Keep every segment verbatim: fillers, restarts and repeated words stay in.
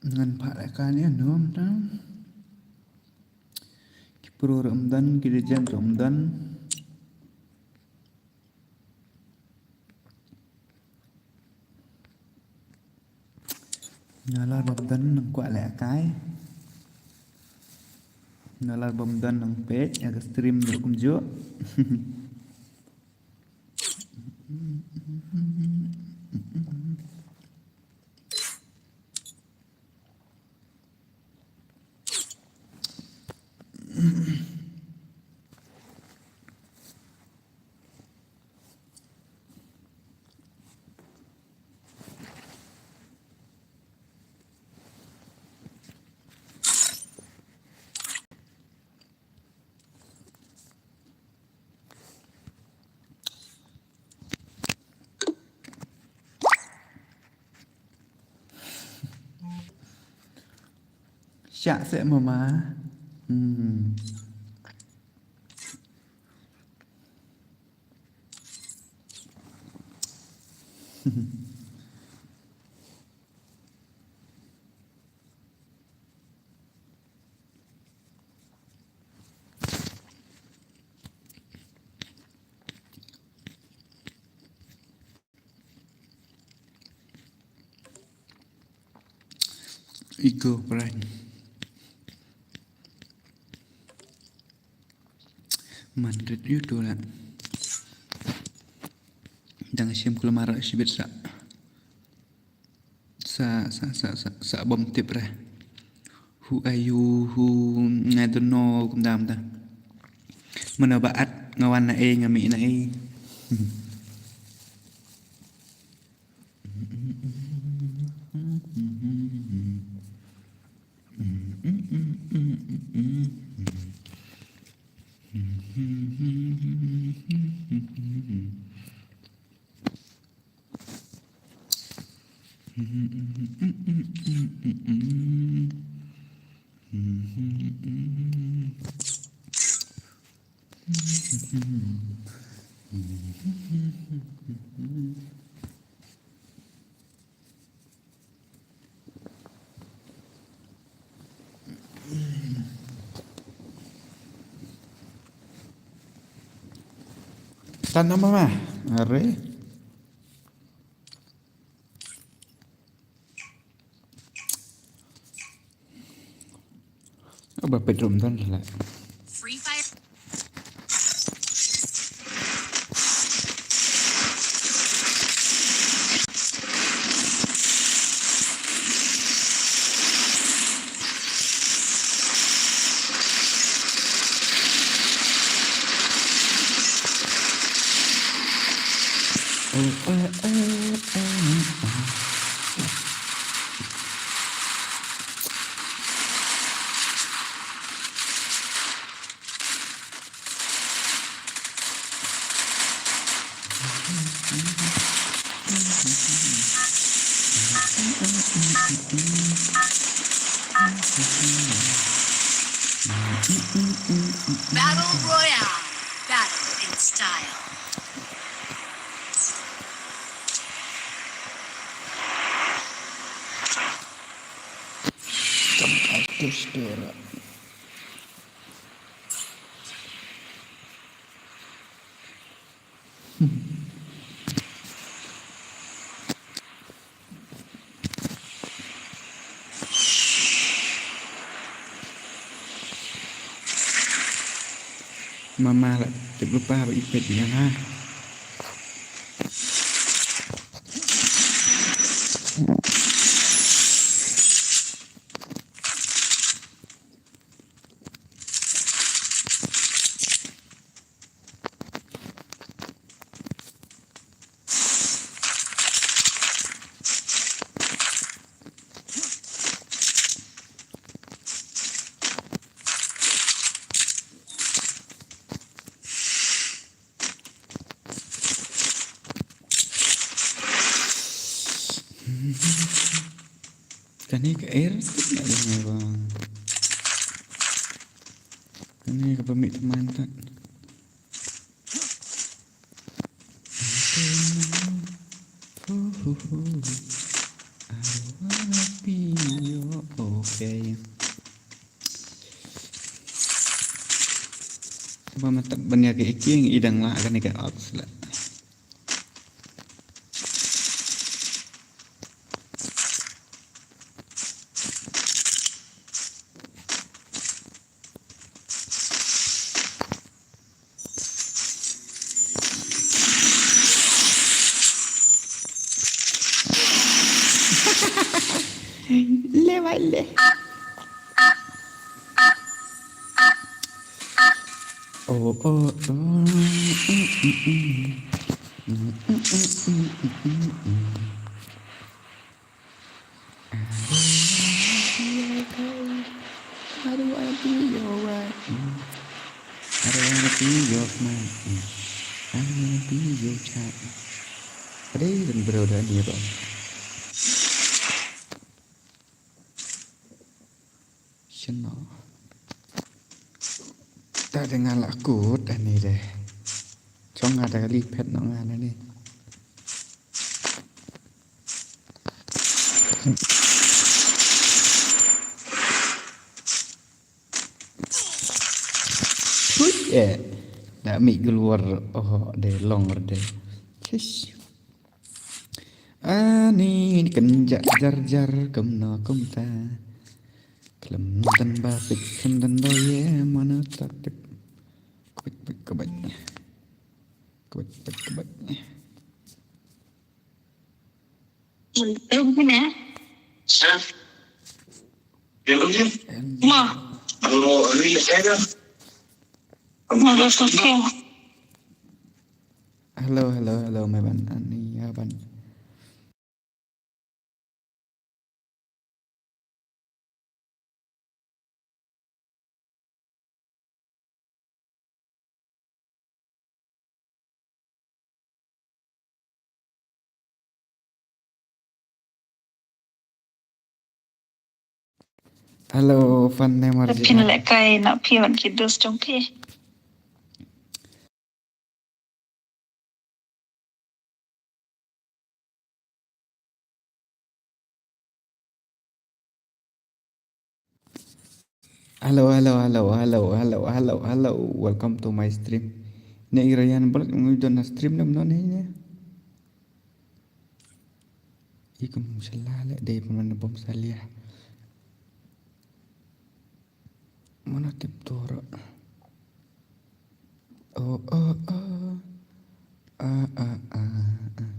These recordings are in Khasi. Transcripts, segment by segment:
Ngan phah lehkai ne ym don ta. Ki pro ruh ym don, ki legend ruh ym don. Nalor bym don nang kwah lehkai. Nalor bym don nang peit ïa ka stream ruh kumjuh. Shah seh mama. Hmm. Ego brain. Man rit ïa uto la. Dang shim kulmar shibit sa. Sa, sa, sa, sa, sa bym tip re. Who are you? Who? I don't know, kumta, kumta. Mano ba at, nga wan na ei, nga mih na ei. Tan nama ma? Are. Aba bedroom tan la. Free Fire. Battle Royale. Battle in style. Come out this door. Mama la tip lypa ba i peit ïa nga. Kane ka air, kane ka ba, kane ka ba mih tymmen tat. I wanna be your Ba ma tap ban ïa ka iking i dang lah kane ka ox la. Le vale. Oh, oh, oh. Mm, mm, mm. Mm, mm, mm, mm, mm, mm, mm. I don't wanna be your wife. I don't wanna be your man. I wanna be your child. Adei dan bro dan ni ba. Shano. Ta de nga la kut ani de. Chong nga da kali pet no nga ani. Hui, eh. Da mi gulwar, oh, de long de. Shish. Ani kan ja jar jar kumno kumta. Khlem dan ba pik, khlem dan ba ye, mana tak tik. Kubit, kubit, kubit. Kubit, kubit, kubit. Hello, Gina. Ma. Ma, that's okay. Hello, hello, hello, my ban. Ani, ya ban. Hello, fan ne marji. Phin lehkai na phi wan ki dos jong phi. Hello, hello, hello, hello, hello, hello, hello. Welcome to my stream. Ne i Ryan Blood ngi don na stream nam non ne. Ikum shala le dei pun bom salia. Mana tip toro. Oh, oh, oh. Ah, ah, ah, ah.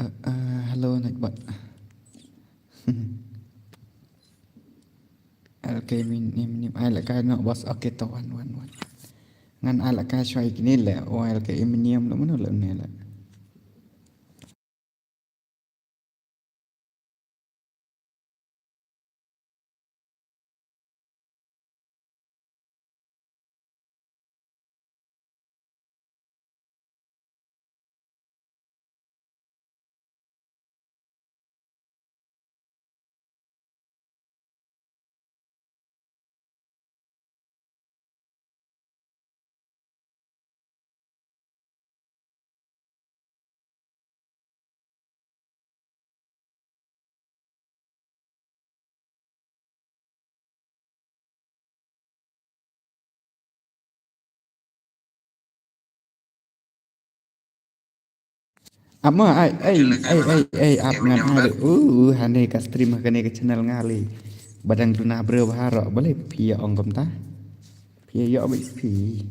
Ah, ah, hello, Nightbot. L K min, nim, nim. Ai la kai no, boss. Okay, to, wan, wan, wan. Ngan ai la kai shwai kini le. Oh, L K min, nim, lo, mano, lo, ne, le. Ap ma, ai, ai, ai, ai, ai, ap ngan ai. Uh, uh, hane ka stream, hane ka channel nga le. Ba dang duna briew baroh, balei phi ïa ong kumta? Phi ïa ïoh bad phi.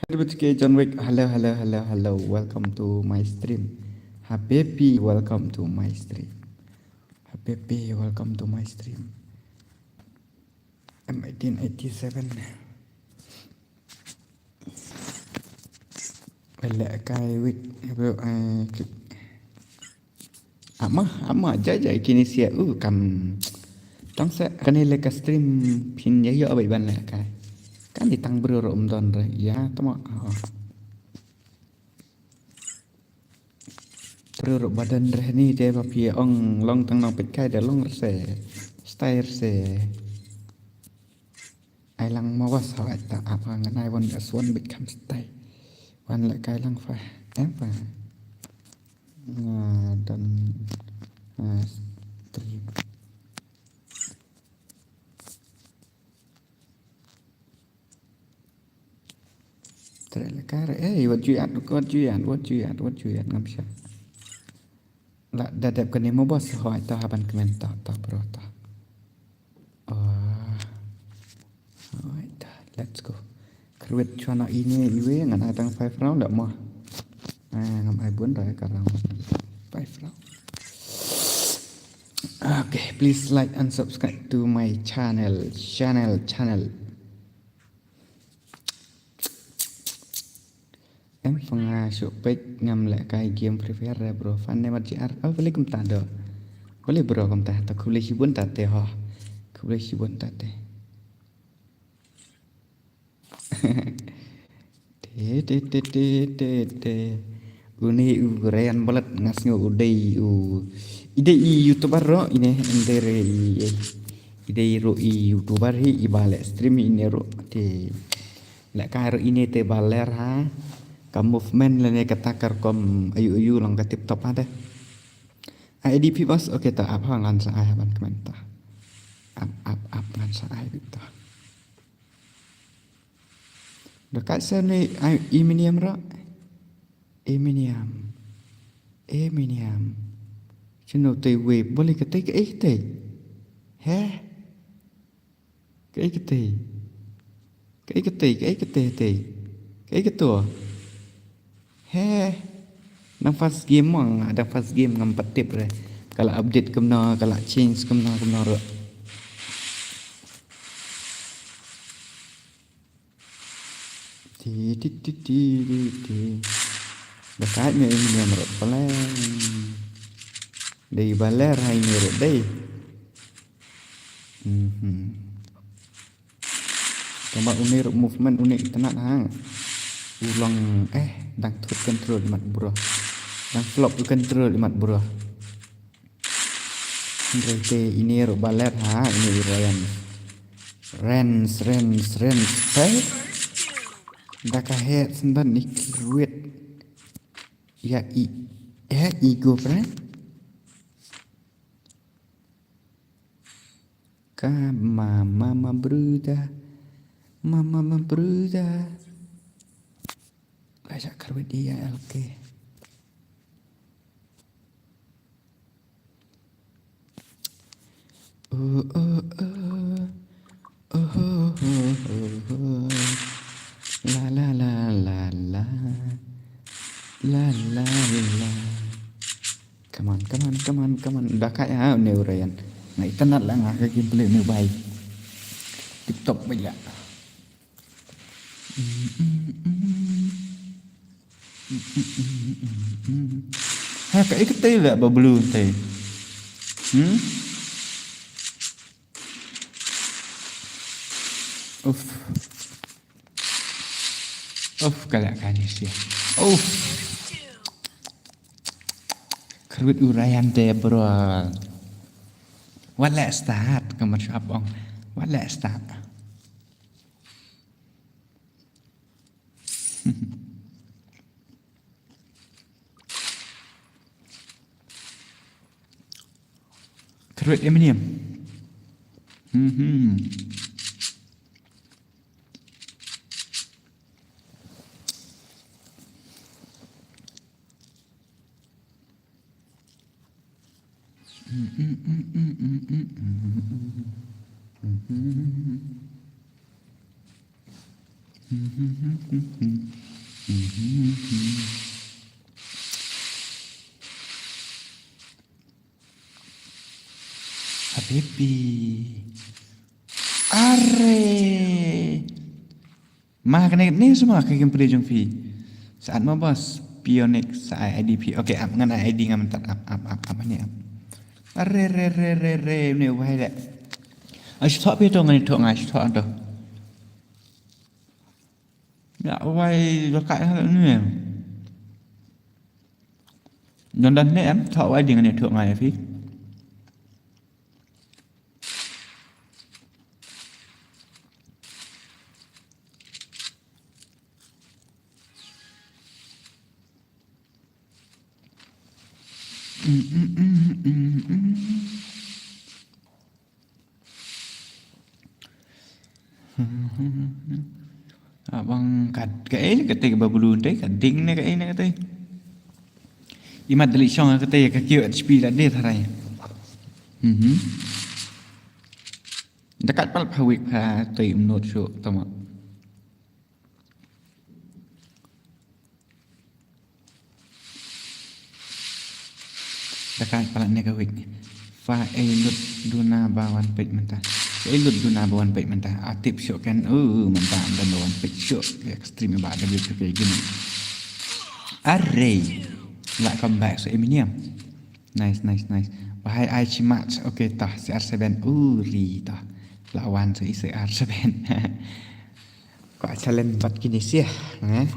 Hello, John Wick. Hello, hello, hello, hello. Welcome to my stream. Habibi, welcome to my stream. Habibi, welcome to my stream. M eighteen eighty-seven. Lehkai wik, bro, eh, ki-, ama, ama, ja, ja, kini sia, uh, kam. Tang sa, kane le ka stream phin ïa ïoh bad ban lehkai. Kane tang briew ruh ym don re, ïa, tama, oh. Briew ruh ba don re ni de ba phi ong long tang nang peit kai de long re se. Style re se. Ai lang ma was ha ta apa ngan ai wan aswan bit kam stai. Wan lehkai lang fa. Em fa. Nga don, ah, stream. Re le ka re, eh, wat ju ïaid, wat ju ïaid, wat ju ïaid, wat ju ïaid, ngam shah. La da dep kane mo boss, hooid, to hap ban kmen, to, to bro, to. Ah. Hooid, to, let's go. Kyrwit shuwa noh ine iwei, ngan ai tang five round la mo. Ah, ngam ai bun, da ka round five round. Okay, please like and subscribe to my channel, channel, channel. Em pynga shuh peit, ngam leh kai game Free Fire re bro. Fan ne mat G R. Oh, balei kumta do. Balei bro kumta. Ta khublei shibun ta te ho. Khublei shibun ta te. Te, te, te, te, te, te. Une u Ryan Balat nga sngew u dei u, i dei i YouTuber ruh ine, ym dei re i, i dei ruh i YouTuber hi, iba leh stream ine ruh. Te leh kai ruh ine te ba ler ha ka movement lane kata ka rukom ayu ayu long ka tip top ha te. Ai, I D P boss, okay, ta ap ha ngan sa ai ha ban kmen ta. Ap, ap, ap ngan sa ai bit ta. Da kat sa ne, ai, Eminem ruh. Eminem. Eminem. Shano te wei, balei katei, kaei katei. He? Kaei katei. Kaei katei, kaei katei, katei. Kaei kato. He. Dang first game mo, nga dang first game ngam pat tip re. Ka la update kumno, ka la change kumno, kumno ruh. Ti, ti, ti, ti, ti, ti. Da kat ne Eminem ruh palat. Dei ba ler ha ine ruh dei. Mhm. Tangba une ruh movement une itynnad ha. U long, eh, dang thut control imat bro. Dang flop u control imat bro. Hynrei te ine ruh ba ler ha, ine i Ryan. Rens, Rens, Rens. Hey. Da ka heh sendon ni kyrwit. Ïa i, eh, i go friend. Ka ma, ma, ma, bruda. Ma, ma, ma, bruda. Ka sa kyrwit ïa L K. Oh, oh, oh. Oh, oh, oh, oh, oh. La, la, la, la, la. La, la, la. Come on, come on, come on, come on. Da kat ïa une u Ryan. Nga itynnad la nga ka gameplay une bai. Tip top ba ïa. Ha, kaei katei la ba blue tei. Hmm? Uf. Uf, ka la kane sia. Uf. Kyrwit u Ryan te bro. Wat la start, ka mat shap ong. Wat la start. Kyrwit Eminem. Mhm. Habibi. Are. Ma kane ne suma ka gameplay jong phi. Sat ma boss. Pionic sa I D P. Okay, ap ngan I D ngam tat ap ap ap ap ne ap. Are re re re re ne wai le. Ash thok pi to ngan thok ngai thok to. Ya wai lo kai ne. Don dan ne am thok wai ding ne thok ngai phi. Bang kat ka ei ka te ka ba bulu te ka ding ne ka ei ne ka te. Imat dali shong ka te ka kio H P la de tharai. Mhm. Dakat pal pha wik pha te um not shu tama. Dakat pal ne ka wik. Fa ei lut duna ba wan pek menta. Fa ei lut duna ba wan pek menta. Atip shu kan. Uh, menta dan ba wan pek shu. Ya stream ba da gitu kayak gini. Array. La come back so Eminem. Nice, nice, nice. Wahai ai chi match. Okay, tah, C R seven. Uri, tah. Lawan si C R seven. Ko challenge bat kini sih, eh?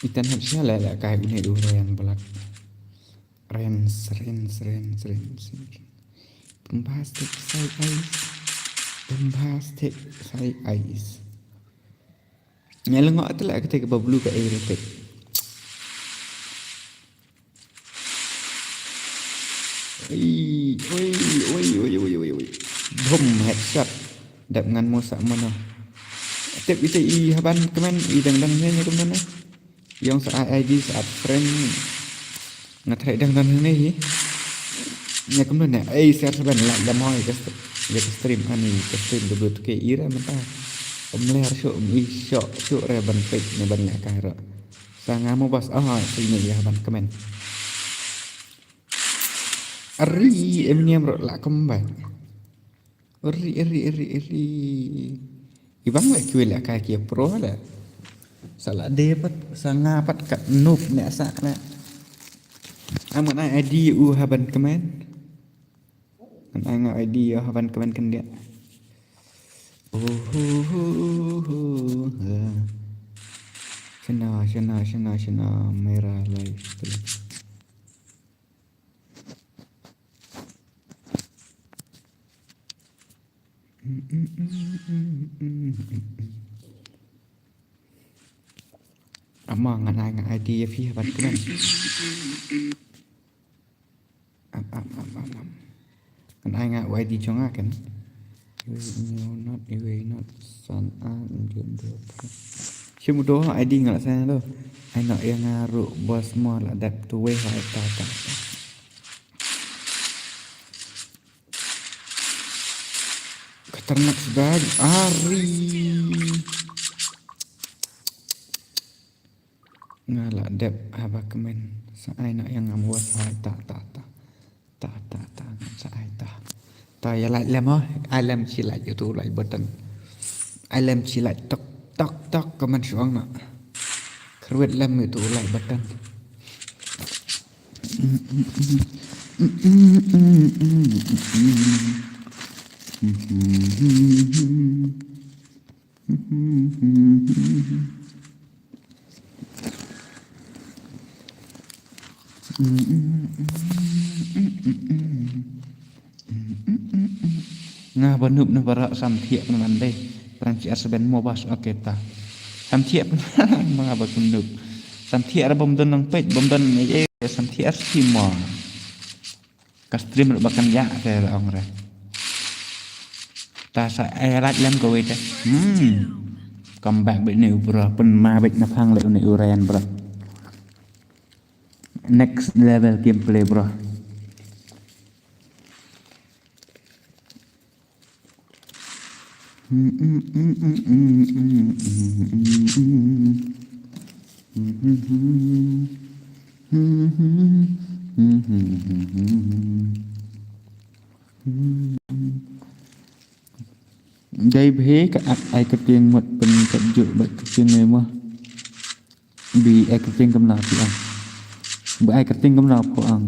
Itan hap sha la la kai une u Ryan Black. Rens, rens, rens, rens. Bombastic side eyes. Bombastic side eyes. Nya lengo ate la kete ke bablu ka air attack. Oi, oi, oi. Boom, headshot. Dap ngan mo sa mano. Tip ite i haban kemen i dang dang ne kum ne. Yong sa I D sa at friend. Nga try dang dang ne hi. Nya kum ne. Ei, share sa ban like dam hoi ka st-, ya ka stream ani ka stream W two K ira menta. Om ler shu, om i shu, shu re ban pek ne ban ya ka ro. Sa nga mo bas, ah, sini ya ban kemen. Ari, em niam ro la kembang. Eri, eri, eri, eri. Ibang la kiwi la kai ki pro la. Sa la de pat, sa nga pat kat noob ne sa la. Am ngan ai I D u haban kemen. Ngan ai nga I D u haban kemen kan dia. Oh, ho, ho, ho, ha. Shana, shana, shana, shana, mera life. Ama ngan ai nga I D ya phi ban kemen. Am, am, am, am, am. Ngan ai nga I D jong nga kan. Iwei not, iwei not, san a, ngan do. Shi mudo I D nga la san do. Ai no ya nga ru bos mo la dep tu wei ha ta ta ta. Khatarnak sbag, ari. Nga la dep haba kemen. Sa ai na yang ngam was ai ta, ta, ta. Ta, ta, ta, ngam sa ai ta. Ta ya like lem oh. Ai lem shi like itu like button. Ai lem shi like tok, tok, tok kemen shuang na. Kruet lem itu like button. Nga ba noob na barak sam thiah pynban dei. Pran C R seven mo bas, okay ta. Sam thiah pynban ma nga ba noob. Sam thiah ra bom don lang peit, bom don ei ei, sam thiah ar si mo. Ka stream ruh ba kan ïa te la ong re. Ta sa ai rat lem kawei te. Hmm. Comeback bad ne u bro, pynma bad na phang le ne u Ryan bro. Next level gameplay bro. Dei bhe ka ai kyrteng mut pyn ka juk bad kyrteng ne mo. Bi ai kyrteng kam na pi ang. Bi ai kyrteng kam na pu ang.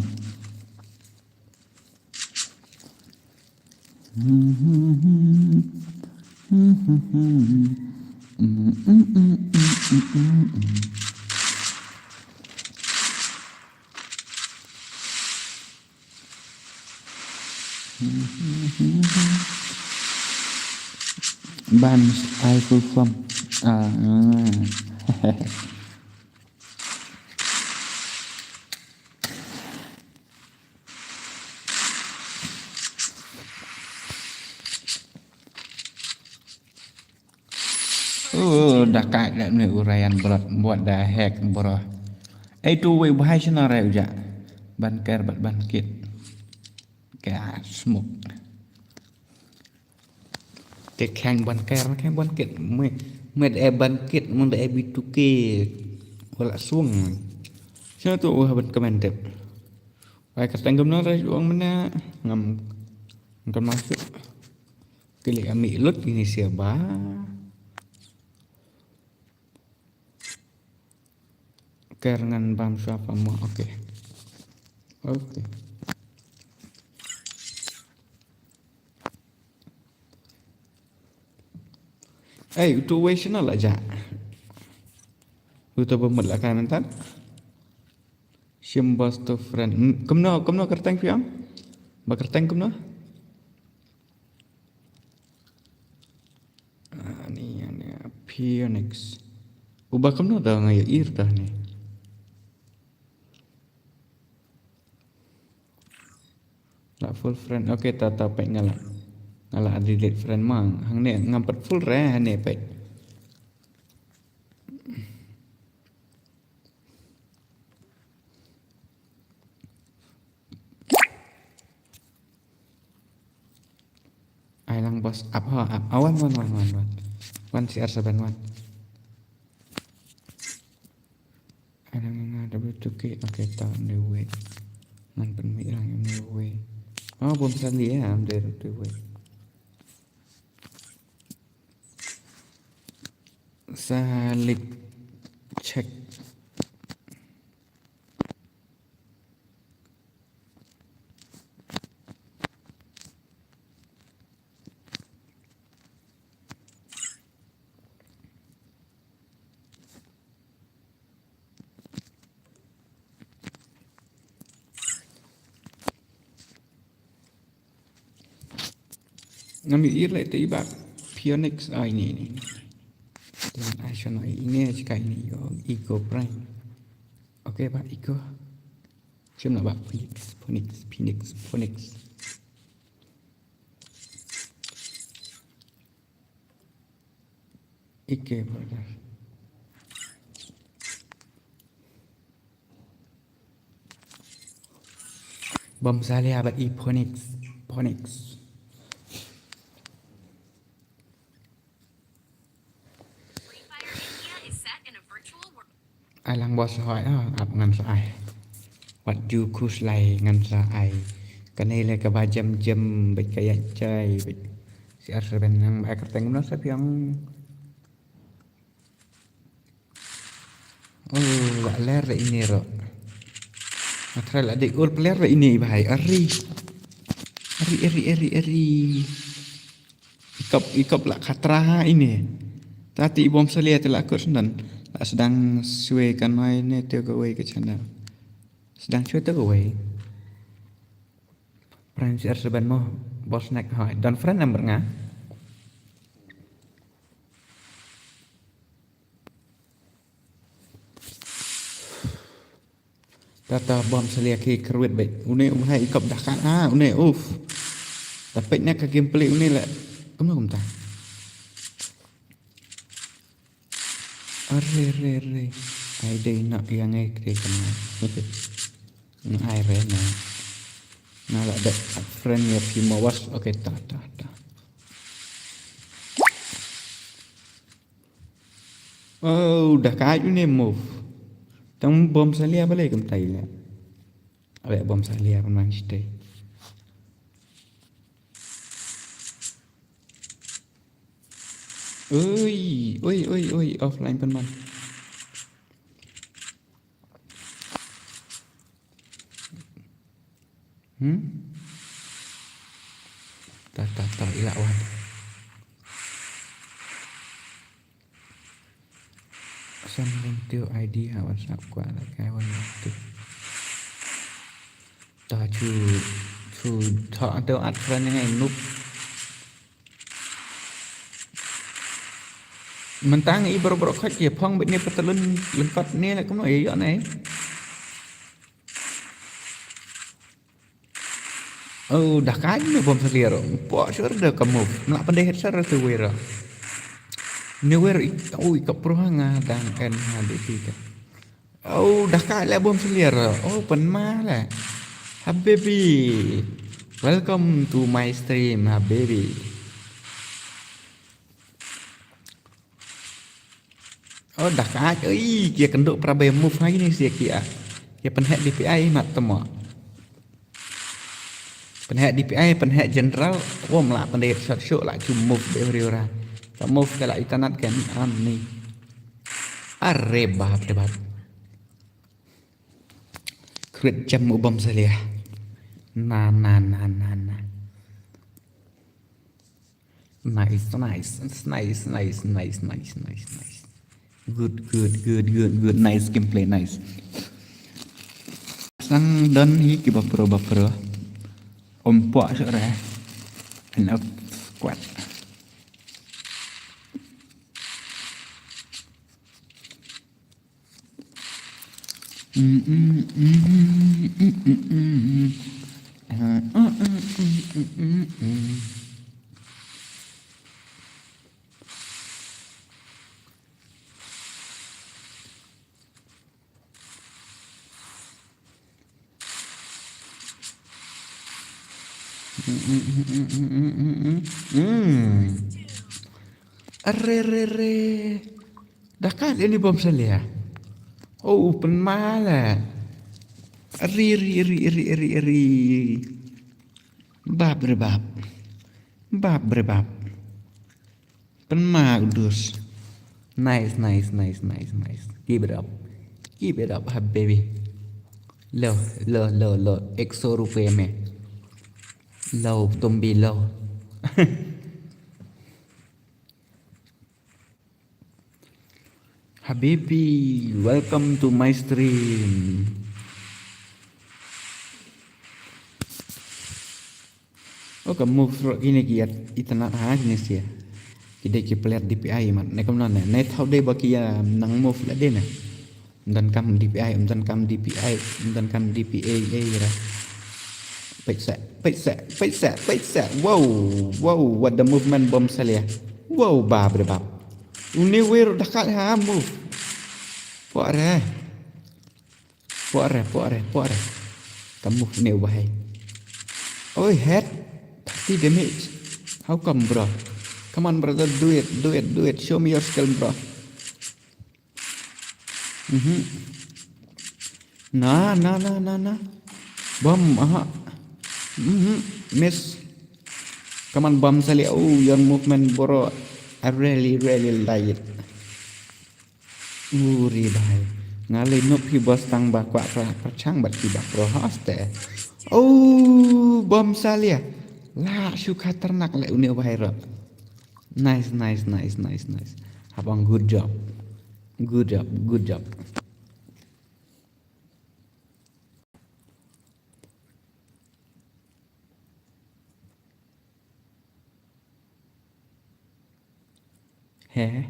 Ban ai full form. Ah. Oh, da kai leh ne u Ryan, bro. What the heck, bro? Ei, tu wei bahai shina rai uja. Ban ker bat ban kit. Ka smoke. Te khang ban ker, khang ban kit. Me, me da e ban kit, mun da e B two K. Wala sung. Shina tu wah ban comment tip. Wai ka tang gam na rai uang mana. Ngam, ngam masuk. Kili ami lut ini siapa? Ker ngan bam shuwa pha mo. Okay. Okay. Ei, utu wei shina la ja. Utu ba mut la kai mentan. Shim boss to friend. Hmm, kumno, kumno kerteng piang? Ba kerteng kumno? Ah, ni, ni, Phoenix. Uba kumno da nga ya ir dah ni. La full friend. Okay, ta, ta pek ngala. Ngala delete friend mang. Hang ne ngam pat full re, hang ne pek. Ai lang boss, ap ha, ap. Awan, wan, wan, wan, wan. Wan C R seven, wan. Ai lang na W two K, okay, ta new way. Ngan pynmih lang new way. Oh, bom sali ya, am der tu way. Salik check. Ngam i ir leh te i ba Phoenix, ah, ini, ini, ini. Tuan ai shano ini, jika ini yo Ego Prime. Okay, ba Ego. Shim na ba Phoenix, Phoenix, Phoenix, Phoenix. Ike brother. Bom salia ba i Phoenix, Phoenix. Free Fire India is set in a virtual world. Ai lang boss hoi, ah, ap ngan sa ai. Wat ju khus lai ngan sa ai. Kane le kaba jem jem, bad ka ïa jai, bad si ar sa ben nang ba ai kyrteng kumno sa piang. Oh, ba ler da ini ro. Nga try la dik ur player da ini, bhai. Ari. Ari, ari, ari, ari. Ikop, ikop la khatra ha ini. Tati i bom salia te la kut sendon. La sedang swe kanoi ne te kawei ka channel. Sedang swe te kawei. Prime C R seven mo. Boss neck hoi. Don friend number nga. Tata bom salia ki kyrwit bad. Une um hai ikop dakat ha, une uf. Tapet na ka gameplay une la. Kumno kumta. Are, are, are. Ai dei na yang ai kre kana. Na ai re na. Na la da friend ya pi mawas. Okay, ta, ta, ta. Oh, da ka une move. Tang bom salia bale kumta ila. Abe bom salia pun man stay. Oi, oi, oi, oi, offline pun man. Hmm? Ta, ta, ta, ila wan. Send link to I D ha WhatsApp kwah la kai wan link to. Ta chu, Thu tho to at kren ngai nup. Mentang i bro bro khot ye phong bet ne patalun lengkot ne la kumno ye yo ne. Oh, dah kaj ne bom selir. Po sur da ka move. Nak pendeh sar tu wira. Ne wira, oh, i ka pruhanga dang en ha de ti ka. Oh, dah kaj le bom selir. Oh, pen ma le. Habibi. Welcome to my stream, Habibi. Oh, dah kaj. Oi, kia kenduk prabai move ha kini sia kia. Kia penhek D P I mat temo. Penhek D P I, penhek general, wom la pendai shot shot la chu move de huri ura. Ka move ka la itanat kan am ni. Are bap de bap. Crit jam u bom selia. Na, na, na, na, na. Nice, nice, nice, nice, nice, nice, nice, nice. Good, good, good, good, good. Nice gameplay, nice. Sang don hi ki bapro bapro. Om pok sore. Enough squad. Are, are, are. Dah kaj ini bom selia. Oh, pen mala. Ri, ri, ri, ri, ri, ri. Bap bre bap. Bap bre bap. Pen ma udus. Nice, nice, nice, nice, nice. Keep it up. Keep it up, Habibi. Lo, lo, lo, lo. Ek so rupiah mein. Lo, tum bhi lo. Habibi, welcome to my stream. Oh, ka move ro kine ki at itanat ha kine sia. Ki dei ki player D P I mat. Ne kam ne. Ne thau dei ba ki ya nang move la dei ne. Ym don kam D P I, ym don kam D P I, ym don kam D P I, eh, ra. Peit sa, peit sa, peit sa, peit sa. Wow, wow, what the movement bom selia. Wow, bap bre bap. Une wei ruh dah kaj ha move. Pok re. Pok re, pok re, pok re. Ka move une wahai. Oi, head. Thirty damage. How come, bro? Come on, brother, do it, do it, do it. Show me your skill, bro. Mhm. Na, na, na, na, na. Bom, aha. Mhm. Miss. Come on, bom selia. Oh, your movement, bro. I really, really like it. Uri bhai. Nga lei nup hi bos tang ba kwah pra, pyrshang bad ki ba pro hoste. Oh, bom selia. La shu khatarnak le une wahai ro. Nice, nice, nice, nice, nice. Hapang, good job. Good job, good job. He.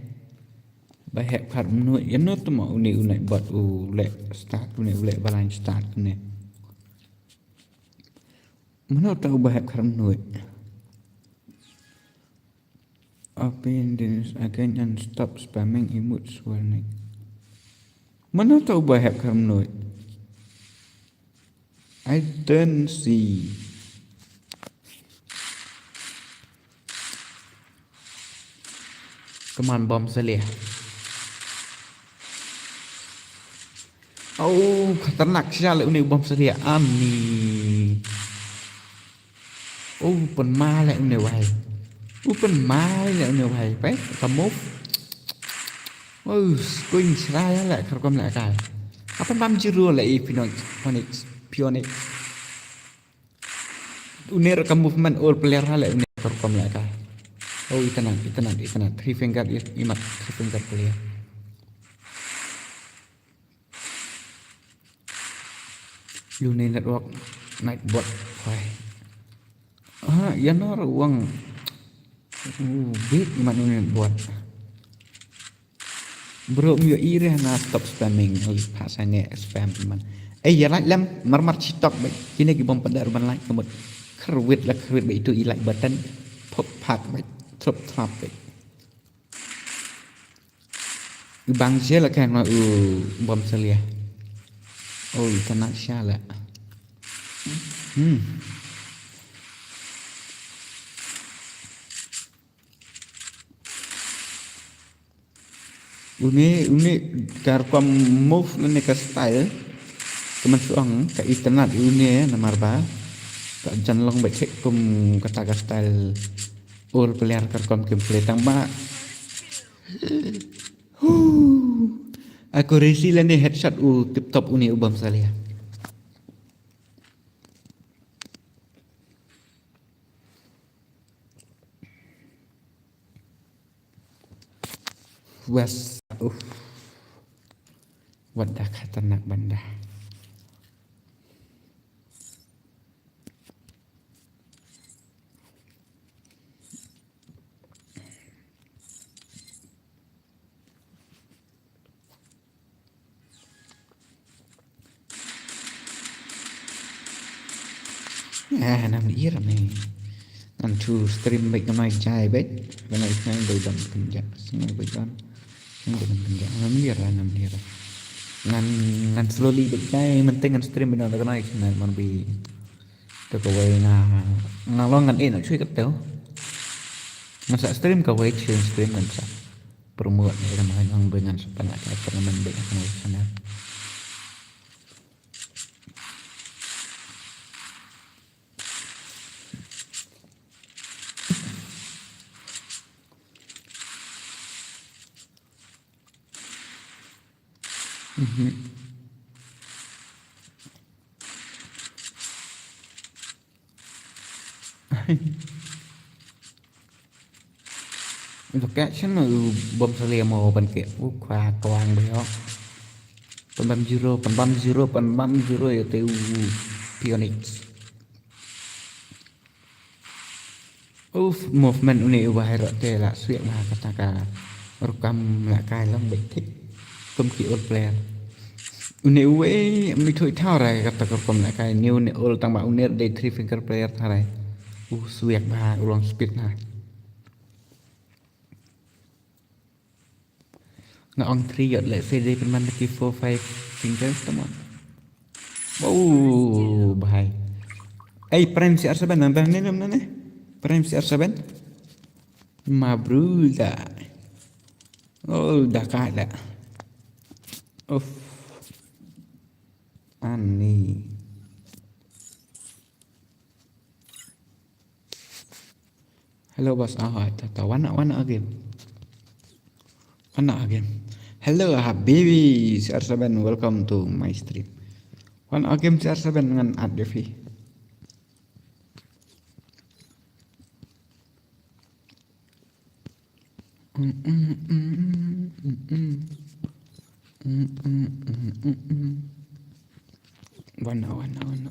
Ba hep kharmnuid, ïa no tma une une bot u leh start une u leh balang start une. Mano tau ba hep kharmnuid. Open this again and stop spamming emotes warning. Mano tau ba hep kharmnuid. I don't see. Come on, bom selia. Oh, khatarnak shisha le une bom selia. Ani. Oh, pynma le une wahai. Oh, pynma le une wahai. Peit, ka move. Oh, skuin srai le kharkom le kai. Apa mam jiru le i Phoenix, Phoenix, Phoenix. Une ruh ka movement all player ha le une kharkom le kai. Oh, itanat, itanat, itanat. Three finger, i-, imat, three finger player. Lune network, night bot, why? Ha, ïa nor wang. Uh, bit man uni buat. Bro, ym ïohi re na stop spamming. Ui, pha sangeh spam man. Eh, ïa like lem, mar mar chitok bad. Kine ki bym pat da ruh ban like ka mut. Kyrwit la kyrwit bad itu i like button. Pop pat bad. Trup trap bad. Bang sia la kan ma u bom salia. Oh, itynnad sha la. Hmm. Une, une ka rukom move lane ka style. Ka man shu ong ka itynnad une namar ba ka jan long ba check kum kata ka style. All player ka rukom gameplay tang ba. Huh. Accuracy lane headshot u tip top une u bom salia. Was, uff. Wat da khatarnak ban da. Ah, nam lir me. Ngan chu stream bad ngan ai jai bad. Ngan ai sngai bad dam pynjak. Sngai bad dam. Sngai bad dam pynjak. Nam lir, nam lir. Ngan, ngan slowly bad jai, mynta ngan stream bad ngan ai sngai man bi. Te kawei nga, nga long ngan eh na chui kat teu. Ngan sa stream kawei chin stream ngan sa promote ni ram ngan long bad ngan sa pan akai tournament bad ngan sa. Mhm. Location u bom salia mo ban ke u khwa kwang beo. Pynbam zero, pynbam zero, pynbam zero ïa te u Phoenix. Uf, movement une u bahai rok te la swiak ma kata ka rukom la kai long bad thik. Kum ki all player. Une u ei mi thui thau rai kata ka rukom la kai ni une all tang ba une dei three finger player tharai. U swiak ba u long speed na. Nga ong three ïoh leh se dei pynban ki four five fingers tamo. Wow, bahai. Ei, Prime C R seven, nang dah ni, nang ni. Prime C R seven. Mabruda. Oh, dah ka dah. Uff. Ani. Hello boss, ah, ta ta wana wana again. Wana again. Hello habibi, C R seven, welcome to my stream. Wana again C R seven ngan add defi. Wana wana wana.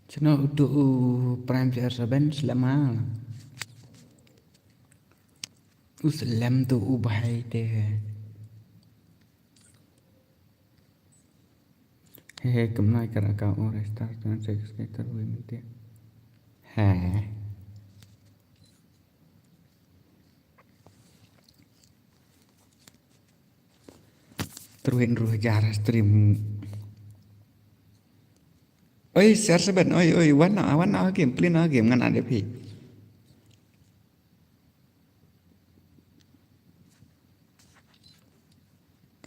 Chano utu u Prime C R seven slem ha. U slem tu u bahai te. He he, kumnai kar aka u restart kan se skater wi minte. He. Terwin ruh jar stream. Oi, C R seven, oi, oi, wan na, wan na game, play na game ngan ada phi.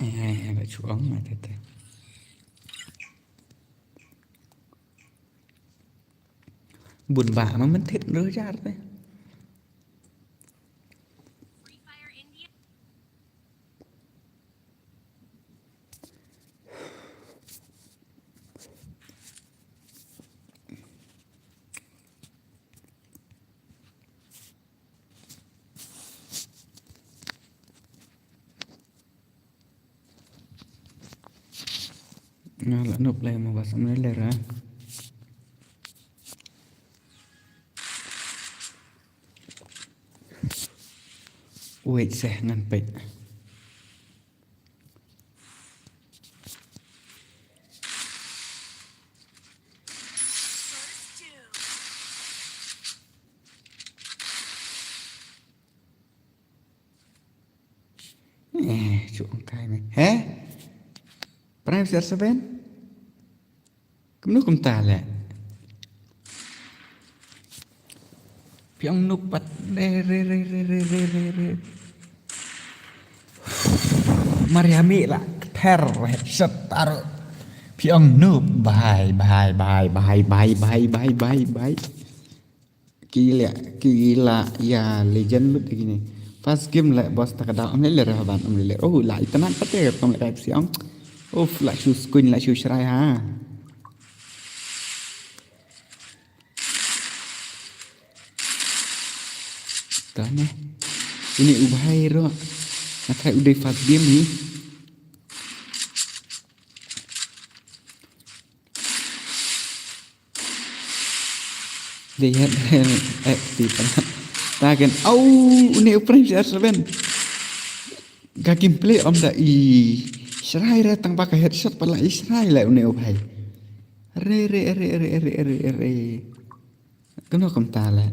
Eh, ada chuang mata te. Bun ba ma man thit ru jar te. Nga la nup lai mo bas amne lera. Wait seh ngan pek. Eh, chuh ang kai me. He? Prime C R seven? Kumno kumta le? Phi ong nup pat re re re re re re re re. Mariami la ter headshot taro. Phi ong nup bye bye bye bye bye bye bye bye bye. Kila kila ya legend lut kine. First game le boss ta ka daw am le le rah ban am le le. Oh la itanat pate kam le kai phi ong. Uf la shu skuin la shu shrai ha. Tane. Ini u bhai ro. Nga try u dei first game ni. Dei het eh ti ta. Ta ken au une u Prime C R seven. Ka gameplay om da i shrai re tang ba ka headshot pala i shrai le une u bhai. Re re re re re re re re. Kumno kumta le.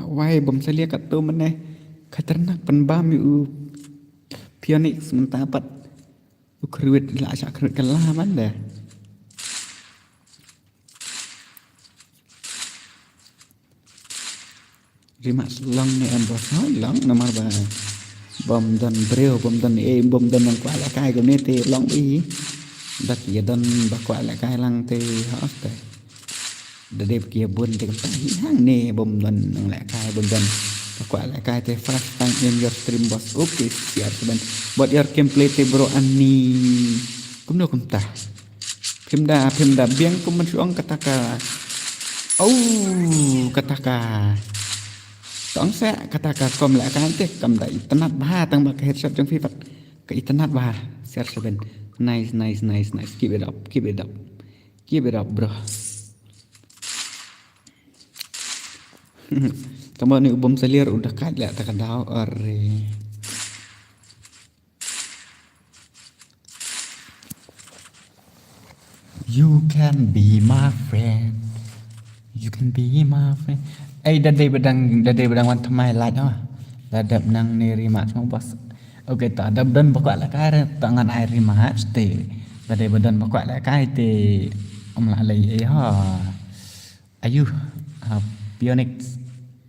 Wai bom salia katto mane khatarnak pynbam ïa u Phoenix mynta pat. U khruit la sha khruit ka la man de. Rima long ne em bos hoi long namar ba bom don briew bom don e bom don nang kwah lehkai kumne te long bi. Dak ïa don ba kwah lehkai lang te hos te. Da dep ki bun te kam tang hi hang ne bom don nang lehkai bom don ba kwah lehkai te first time in your stream boss. Okay, C R seven. But your gameplay te bro ani kumno kumta. Phim da phim da biang kum man shu ong kata ka. Au kata ka. Tong se kata ka kom lehkai te kam da itanat bha tang ba ka headshot jong phi pat. Ka itanat bha. C R seven. Nice nice nice nice. Keep it up. Keep it up. Keep it up bro. Tama ni u bom salia u da kat leh ta ka daw are. You can be my friend. You can be my friend. Ei da dei ba dang da dei ba dang wan thymmai lait ha. Da dep nang ne rematch mo bos. Okay ta da don ba kwah lehkai re ta ngan ai rematch te. Da dei ba don ba kwah lehkai te. Om la lei ei ha. Ayu ha Phoenix.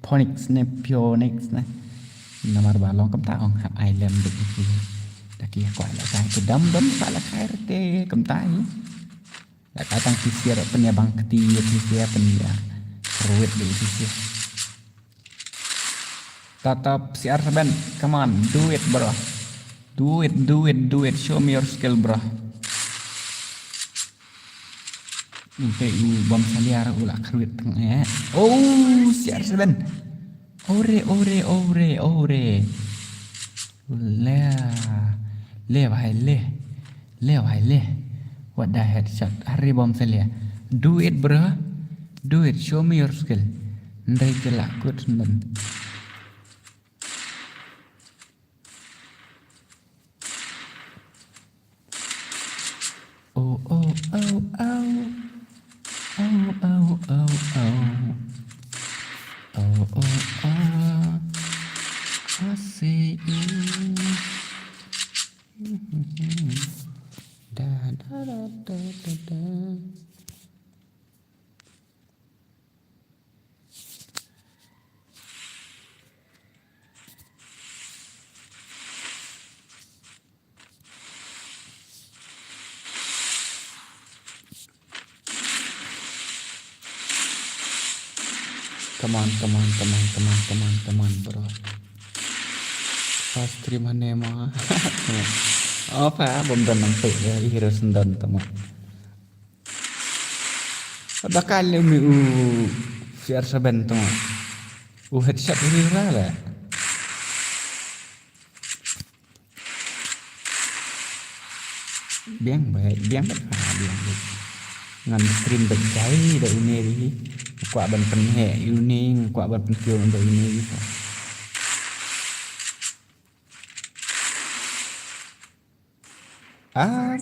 Phoenix ne Phoenix ne. Namar ba long kam ta ong hap ai lem duk ïa ki. Da ki kwah lehkai te dam dam kwah lehkai re te kam ta hi. Lehkai tang P C R pynïa bang kti ïa P C R pynïa. Ruit dei P C R. Tatap C R seven, come on, do it bro. Do it, do it, do it. Show me your skill bro. Ute u bom salia u la khruit tang eh. Oh, C R seven. Ore ore ore ore. Le. Le bhai le. Le bhai le. What the headshot. Hari bom salia. Do it bro. Do it. Show me your skill. Ndai ke la kut nden. Oh oh oh oh. Oh oh oh oh. Oh oh oh. I see you. Da da da da da da. Come on, come on, come on, come on, come on, come on, bro. First stream hane ma. Oh, pa, bom don nang pe ya, i hero sendon tama. Ada kali mi u C R seven tama. U headshot ini rala. Biang bha, biang bha, ah, biang bha. Ngan stream bha kai da une ri. Kwah ban pynheh une, kwah ban pynkiew da une ri. Ah,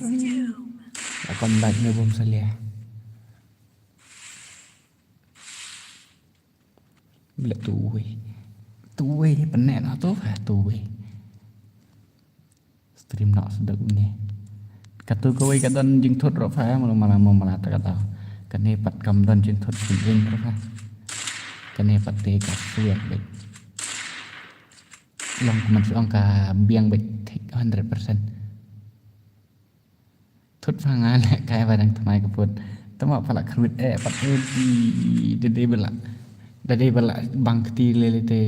la kom bad ne bom salia. Bila tu wei. Tu wei, pyneh na tu, ha, tu wei. Stream na sedek une. Katu kawei ka don jingthut ro fa, malu malam malam ta kata. Kane pat kam don jingthut jingin ro fa. Kane pat te ka suat bek. Long kuman suang ka biang bek tik hundred percent. Thut fa nga leh kai ba dang tmai ka put. Tama pala kruit eh pat udi. Dede bela. Dede bela bang kti lele te.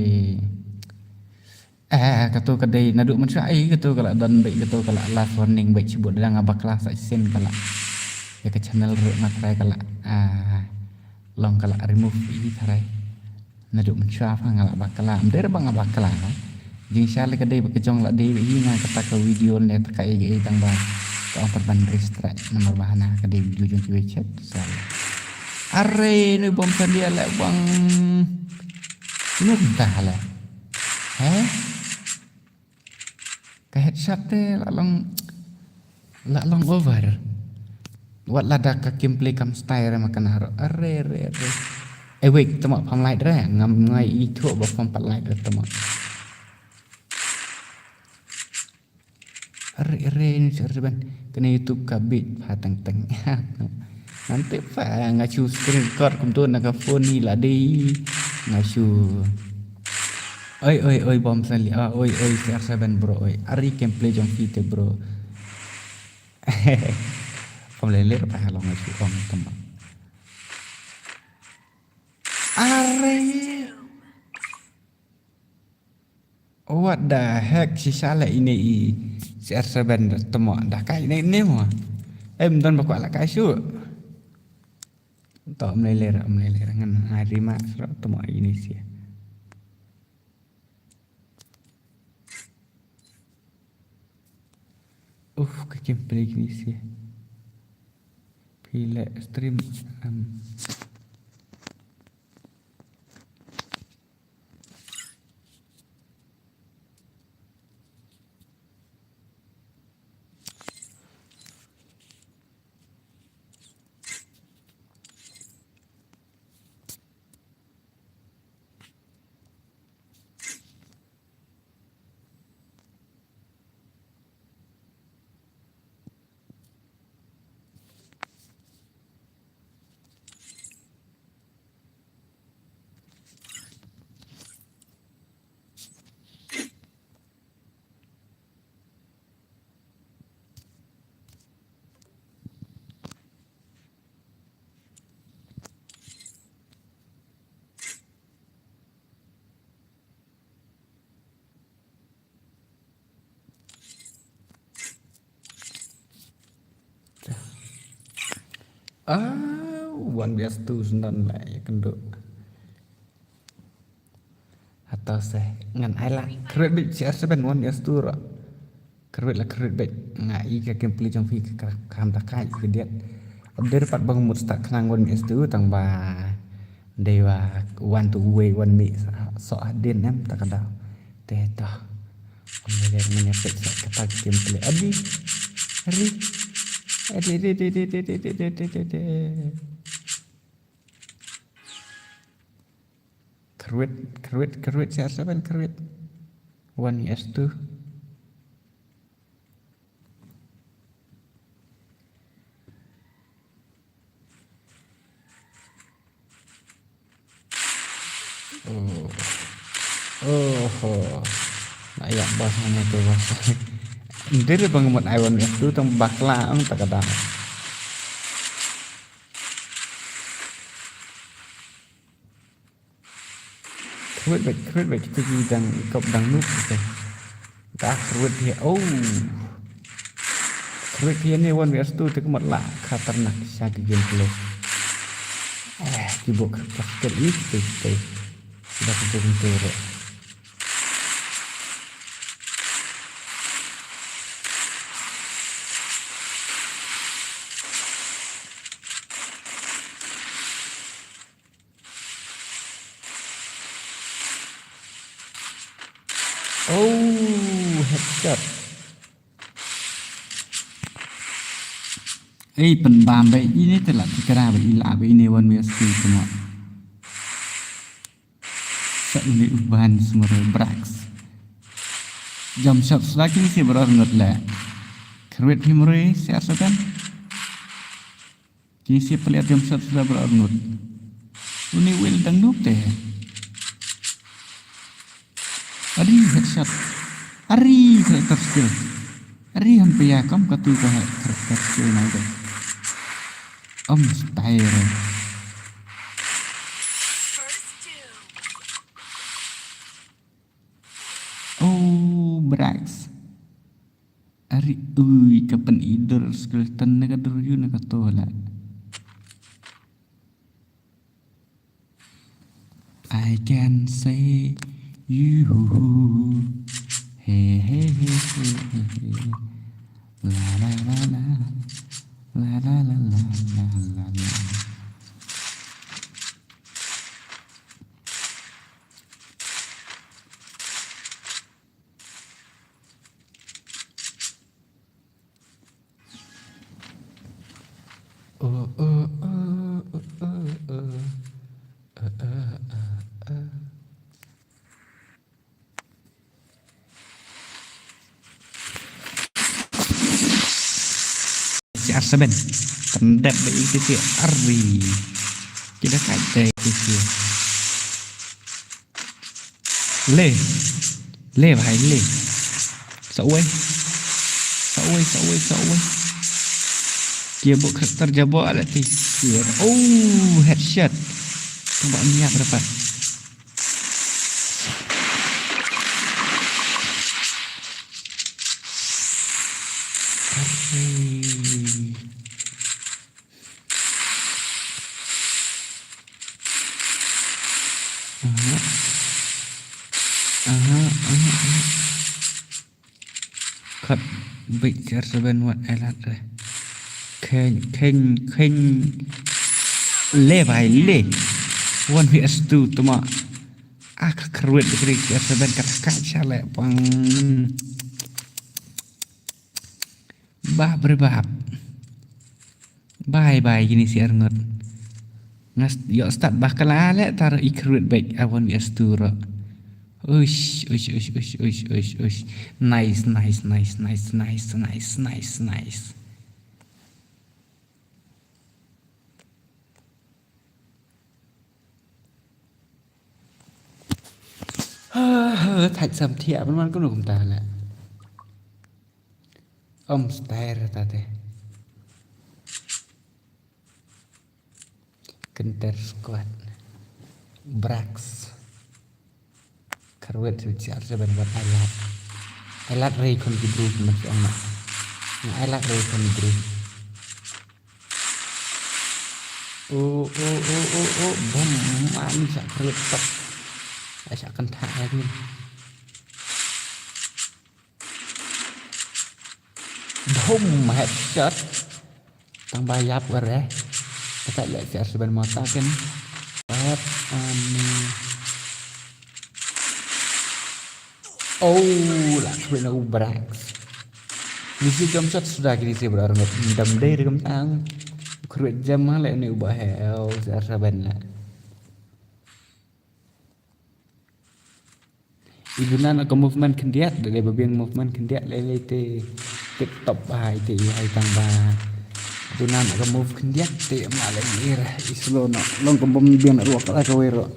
Eh, katu ka dei naduh mynshuwa, eh, katu ka la don beit, katu ka la last warning beit, shibun dang nga bakla sa shisien ka la. Ïa ka channel ruh nga try ka la, ah, long ka la remove i tharai. Naduh mynshuwa pha nga la bakla, ym dei ba nga bakla. Jingshisha lei ka dei ba ka jong la dei beit hi, nga kata ka video ne ta ka ei ei tang ba ka ong pat ban restrict namar ba hana ka dei video jong kiwei chet. Sa. Are nu bom sandia leh bang. Nu kumta leh. He? Ka headshot te la long, la long over. Wat la da ka gameplay kam style ma ka naro. Are, are, are. Eh, wait, tama pam light re. Ngam ngai i thuh ba pam pat light re tama. Are, are, ni ser seban. Kena YouTube ka bit pha teng teng. Nanti pha nga shu screen record kumtu na ka phone ni la dei. Nga shu. Oi, oi, oi, bom sali. Ah, oi, oi, C R seven, bro, oi. Ari gameplay jong phi te, bro. Pom lele pa halong nga shu ong tama. Are. What the heck, shisha la ine i C R seven tama. Da kai ine ine mo. Em, don ba kwa la kai shu. To, mlele ra, mlele ra, ngan hari ma sra, to ma ini sia. Uf, ka gameplay ini sia. Pile stream, em. Ah, one V S two sendon la ïa kynduh. Hato se ngan ai la kruid beit C R seven one V S two ro. Kruid la kruid beit nga i ka gameplay jong phi ka kam da kai ka diet. Abder pat bang mut start khnang one V S two tang ba dei wa one to way one mi so hadin em ta ka da. Te ta. Om le ngan ïa peit sa kata ka gameplay. Adi. Adi. Adi, adi, adi. Kruid, kruid, kruid, C R seven kruid. One V S two. Oh. Oh. Na ïa bas mana tu bas. Ndiri bang mut ai one V S two tang bakla ang tak ada. Kruid beit, kruid beit, kita ki dang, kop dang noob kita. Ka kruid hi, oh. Kruid hi ne one versus two te ka mut la khatarnak sha ki gameplay. Eh, ki bok ka skill ni kita, kita. Kita kita kita. Oh, headshot. Ei, pynbam beit, ine te la tikra beit, i la beit, ine one versus two te mo. Sa ine u ban smur Brax. Jump shot sla kine si baroh arngut le. Kruid hi mrui, si ar sa kan. Kine si player jump shot sla baroh arngut. Une Will dang noob te. Ari headshot. Ari character skill. Ari han pia kam katu ka he character skill nai de. Om style. Oh, Brax. Ari, ui, ka pyn i dur skeleton ne ka dur yu ne ka to la. I can say you. Hey, hey, hey, hey, hey, hey. La, la, la, la. La, la, la, la, la, la, la. Oh, oh, oh, oh, oh, oh. Oh, oh, oh, oh. Si R seven. Tendap ba iti si R V. Kita kata iti si. Le. Le, bhai, le. Sa uwei. Sa uwei, sa uwei, sa uwei. Dia buat karakter jabo ala ti. Oh, headshot. Tembak niat dapat. Aduh. Aha. Aha, aha, aha. Kat big jar seven wat elat re. Ken, ken, ken. Le bai le. One V S two tuma. Ah, ka kruit big jar seven kat kat shale pang. Bab re bab. Bye bye kini si arngut. Ngas yo start bakla le tar i kruit bek awan bi astu ro. Ush, ush, ush, ush, ush, ush, ush. Nice, nice, nice, nice, nice, nice, nice, nice. Thait sam thiah ban man kano kumta le. Om stair ta te. Kenter squad. Brax. Kharwet sel siar seben wat ailat. Ailat rei khon ki bru ki man siang na. Nga ailat rei khon ki bru. Oh, oh, oh, oh, oh. Bom. Ani sa kharwet tak. Ai sa kan thak lagi. Boom, headshot. Tang ba yap ka re. Kata le siar seben mata kan. Yap, ani. Oh, la kena u Brax. Ni si jump shot sudah kini si berar ngot. Dam dei regem tang. Kruit jam ma le ni ubah hel siar seben le. I duna na ka movement khyndiat, da dei ba biang movement khyndiat lei lei te tip top ba hai te i hai tang ba. Duna na ka move khyndiat te ma lei i ra i slow no. Long ka bom biang na ruak la ka wei ro.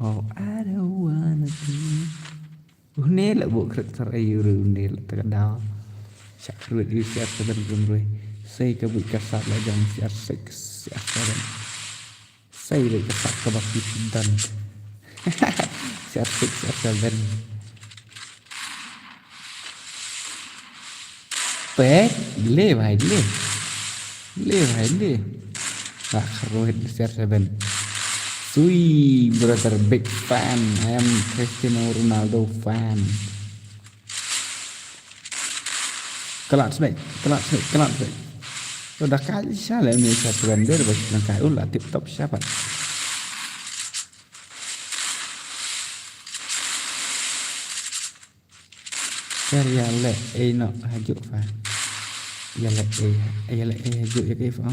Oh, I don't wanna be. Une la buh character aïu ruh une la ta ka daw. Shah khrwit ïa u C R seven kumrui. Sei ka buh ka sap la jong C R six, C R seven. Sei buh ka sap kaba fit don. C R six, C R seven. Peit, le bhai, le. Le bhai, le. Wah, khrwit C R seven. Sui, brother, big fan. I am Cristiano Ronaldo fan. Kalat smek, kalat smek, kalat smek. Udah kali sha le ni sha surrender bas nang kai ula tip top siapa. Kar ya le ei no hajuk fa. Ya le ei, ya le ei hajuk ya kif am.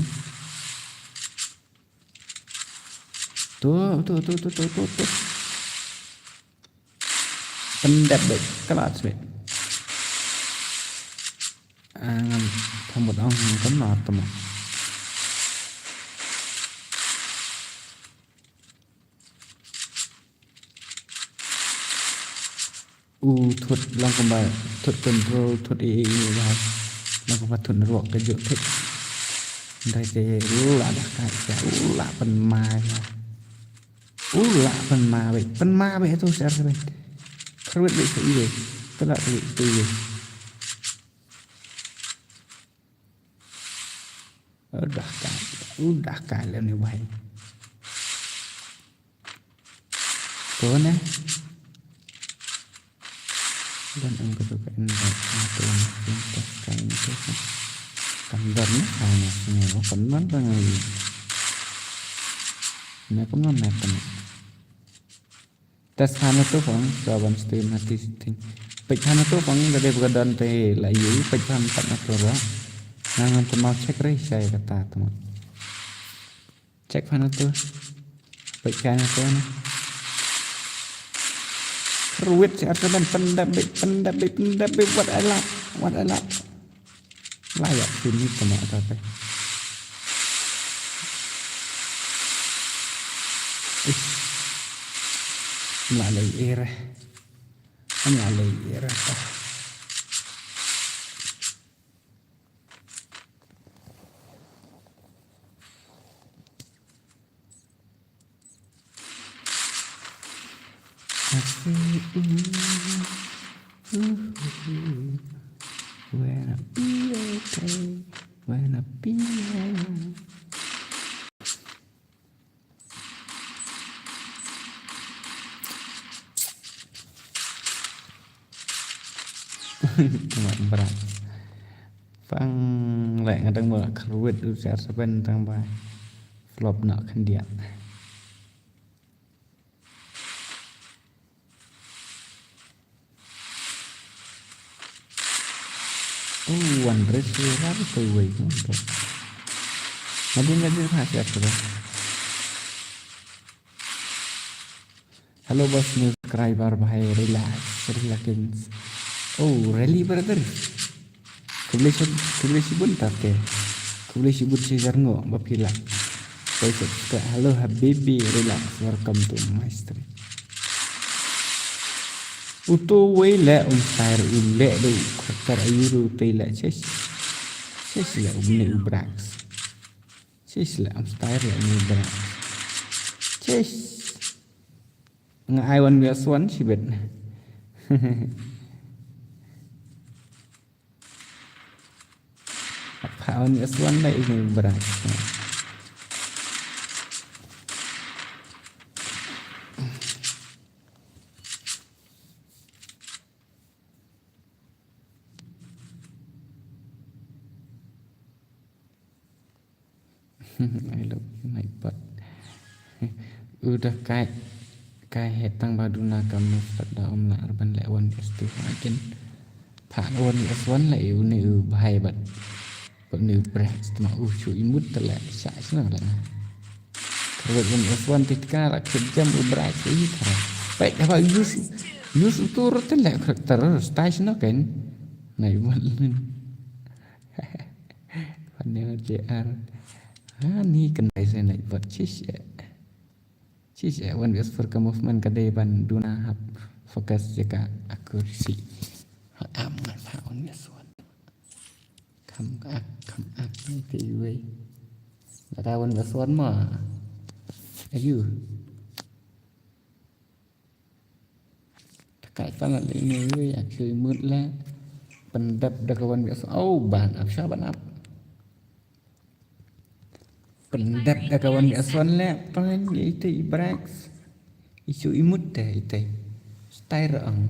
Tu, tu, tu, tu, tu, tu, tu. Pendap dek, kalat sih. Angam pamut ang kam na tama. U thut lang kumba thut control thut i i i ba. Lang kumba thut network ka juk thik. Ndai te ula dah kai ka ula pen mai. Ula pen ma bek, pen ma bek tu share bek. Khrwit bek tu iye. Tela tu tu iye. Udah kai, udah kai lem ni wahai. Kone. Dan ang ka tu ka invite na tu na tu ka kai na tu ka. Kan dar na kai na sini lo kan man kan ngi. Na kan man na kan. Test hana tu fong, so ban stream na ti ting. Pek hana tu fong, ka dei ba ka don te la yu, pek hana tak na tu ro. Nang nang tu mau check re, shai kata tu. Check hana tu. Pek hana tu na. Ruwit si arta ban pendap bek, pendap bek, pendap bek, what I like, what I like. Layak sini tama ta te. Ish. Am la lei era. Am la lei era ta. I say, ooh, ooh, ooh, when I be okay, when I be alright. Tama bra. Pang leh nga dang ba khrwit u C R seven tang ba flop na khyndiat. Oh, one race we rar to wei ko. Nadin nadin ha C R seven. Hello boss, new subscriber bhai, relax, relax. Oh, rally brother. Khublei shib-, khublei shibun ta te. Khublei shibun shi jar ngo ba phi la. Koi subscribe. Hello habibi, relax. Welcome to my stream. Uto wei le um star u le do kar ayuru te le chesh. Chesh le um ne u brax. Chesh le um star le um ne u brax. Chesh. Nga ai wan bias wan shibet. Apa wan bias wan dai ini berat. I love you, Nightbot. Udah kai, kai hetang ba duna ka move tak da um la arban le one is two again. Pha one is one le u ne u bhai bat. Bat ne u break tma u shu imut tele sha sna le. Karbet one is one titka la kit jam u break i kara. Pek apa use, use utur tele karakter stai sna ken. Nightbot. Panel J R. Ha ni kendai saya naik buat cis eh. Chi chi, wan bias for ka movement ka dei ban duna hap focus jaka accuracy. Hap am ngan fa wan bias wan. Kam ak, kam ak ni te iwei. Lada wan bias wan ma. Ayu. Takai fan la ini wei, aku imut la. Pyndep da ka wan bias wan. Oh, ban ap sha ban ap. Pyndep da ka wan bias wan la. Pan ite i Brax. Isu imut da ite. Style ang.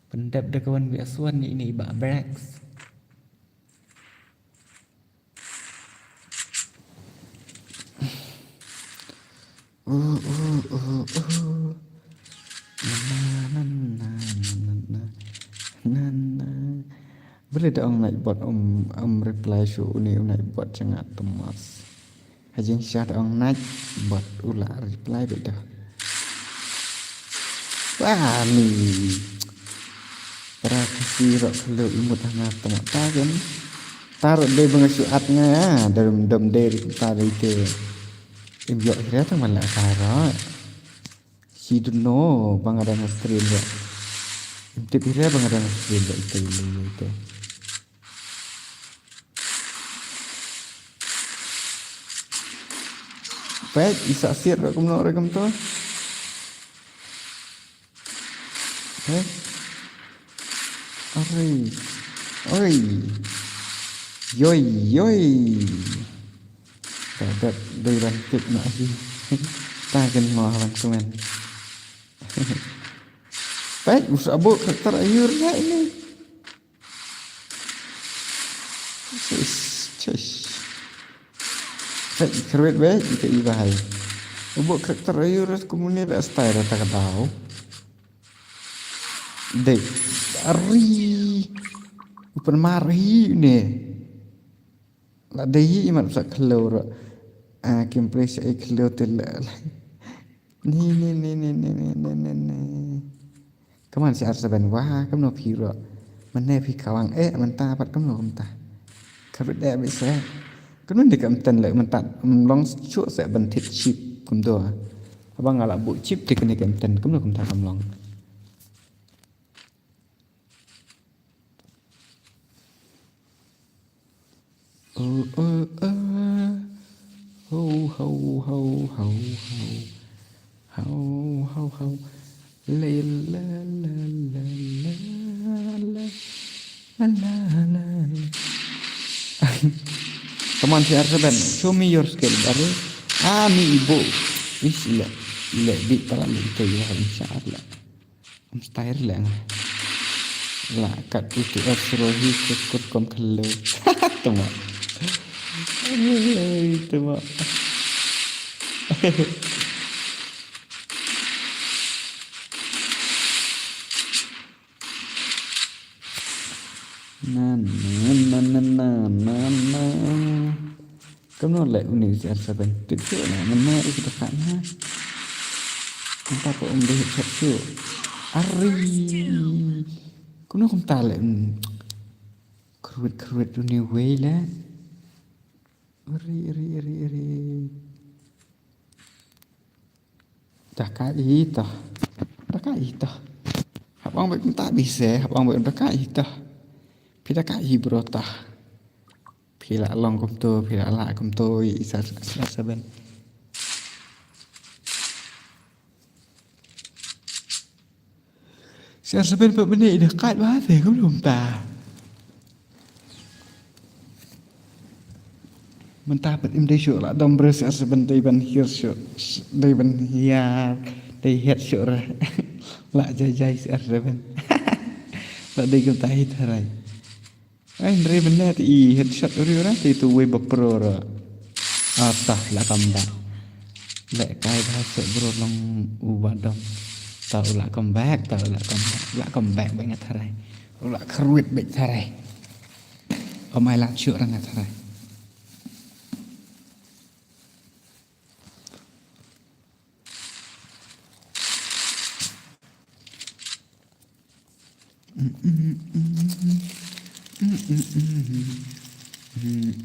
Pyndep da ka wan bias wan ni ini i Bah Brax. Uh, uh, uh, uh. Na, na, na. Bele da ong Nightbot um, um reply shu uni u Nightbot jong nga Thomas. Ha jingshisha da ong Nightbot u la reply beit da. Wah, ni. Para Khasi ruh khlem imut ha nga tang ta kan. Ta ruh dei ba nga shu at nga, ah, dom dom dei ruh ta dei te. Im ïoh hira tang man la ka ruh. Shi duno ba nga dang stream ruh. Im tip hira ba nga dang stream ruh ite ite ite. Peit, i sa siat ruh kumno ruh kumto. Peit. Oi. Oi. Yoi, yoi. Dep, dep, dei ban tip na hi. Ta kan ngo hawan kumen. Peit, us abo karakter ayur na ini. Sis, sis. Peit, kyrwit beit, ite i bahai. Ubo karakter ayur kumne da style ta ka daw. Dei. Ari. Upan mari ne. La dei hi imat sa khlor. Ah, kim play sa i khlor tel. Ni, ni, ni. Come on, si ar seven. Wah, kumno phi ruh. Mynne phi kawang, eh, mynta pat kumno kumta. Kyrwit eh beit se. Kumno ne kam ten le mynta. Ym long shuh se ban thied chip kumto. Haba nga la buh chip te kane kam ten kumno kumta kam long. Oh, oh, oh. Ho, ho, ho, ho, ho. Ho, ho, ho. Le, la, la, la, la, la, la, la, la. Come on, C R seven. Show me your skill, buddy. Ah, mi ibu. Ish, ila. Ila, di pala le ito ya, insya Allah. Ym style leh nga. La kat itu es rohi syukur kom khelo. Tuma. Tuma. Na, na, na, na, na, na, na. Kumno leh uni C R seven. Tip shuh na, mynne u kita khat na. Kumta ko um deh chat shuh. Ari. Kumno kumta leh. Kruit, kruit uni wei leh. Ari, ari, ari, ari. Da ka i toh. Da ka i toh. Hap ong bad kumta bise, hap ong bad da ka i toh. Phi da ka i bro toh. Phi la long kumto, phi la lah kumto, i sa sa sa ben. C R seven pat mynne i da kait bha te kumno kumta. Mynta pat im dei shuh la dom bre C R seven dei ban hiar shuh, dei ban hiar, dei head shuh re. La jai jai C R seven. La dei kumta hi tharai. Ai, hynrei mynne te i headshot uri ura te itu wei ba pro ra. Ah, tah, la comeback. Leh kai bha se bro long u ba dom. Tah, u la comeback, tah, u la comeback. La comeback ba nga tharai. U la kruit ba tharai. Ym ai la shuh ra nga tharai. Hmm,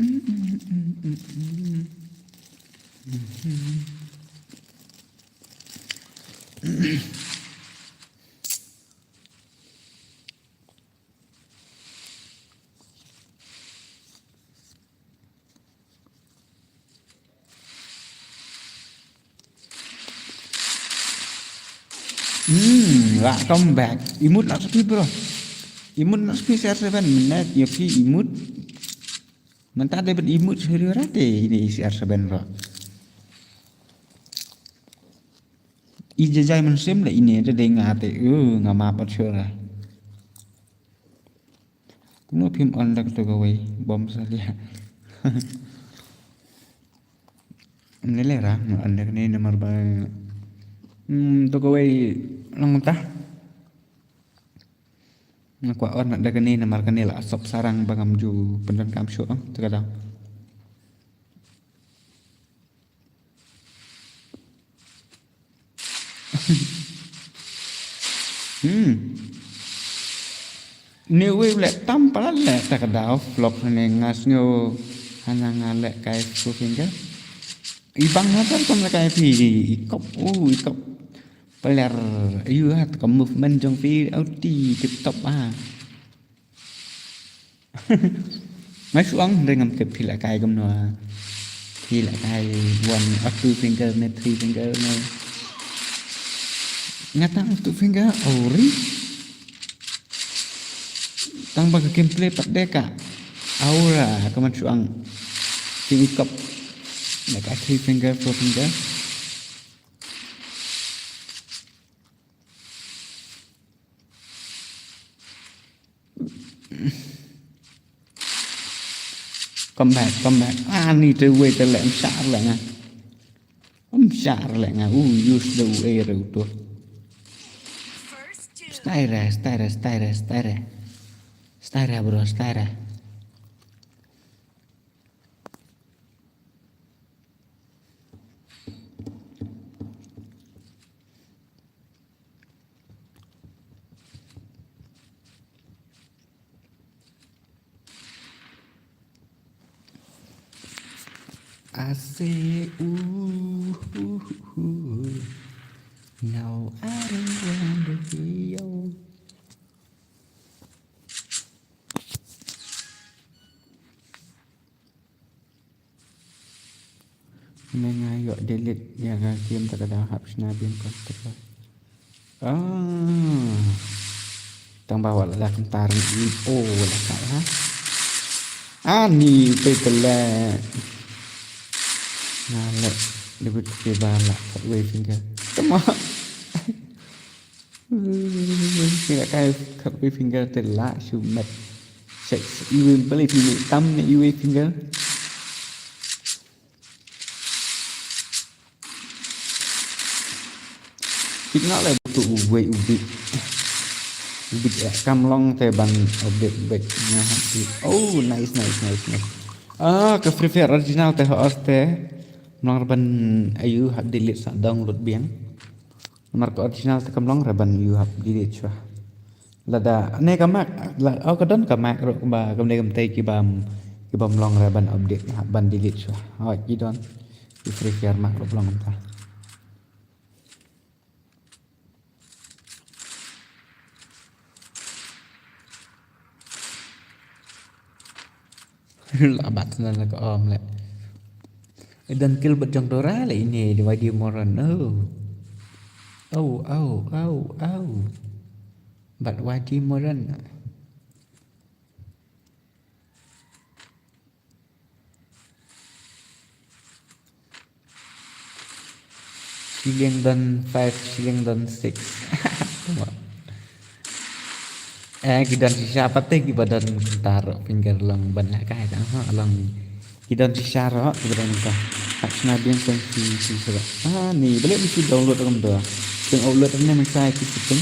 welcome back. Imut nak sepi, bro. Imut nak sepi C R seven minit ya pi imut. Mantap deh bet imut serius rate ini C R seven, bro. I jajai mynsiem la ini ada deh ngate. Uh, ngam apa chura. Kumno phim on da to kawei bom salia. Nele ra on da kane namar ba. Hmm, to kawei lang ta. Nga kwah on da kane namar kane la sop sarang ba ngam ju pyndonkam shuh, ah, te ka daw. Hmm. Ni wei leh tam palat leh ta ka daw vlog ne nga sngew hana nga leh kai Four Finger. I bang na tar kam leh kai phi i kop, u i kop. Peler, ayu ha, ka movement jong phi, auti, tip top, ah. Nga shu ong, dei ngam tip phi la kai kumno, ah. Phi la kai one or two finger ne, three finger ne. Nga tang two finger, ori. Tang ba ka gameplay pat de ka. Aura, ka man shu ong. Phi i kop. La kai three finger, four finger. Come back, come back. Ah, ni te wei te leh, ym shah leh nga. Ym shah leh nga. U use da u ei re u to. Staire, staire, staire, staire. Staire, bro, staire. I say, ooh, ooh, ooh. No, I don't want to be your. Me nga ïoh delete ïa ka game ta ka daw hap shna biang kontak. Ah. Tang ba wat la kumta ri o la ka ha. Ani pe tele. Nga leh debut ke ba la kat wei finger. Tama. Kira kai kat wei finger te la shu met. Check iwei beli phi tam ne iwei finger. Phi nga leh tu uwei ubit. Ubit eh kam long te ban update back nga hap di. Oh, nice, nice, nice, nice. Ah, ka Free Fire original te hos te. Mlong ban ayu hap delete sa download biang. Namar ka original te kam long re ban ïoh hap delete shuwa. Lada ne ka Mac, la, oh, ka don ka Mac ruh ba kam ne kam te ki bam, ki bam long re ban update hap ban delete shuwa. Oh, ki don. Ki Free Fire Mac ruh long ta. La bat na la ka om le. Don kill bad jong Dora le ini di wadi moron. Oh. Oh, oh, oh, oh. Bad wadi moron. Shilling don five, shilling don six. Eh, ki don shisha pat te ki ba don tar finger long ban la kai tang ha long. Ki don shisha ro ki ba don ta. Hak sna bien sen si si sra. Ah, ni balik mesti download ram do. Teng upload ne men sai ki setting.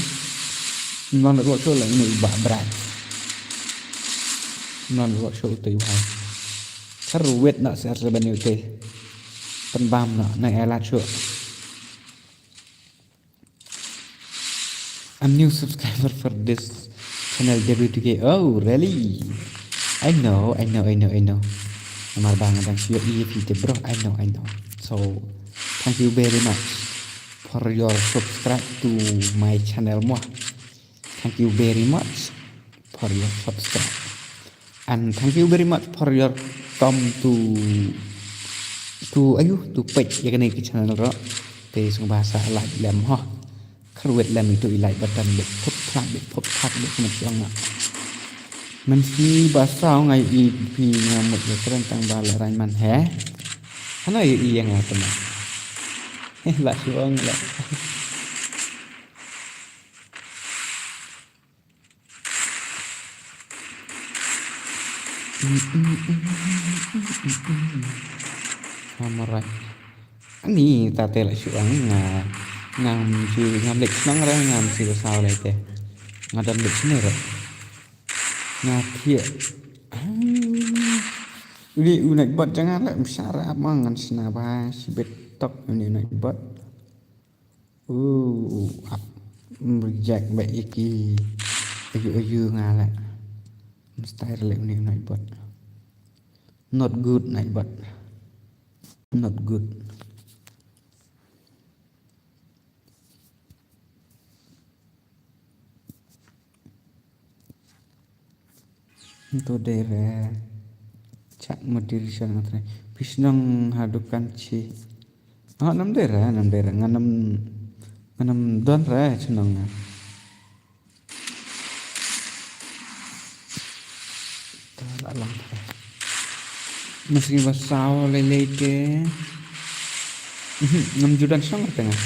Non ro so la ni ba brat. Non ro so te wai. Kar wet na ser sa bani te. Pynbam na na elat so. I'm new subscriber for this channel, W T K. Oh, really? I know, I know, I know, I know. Namar ba nga dang shu ïohi ïa phi te bro, I know, I know. So, thank you very much for your subscribe to my channel mo. Thank you very much for your subscribe. And thank you very much for your come to, to, ayu, to page ïa kane ka channel ruh. Te sngewbha sa like lem ho. Kyrwit lem ïa uto i like button bit phup phlak, bit phup phlak, bit phup phlak. Mynsngi ba saw nga ïohi phi, nga mut ïa kren tang ba lehraiñ man he. Hano ïohi ïa nga te ma. Heh, lah shu ong lah. Hamar. Ani ta te lah shu ong nga, ngam ju, ngam leit shnong re, ngam shu saw lei te. Nga don leit shnong re. Nga thiah. Uni u Nightbot jong nga leh, ym shah re ap ma, ngan shna ba shibit tok uni u Nightbot. Uh, ap. Reject beit ïa ki. Ayu ayu nga leh. Mesti re leh uni u Nightbot. Not good Nightbot. Not good. To dei re. Chak moderation nga trai. Phi shnong ha dukan chi. Oh, nam dei re, nam dei re. Nga nam, nga nam don re shnong nga. Ta la lang ta. Mynsngi ba saw lei lei te. Mhm, ngam ju don shnong te nga.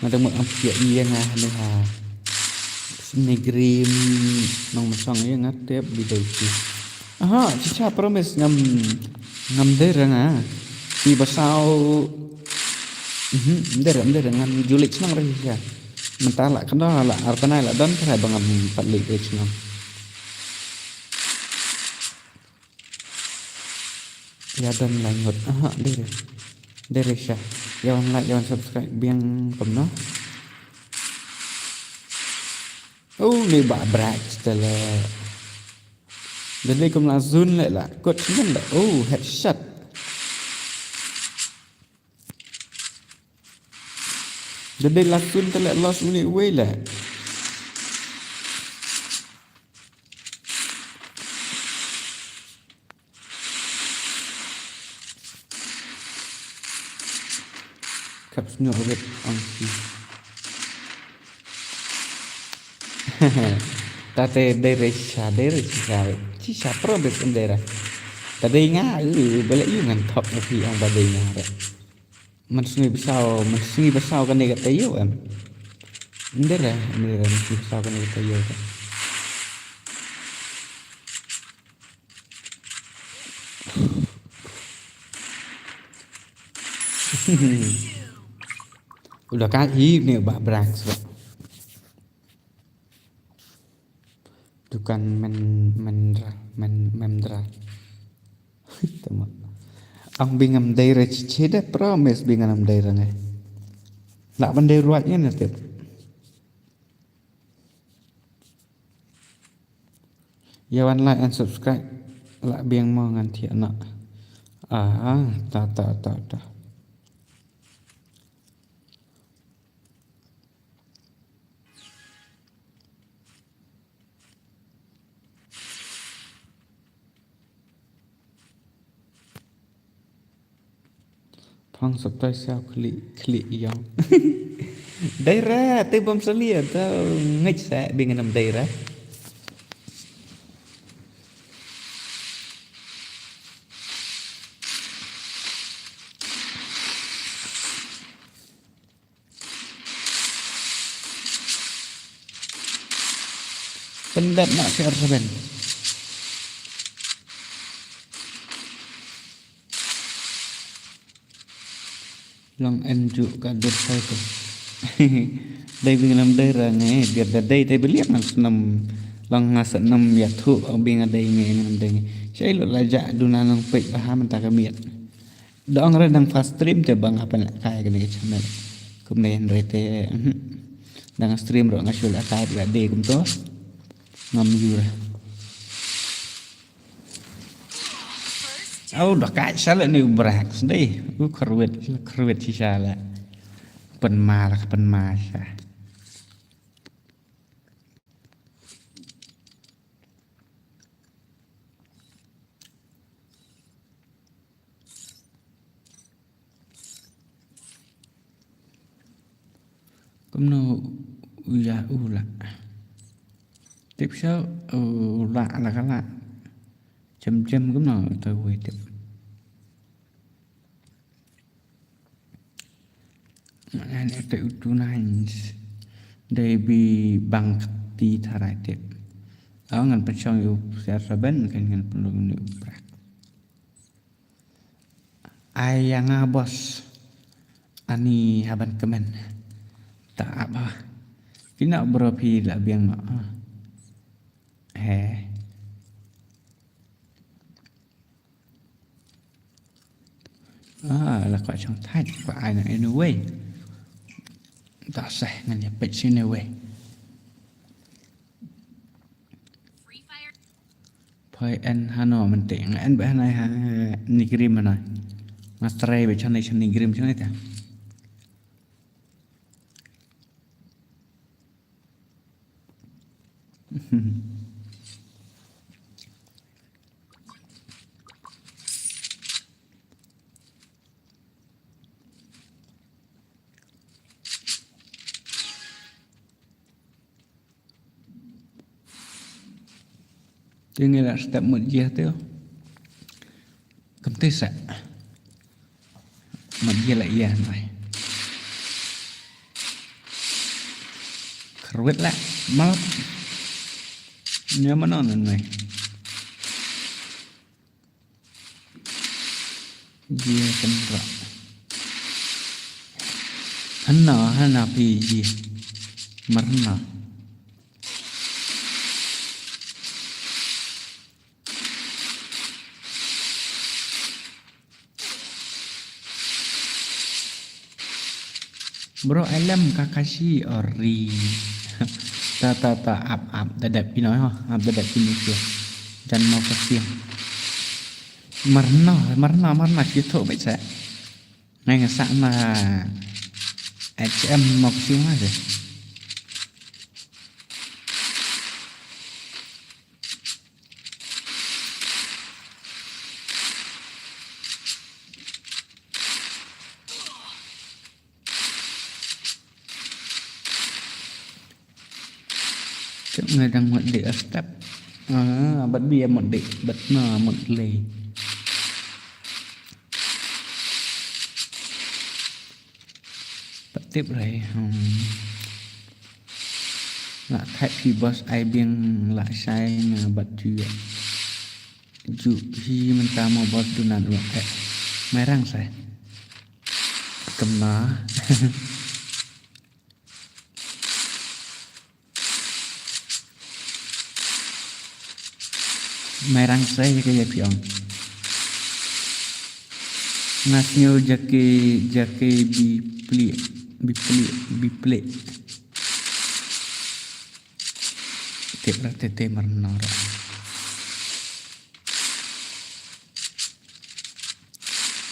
Nga dang mut am pia ïa nga ne ha. Snegrim nong masang ïa nga tep bi dei ki. Aha, chicha promise ngam, ngam dei ra nga. Ki ba saw. Mhm, ngam dei ra, ngam dei ra, ngam ju leit shnong ra chicha. Mynta la kano la ar bnai la don trai ba ngam pat leit shnong. Ïa don lai ngut. Aha, dei re. Dei re sha. Ïa wan like, ïa wan subscribe biang kumno. Oh, ni ba brak tele. Dei kum la zun le la. Kot shmen le. Oh, headshot. Dei la zun tele los uni wei le. Kap sñiuh rit ong ki. Ta te dei re sha, dei re sha, chi sha pro bit em dei ra. Ta dei nga, u, ba leh yu ngan thok na phi ong ba dei nga re. Mynsngi ba saw, mynsngi ba saw kane ka taïew em. Em dei re, em dei re, mynsngi ba saw kane ka taïew ka. Udah ka hi ni ba brak so. Dukan men, mendra, men, mendra. Tama. Ang bingam dei re chichi de promise bingam dei re nge. Lah ban dei ruat nge na tip. Ïa wan like and subscribe. Lah biang mo ngan thiah na. Ah, ta, ta, ta, ta. Phong sop tai siaw khlieh khlieh ïong. Dei re, te bym salia, te ngeit sa bingam dei re. Pyndep na C R seven. Long en ju ka dep sai tu. Dei bingam dei ra nge, biar da dei dei beliak nang snam. Long nga snam ïathuh bingam dei nge, ngam dei nge. Sai lo la ja duna nang peit ba ha mynta ka miet. Dang re dang first stream te ba nga pynlehkai kane ka channel. Kumne hynrei te, mhm. Dang stream ruh nga shu lehkai ba dei kumto. Ngam yura. Au, da kai shala ni u brak sdei. U kharwit, kharwit shisha la. Pen ma la, pen ma sha. Kumno u ya u la. Tip sha u la la ka la. Jem jem kumno ta wei tip. Ngan ete u tu nines. Dei bi bang kti tharai tip. Aw ngan pynshong yu siar saben kan ngan pynlong ni u prak. Ai ya nga bos. Ani haban kemen. Ta ap ha. Kina bro phi la biang no. He. Ah, la kwah shong thait, kwah ai na anyway. Ta seh ngan ya peit sini wei. Phai en hano menti, nga en ba hanai ha ni grim hanai. Nga try ba chani chani grim chani ta. Te ngi la step mut jia te. Kam te sa. Mut jia la ia nai. Kharwit la. Malap. Nya manon nai. Jia kan ra. Hana, hana pi jia. Marna. Bro, elem Kakashi ori. Ta, ta, ta, ap, ap, dadap ino, ha, ap, dadap ino, sio. Jan mau kasiang. Marna, marna, marna, sio tu, baik sa. Ngai ngasak na H M mau kasiang aja. Tep ngai dang mut dei a step. Ah, bat bi a mut dei, bat na mut lei. Pat tip rai. Hmm. La thait phi boss ai biang la shai na bat ju ya. Ju hi mynta mo boss du nan wa eh. Mai rang sai. Kam na. Mai rang sai jake ya piong. Ngas nyu jake, jake bi pli, bi pli, bi pli. Tep ra tete marnor.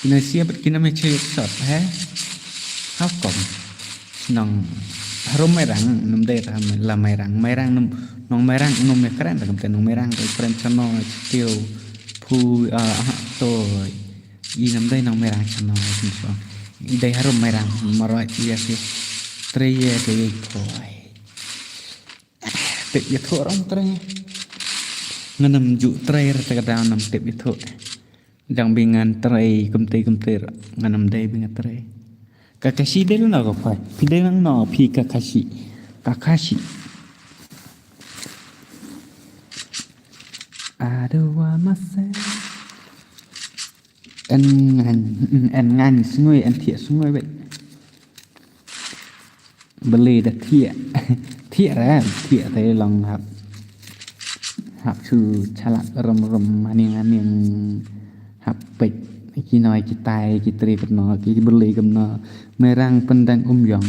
Kina sia bad kina me chayek sot, he? How come? Nong harum Mairang, num dei ram la Mairang. Mairang num, nong Mairang num me kren, ram te nong Mairang, te kren chano, chitio, phu, ah, ah, to. I num dei nong Mairang chano, chitio. Dei harum Mairang, marwai ia si. Trei ia ke ia koi. Tip ia thuh rong trei. Nganam ju trei, rata ka daw nam tip ia thuh. Dang bi ngan trei kumtei kumtei, ngan ym dei bi ngan trei. Kakashi dei lang no ka phai. Phi dei lang no phi Kakashi. Kakashi. Aduh wa masai. En ngan, en ngan sngui, en thiah sngui bet. Bele da thiah. Thiah ra, thiah te long hap. Hap shu chalak rom rom, haning haning hap pek. Ki noi ki tai, ki tri pet no, ki bele kam no. Mairang pyndang um yong.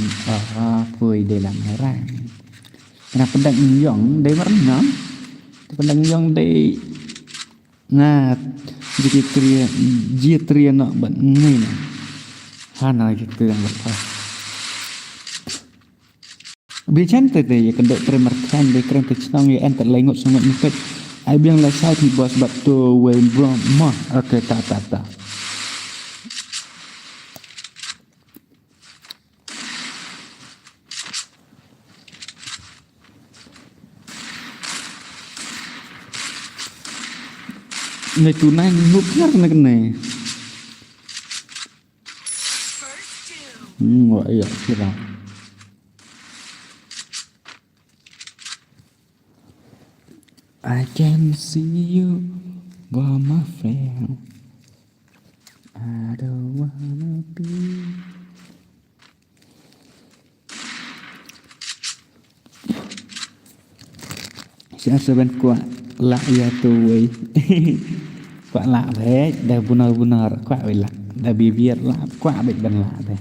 Ah, pui de la Mairang. Nga pyndak yong dei mar nga. Pyndak yong dei nga jitri jitri no ban ngai na. Hana jitri yang lepas. Bi chan te te ya kendo tre mar khan de krem te chnong ya enter lai ngut sangat mukit. Ai biang la sau ti bos bat to wei bro ma. Okay, ta ta ta. Nai tu nai nuk yar na kene. Hmm, wa iya kira. I can see you, but my friend, I don't wanna be. Sha seven kwah lah ya tu wei. Kwah lah bek da bunar-bunar kwah wei lah da bibir lah kwah bek ban lah de.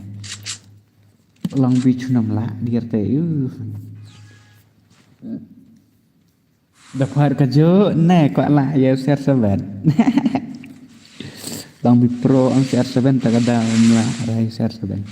Long bi chunam lah dir te. Uh. Da phar ka ju ne kwah lah ya ser seven. Long bi pro ang ser seven ta ka da um lah rai ser seven.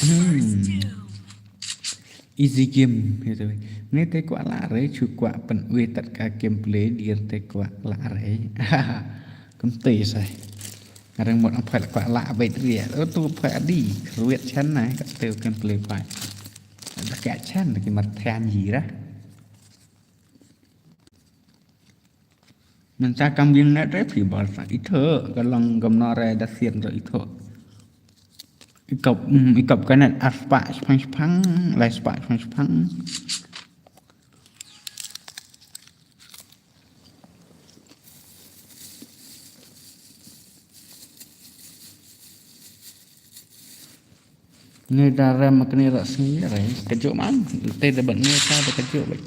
Hmm. Easy game gitu. Ngi te kwah lah re chu kwah pyn-ui tat ka gameplay dir te kwah lah re. Kum te sai. Ngarang mot ang phai kwah lah bait ria. Oh tu phai adi kruet chan na ka te gameplay phai. Da ka chan ki mar than ji ra. Mynta kam biang net re phi bor sa itho ka long gam no re da sien ro itho. Ikop mm, ikop ka net ar spah spang spang lai spah spang spang. Ngi da rem kni ra sngi re. Ka juk man. Te da ban ngi ka da ka juk bek.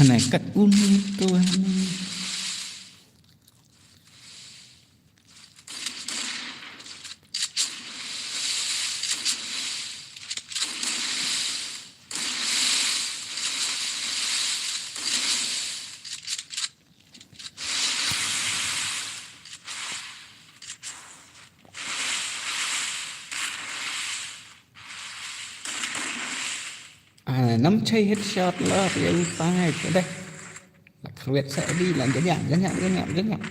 Hane kat un tu hane. Ah, nam chei headshot la ya u tai ka deh. La khruet sa di la janyap janyap janyap janyap.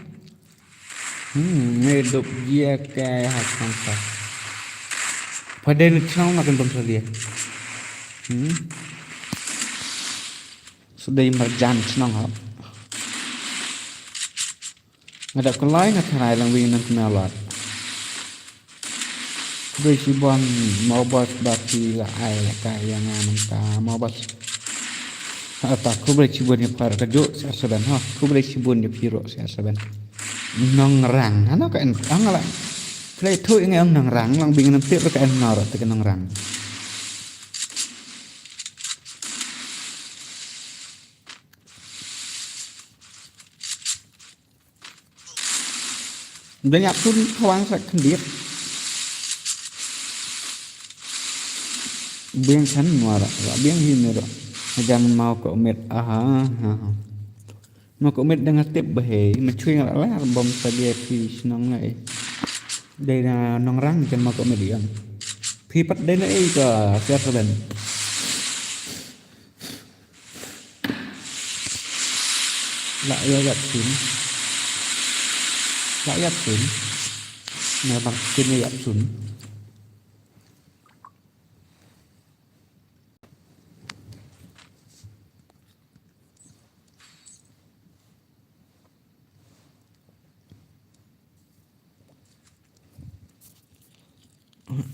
Hmm, me dok dia ke ha chang sa. Pada ni chang na kan bom sa dia. Hmm. Sudai marjan chnong ha. Nga da kulai nga tharai lang wi nang kena lat. Khublei shibun Mobus ba phi la ai la ka ïa nga nangta Mobus. Ata khublei shibun ïa phi ka juk siar saben ha. Khublei shibun ïa phi ruh siar saben. Nongrang hano ka en ang la. Khublei tu ïa nga nongrang lang bing nang tip ka en nor te ka nongrang. Beng ap tun khawang sa khyndiat. Beng san mara, beng hi mera. Hajan mau ko met aha. Mau ko met dengan tip bahai, machui ngala lar bom sa dia phi shnong lai. Dei na nongrang jan mau ko met yang. Phi pat dei na ei ka siar saben. La ïa ïap sun. La ïap sun. Na bang kin ïa ïap sun.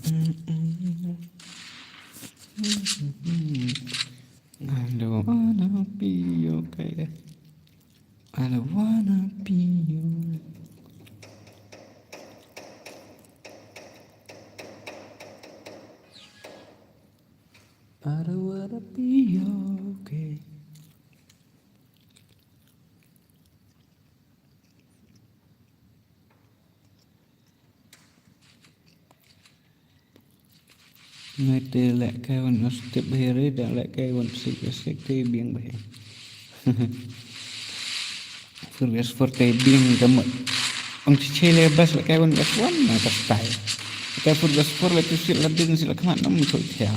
I don't wanna be okay. I don't wanna be you. I don't wanna be okay. Ngai te leh kai wan os tip bheri da leh kai wan sik sik te biang bheri. Furious four te biang ka mut. Ong chi chi le bas leh kai wan bas wan na ka style. Kai Furious four leh tu sik la ding sik la khmat nam tu thia.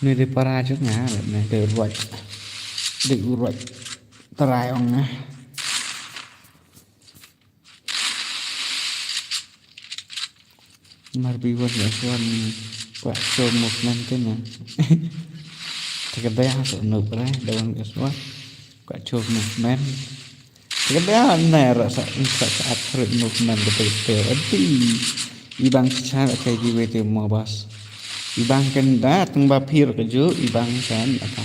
Ni di para juk nga, ni di ruat, di ruat terai ong nga. Mar bi wan ya suan kwa show movement tu na. Tegada ya so no pare da wan ya suan kwa show movement. Tegada na ra sa sa sa create movement betul betul. Ati ibang cha ka ji we te mo bas. Ibang kan da tung ba phir ke ju ibang kan apa.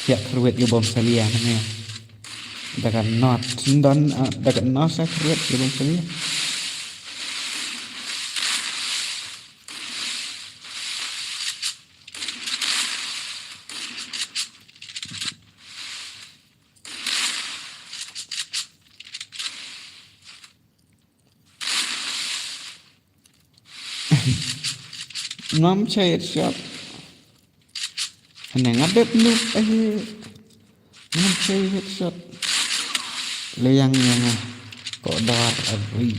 Ya create ya bom salia na. Daga not don, ah, daga not sa khrwet ki bang sani. Ngam chait shot. Ane nga dep nuk ahi. Ngam chait headshot. Liang yang ah. Ko dor abri.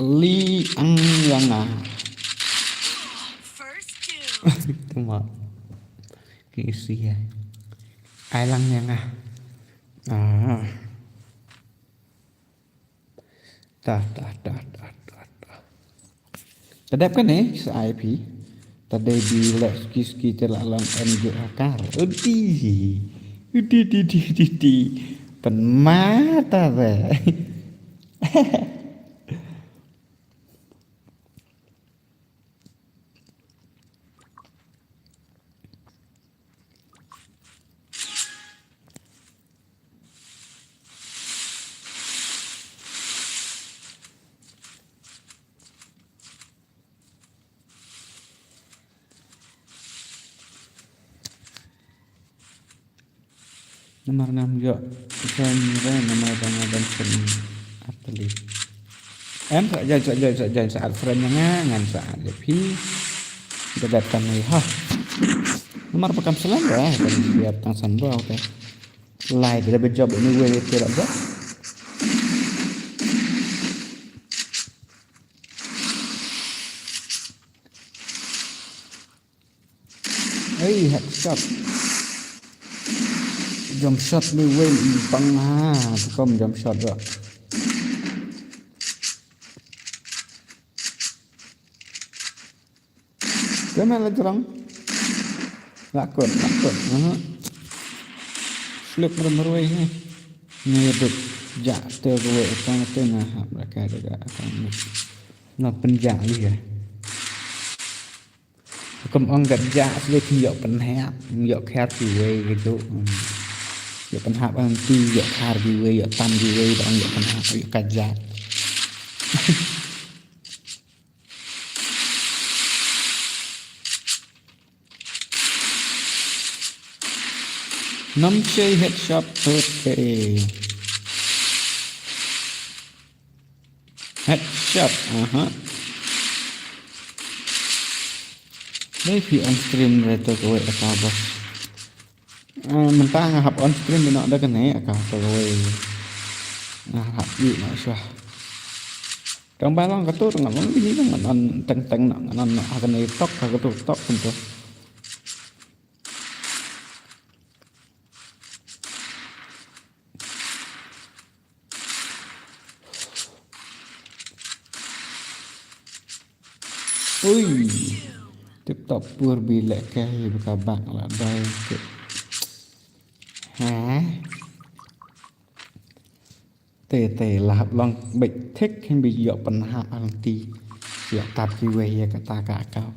Li ang yang ah. First kill. Tuma. Ki isi ya. Ai lang yang ah. Ah. Ta ta ta ta ta ta. Ta dep kane sa I P. Ta dei bi leh ski ski te la long em ju akar. Udi. Udi di di di di. Pen mata re. Namar ngam ïoh friend re namar ba nga don friend artylli. Em sa join sa join sa join sa add friend nga ngan sa add ïa phi. Debat kan ni ha. Namar ba kam salam re kan siap tang san ba okay. Lai da ba job ni we te ra ba. Ei, headshot. Jump shot ni wei bang ha, tu kom jump shot ba. Kena la jrong. Lakut, lakut. Aha. Slip merem merwei ni. Ni duk jak te wei tang te na hap la ka de ka tang ni. Na penjak ni ya. Kum ong kat ja sule ki ïoh pynhap, ïoh khar kiwei gitu. Hmm. Ïoh pynhap ang ti, ïoh khar kiwei, ïoh tam kiwei, dang ïoh pynhap, ïoh kajat. Namche headshot, okay. Headshot, aha. Dei phi on stream re to kawei ata boss. Eh, mynta nga hap on stream ïa noh da kane, ka kawei. Nga hap ïa noh shuwa. Tang ba long ka tur ngan on bini ngan on teng teng noh, ngan on noh ha kane tok, ha ka tur tok kumto. Ui. Tip top pur bi leh kai ba ka bak la dai ke. Ha? Te te la hap long beit thik hin bi ïoh pynhap hangti. Ïoh tap kiwei ïa kata ka account.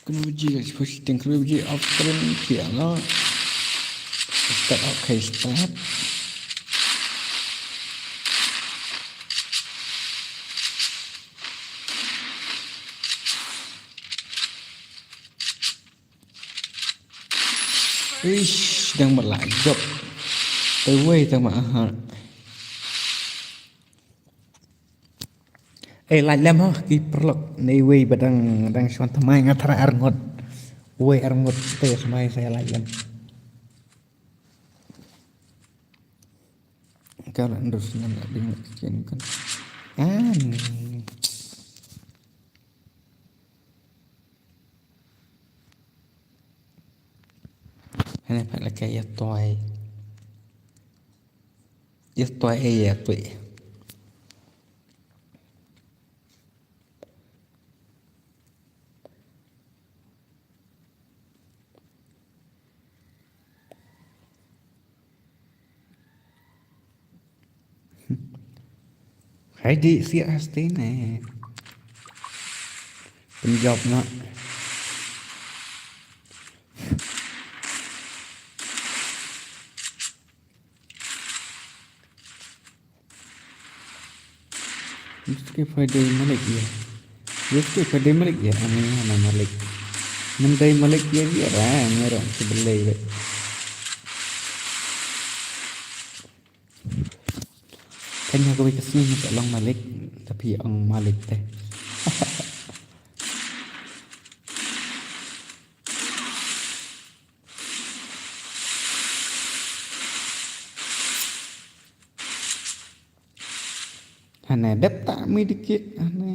Kena uji guys, posting kena uji off screen, siap lah. Start, okay, start. Ish, dang ba lah jop. Te wei dang ba aha. Eh, lait lem ha, ki paralok, ne wei ba dang, dang shon thymmai nga tharai arngut. Wei arngut, te thymmai sa lait lem. Ka la ndus ngan la ding la ktien kan. An. Hane pat la ka ïa toi. Ïa toi eh ïa toi. Hai di siap hasti ne. Pynjop na. Mesti pada Malik ya. Mesti pada Malik ya. Ani ana Malik. Mendai Malik ya dia ra ngerong sebelai. Kan aku bagi kesini tak long Malik, tapi ong Malik teh. Hane dep ta mi dikit hane.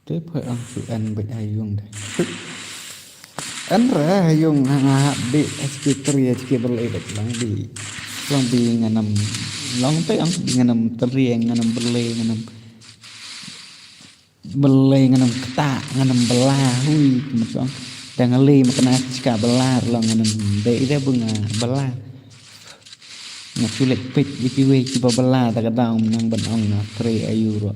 Te pha ang su an bek ayung de. An ra ayung ha nga hap de aski tri aski berlei bek lang di. Lang di nganam long te ang di nganam tri nganam berlei nganam. Belei nganam kta nganam bela hui kumsong. Dang lei makna chika bela long nganam de ida bunga bela. Nga chulek pit di kiwe kiba bela ta ka daw nang ban ong nga kre ayu ro.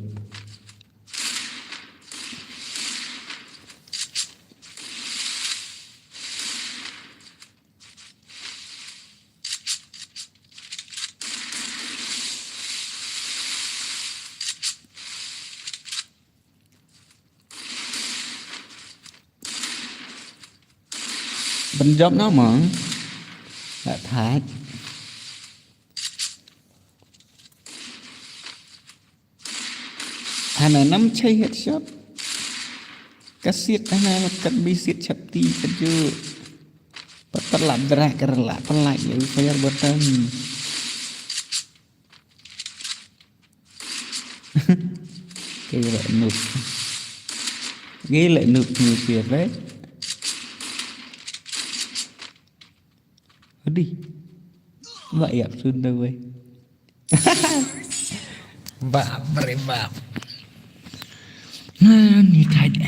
Ban jop na mong. That tight. Hana nam chai het shot. Ka siat hana kat bi siat chap ti ka ju. Patalap dra ka rela palak ya fire button. Gila noob. Gila noob ni siat eh. Adi. Ba yak sunda weh. Bap bre bap. Nah, ni tight.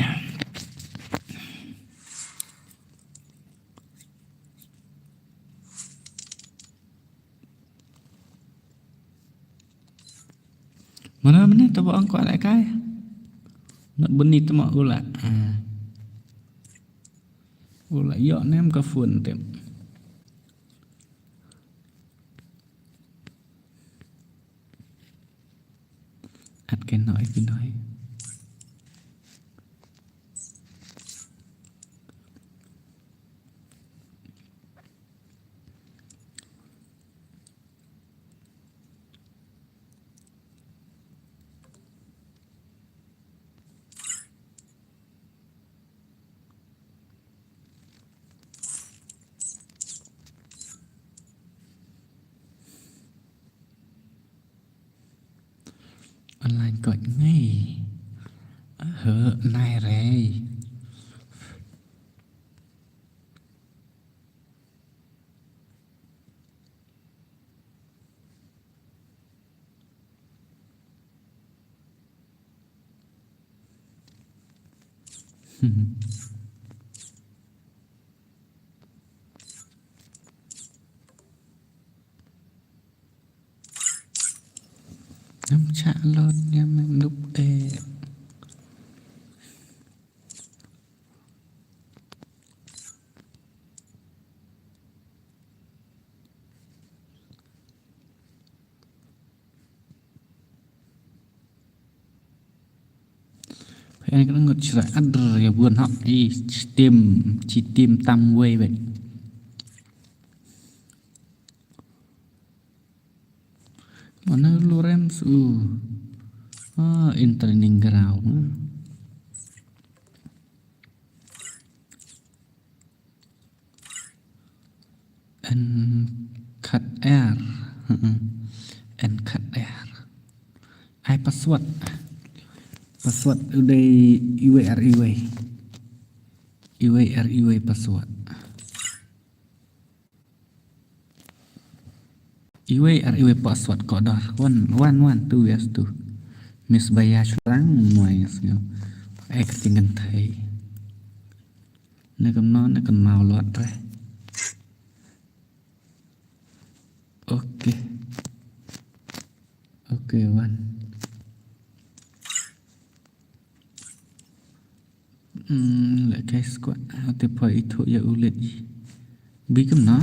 Mana mana tu ba angkut nak kai. Nak bunyi tu mak ula. Ah. U la ïoh ne em ka phone te. At ke noi ki noi. Online koit ngai. Aha, nai rei. Ngam chah load, ngam, ngam dup eh. Pha ïa ka ngut sra adr ïa bun hok i chitim, chitim tam wei wei. Mana Lorenz u. Ah, in training ground. N khat R. Heeh. N khat R. Ai password. Password u dei iwei ar iwei. Iwei ar iwei password. Iwei ar iwei password ko dor. Wan, wan, wan, tu yes tu. Miss Baya Shrang, moi yes nyo. Ek tingin thai. Ne kam no, ne kam mau lot re. Okay. Okay, wan. Hmm, leh kai squad. Te poi ithuh ïa u leit i. Bi kam na?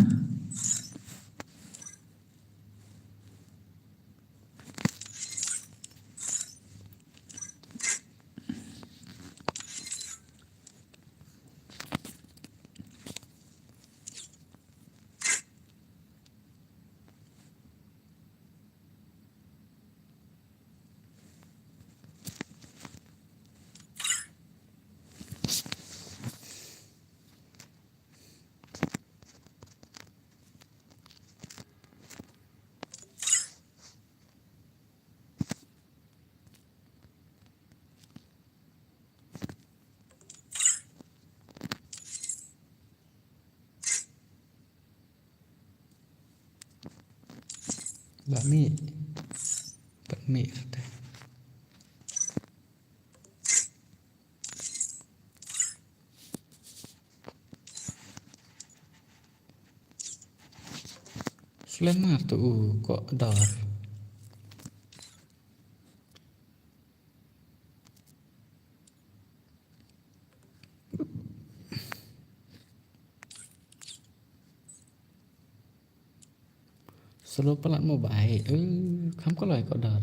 Ba mi. Ba mi sate. Slemar tu u kok dar. Solo palat mobile, eh, kam ko lai ko dar.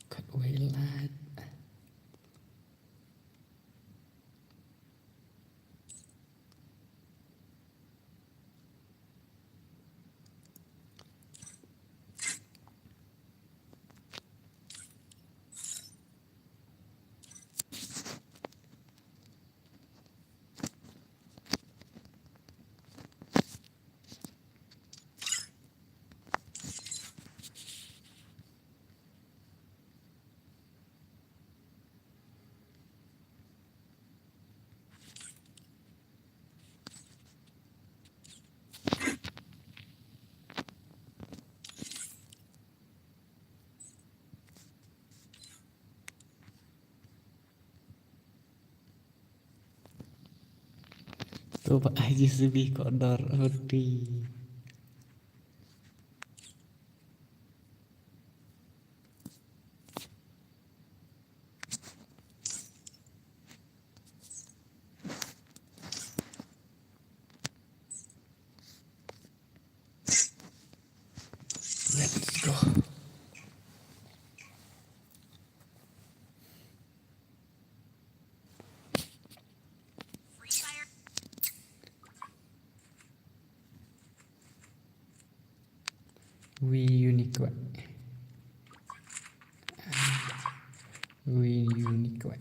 Kat wei lait. To ba ai J C B ko dor oti. Let's go. Wi unique. Wi unique.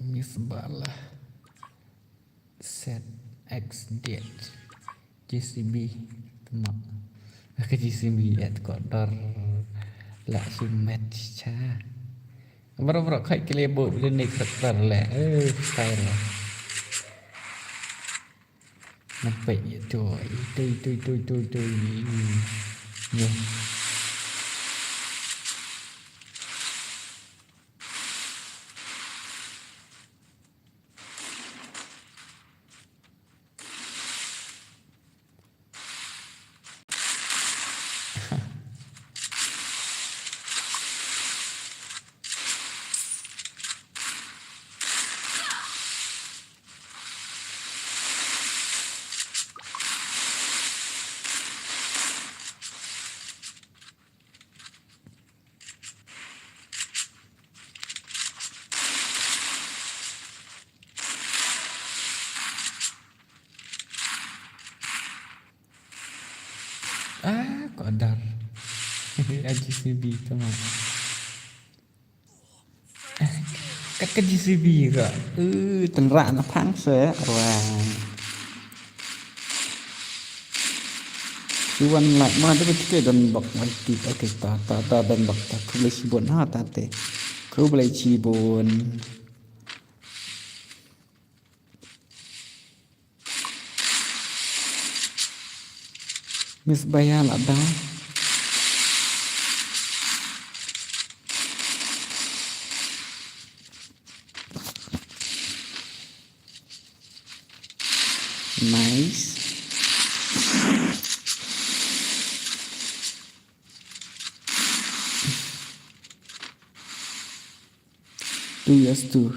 Miss Bala. Set X date. J C B. Tama. Ka J C B et ko dor. La su match cha. Bro bro khai kile bo le ne karakter le. Eh, style. Nampak ya tu. Itu itu itu itu itu. Yo. Ah, ko dor. Ka J C B tu mah. Ka, ka J C B ka. Eh, tynrah na phang se. Wah. Iwan like ma tu ke don bok mai ti. Okay, ta, ta, ta don bok ta. Khublei shibun ha ta te. Khublei shibun. Miss Baya la da. Nice. Two years two.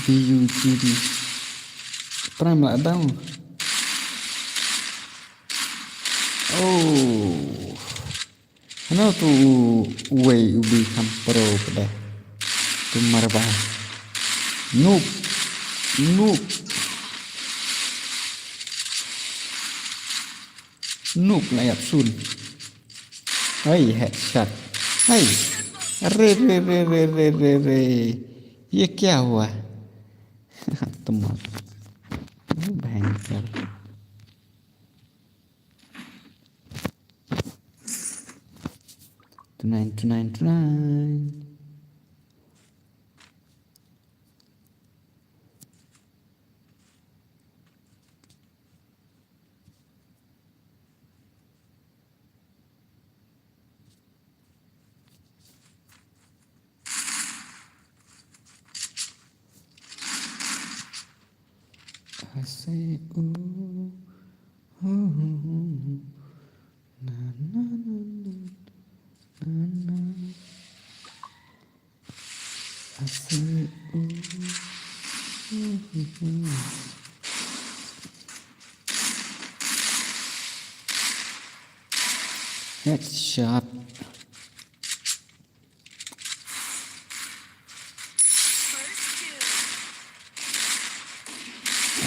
B U G D. Prime la down. Oh. Hano tu uwei ubi kam pro pede. Tu marba. Noob. Noob. Noob na yap sun. Hey, headshot. Hey. Re, re, re. Ye kya hua? Tuma. Bhayangkar. Tonight, tonight, tonight. I say, ooh, ooh, ooh, ooh, na, na, na. I say, ooh, ooh, ooh, ooh. Headshot.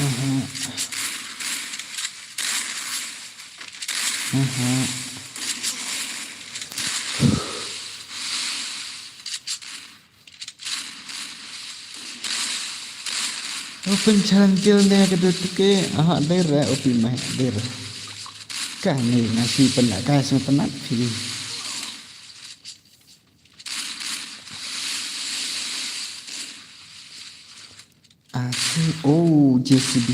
Aha. Aha. Open challenge kill ne ka dut ke. Aha, der, eh, open mah, der. Kane nga si pynat, ka si pynat phi. Aku, oh, J C B.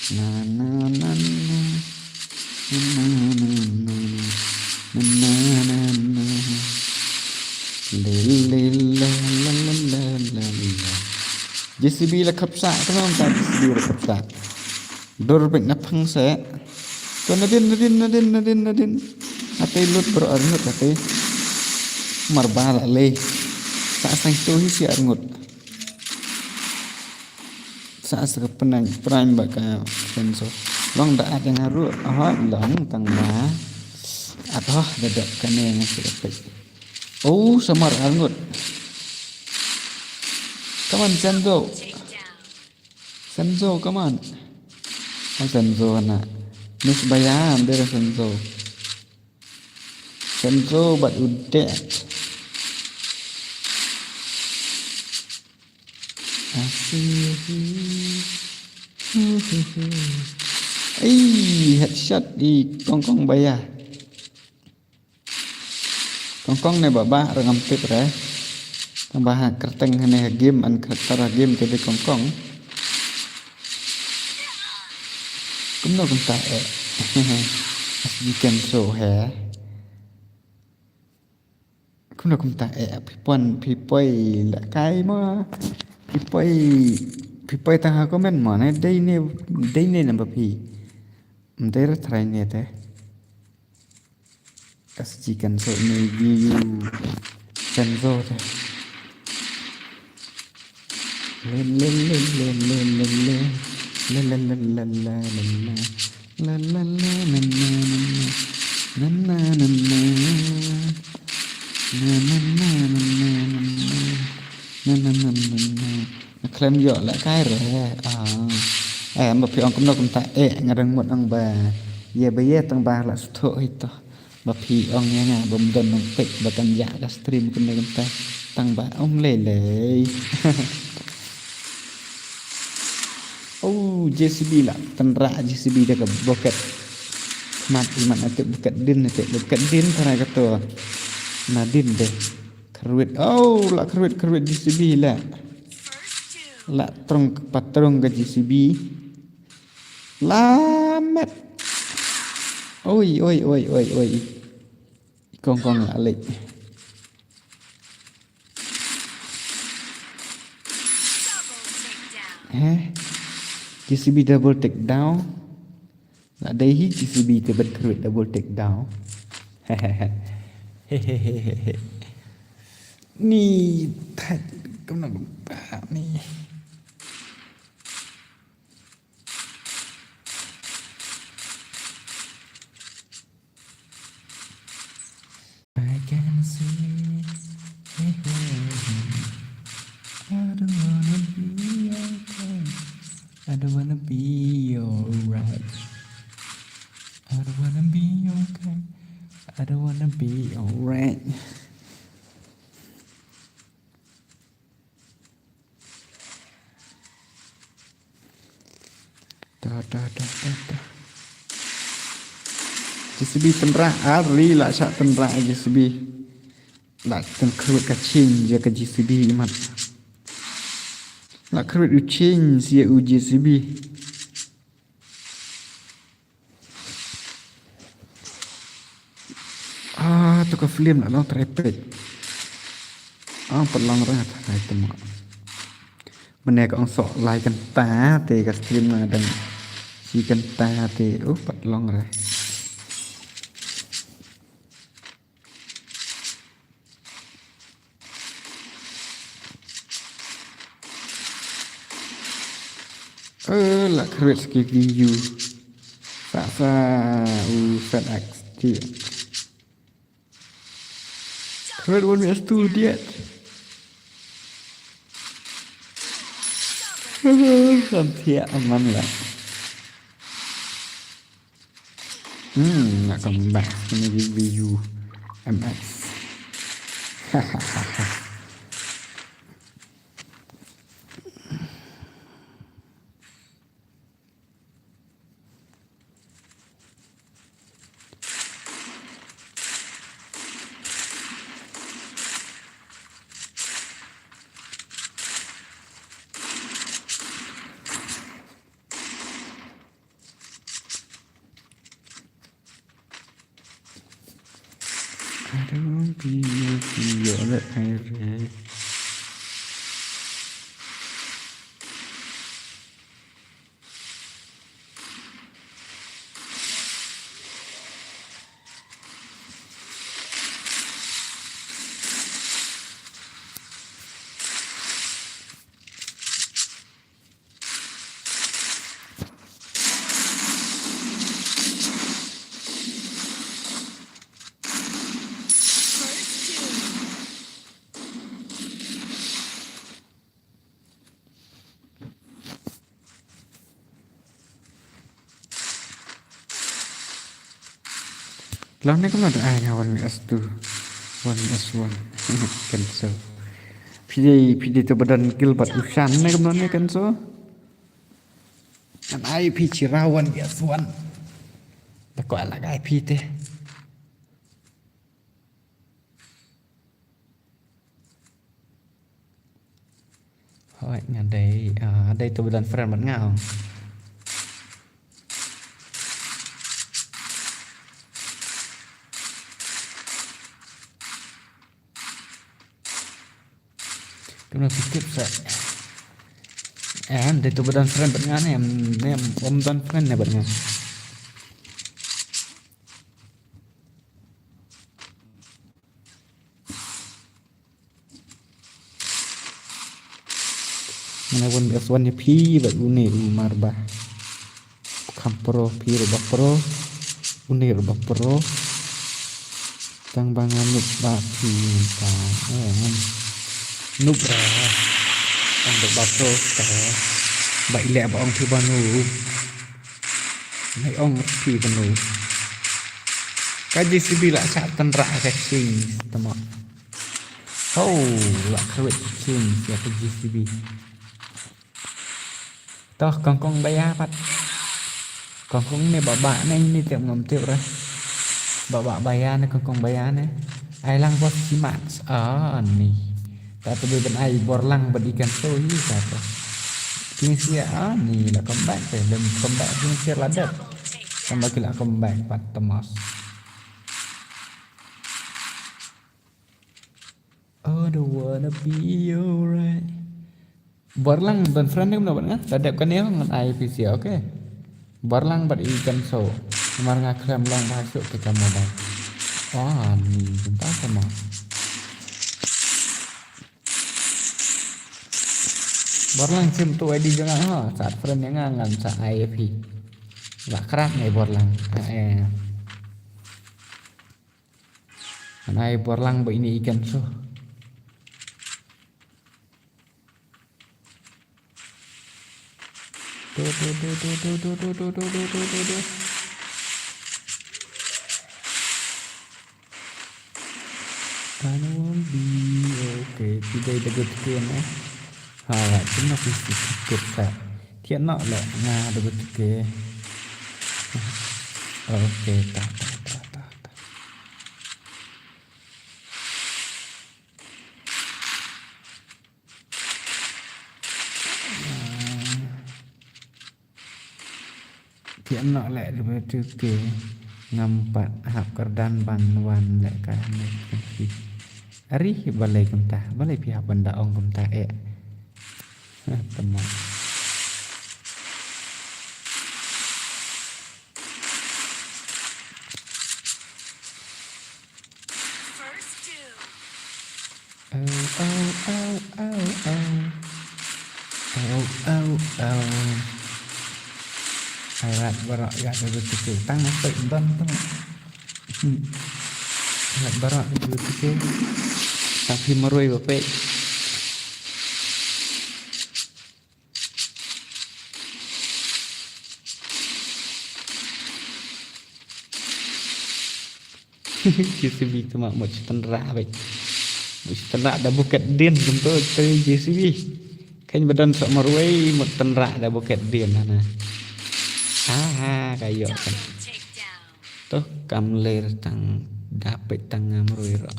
Na, na, na, na. Na, na, na, na. Na, na, na, na. Le, le, la, la, la, la, la, la. J C B la khapsah, kumno mynta J C B la khapsah. Dur bik na phang se. Ko nadin, nadin, nadin, nadin, nadin. Ate lut bro arngut ate. Mar ba la le. Sa sang tu hi si arngut. Sa sa ka penang, prime ba ka Senzo. Long da at yang haru. Aha, long tang ba. At hoh da dok kane ngan si ka pek. Oh, samar arngut. Come on, Senzo. Senzo, come on. Oh, Senzo na. Miss Bayan, there is Senzo. Senzo, but you dead. Asik. Ai, headshot di kongkong baya. Kongkong ne baba rengam tip re. Tang ba ha kerteng ne ha game an karakter ha game te de kongkong. Kumno kumta eh. As you can show he. Kumno kumta eh phi pon phi poi la kai mo. Phi poi phi poi tang ha comment mo ne dei ne dei ne namba phi. Mdei ra try ne te. As you can show ne view Senzo te. Le, le, le, le, le, le, le. Le, le, le, le, le, le, le. La, la, la, na, na, na, na. Na, na, na, na. Na, na, na, na, na, na. Na, na, na, na, na. Nga khlem ïoh lehkai re. Ah. Eh, ba phi ong kumno kumta eh, nga dang mut ong ba. Ïa ba ïa tang ba la sdang hi to. Ba phi ong ïa nga bym don nongpeit ba kan ïa ka stream kumne kumta. Tang ba ym lei lei. Oh, J C B la tynrah J C B da ka bucket. Mat imat ate bucket din ate bucket din tara ka to. Na din de. Kyrwit. Oh, la kyrwit kyrwit J C B la. La trong patrong ka J C B. Lamet. Oi, oi, oi, oi, oi. Kong kong la lek. Heh. J C B double take down. La dei hi J C B te ban kyrwit double take down. Ni thait kumno ba ni. I can see. I don't wanna be okay. I don't wanna be alright. I don't wanna be okay. I don't wanna be alright. Da, da, da, da, da. J C B tynrah, ari la shah tynrah J C B. La tynrah ka change ïa ka J C B imat. La kyrwit u change ïa u J C B. Ah, tu ka film la long traffic. Ah, pat long re tharai tu ma. Mane ka ong sok lai kynta te ka stream nga dang shi kynta te. Uh, pat long re. Eh, la kyrwit ski view. Sa sa u set X T. Kyrwit one S two diet. Kan thiah aman la. Hmm, nak kembang ini view M X. Don't be guilty, you're the pirate. Lah ne kumno da ai ha one S two, one S one. Cancel. Phi dei, phi dei to ba don kill bad u Shan ne kumno ne cancel. Ngan ai phi chi round one S one. Da ko ala ai phi te. Hooid, nga dei, ah, dei to ba don friend bad nga ong. Kumno phi tip sa. Em, dei to ba don friend bad nga ne, em, ne, em, ym don friend ne bad nga. Ngan ai one S one ïa phi bad une u Marba. Kham pro, phi ruh ba pro. Une ruh ba pro. Tang ba nga noob ba phi ta. Eh, noob ra. Tang ba ba pro ta. Ba i leh ba ong phi ba noob. Nai ong phi ba noob. Ka J C B la sah tynrah ka ksing tama. Ho, la khrwit ksing ïa ka J C B. Toh kongkong baya pat. Kongkong ne baba ne ini tiap ngam tiap ra. Baba baya ne kongkong baya ne. Ai lang bos simat. Ah, ni. Ta tu ban ai bor lang bad ikan so hi ta tu. Kini sia, ah, ni la comeback te. Dem comeback kini sia la dep. Tambah kila comeback pat temos. I don't wanna be alright. Bor lang ban friend nim na ban nga. Da dep kane ngan ai P C, okay. Bor lang bad ikan so. Mar nga khlem long ba suk ke ka mobile. Oh, ni kumta ka ma. Bor lang sim tu I D jong nga ha. Sat friend ïa nga ngan sa ai phi. La krap ngai bor lang. Eh. Ngan ai bor lang ba ini ikan so. Tu, tu, tu. Ano bi, okay, pidai dagu tikin eh. Ha, kena pisi tikin sa. Tiada nak lah, nga dagu tikin. Okay, ta, ta, ta, ta, ta. Tiap nok leh dua puluh tiga ngam pat hap kyrdan ban wan leh ka ne. Ari balei kumta, balei phi hap ban da ong kumta eh. Tama. Au, au, au, au, au. Au, au, au. Ai rat baroh ïa ka betul. Tang na pek don tu. Hmm. Ai rat baroh ka betul. Tapi marwei ba pek. J C B tu ma mut tynrah bad. Mut tynrah da buket din kumtu tu J C B. Kan badan sok marwei mut tynrah da buket din hana. Aha, kayo kan. Tu kam ler tang dapet tang marwei ro.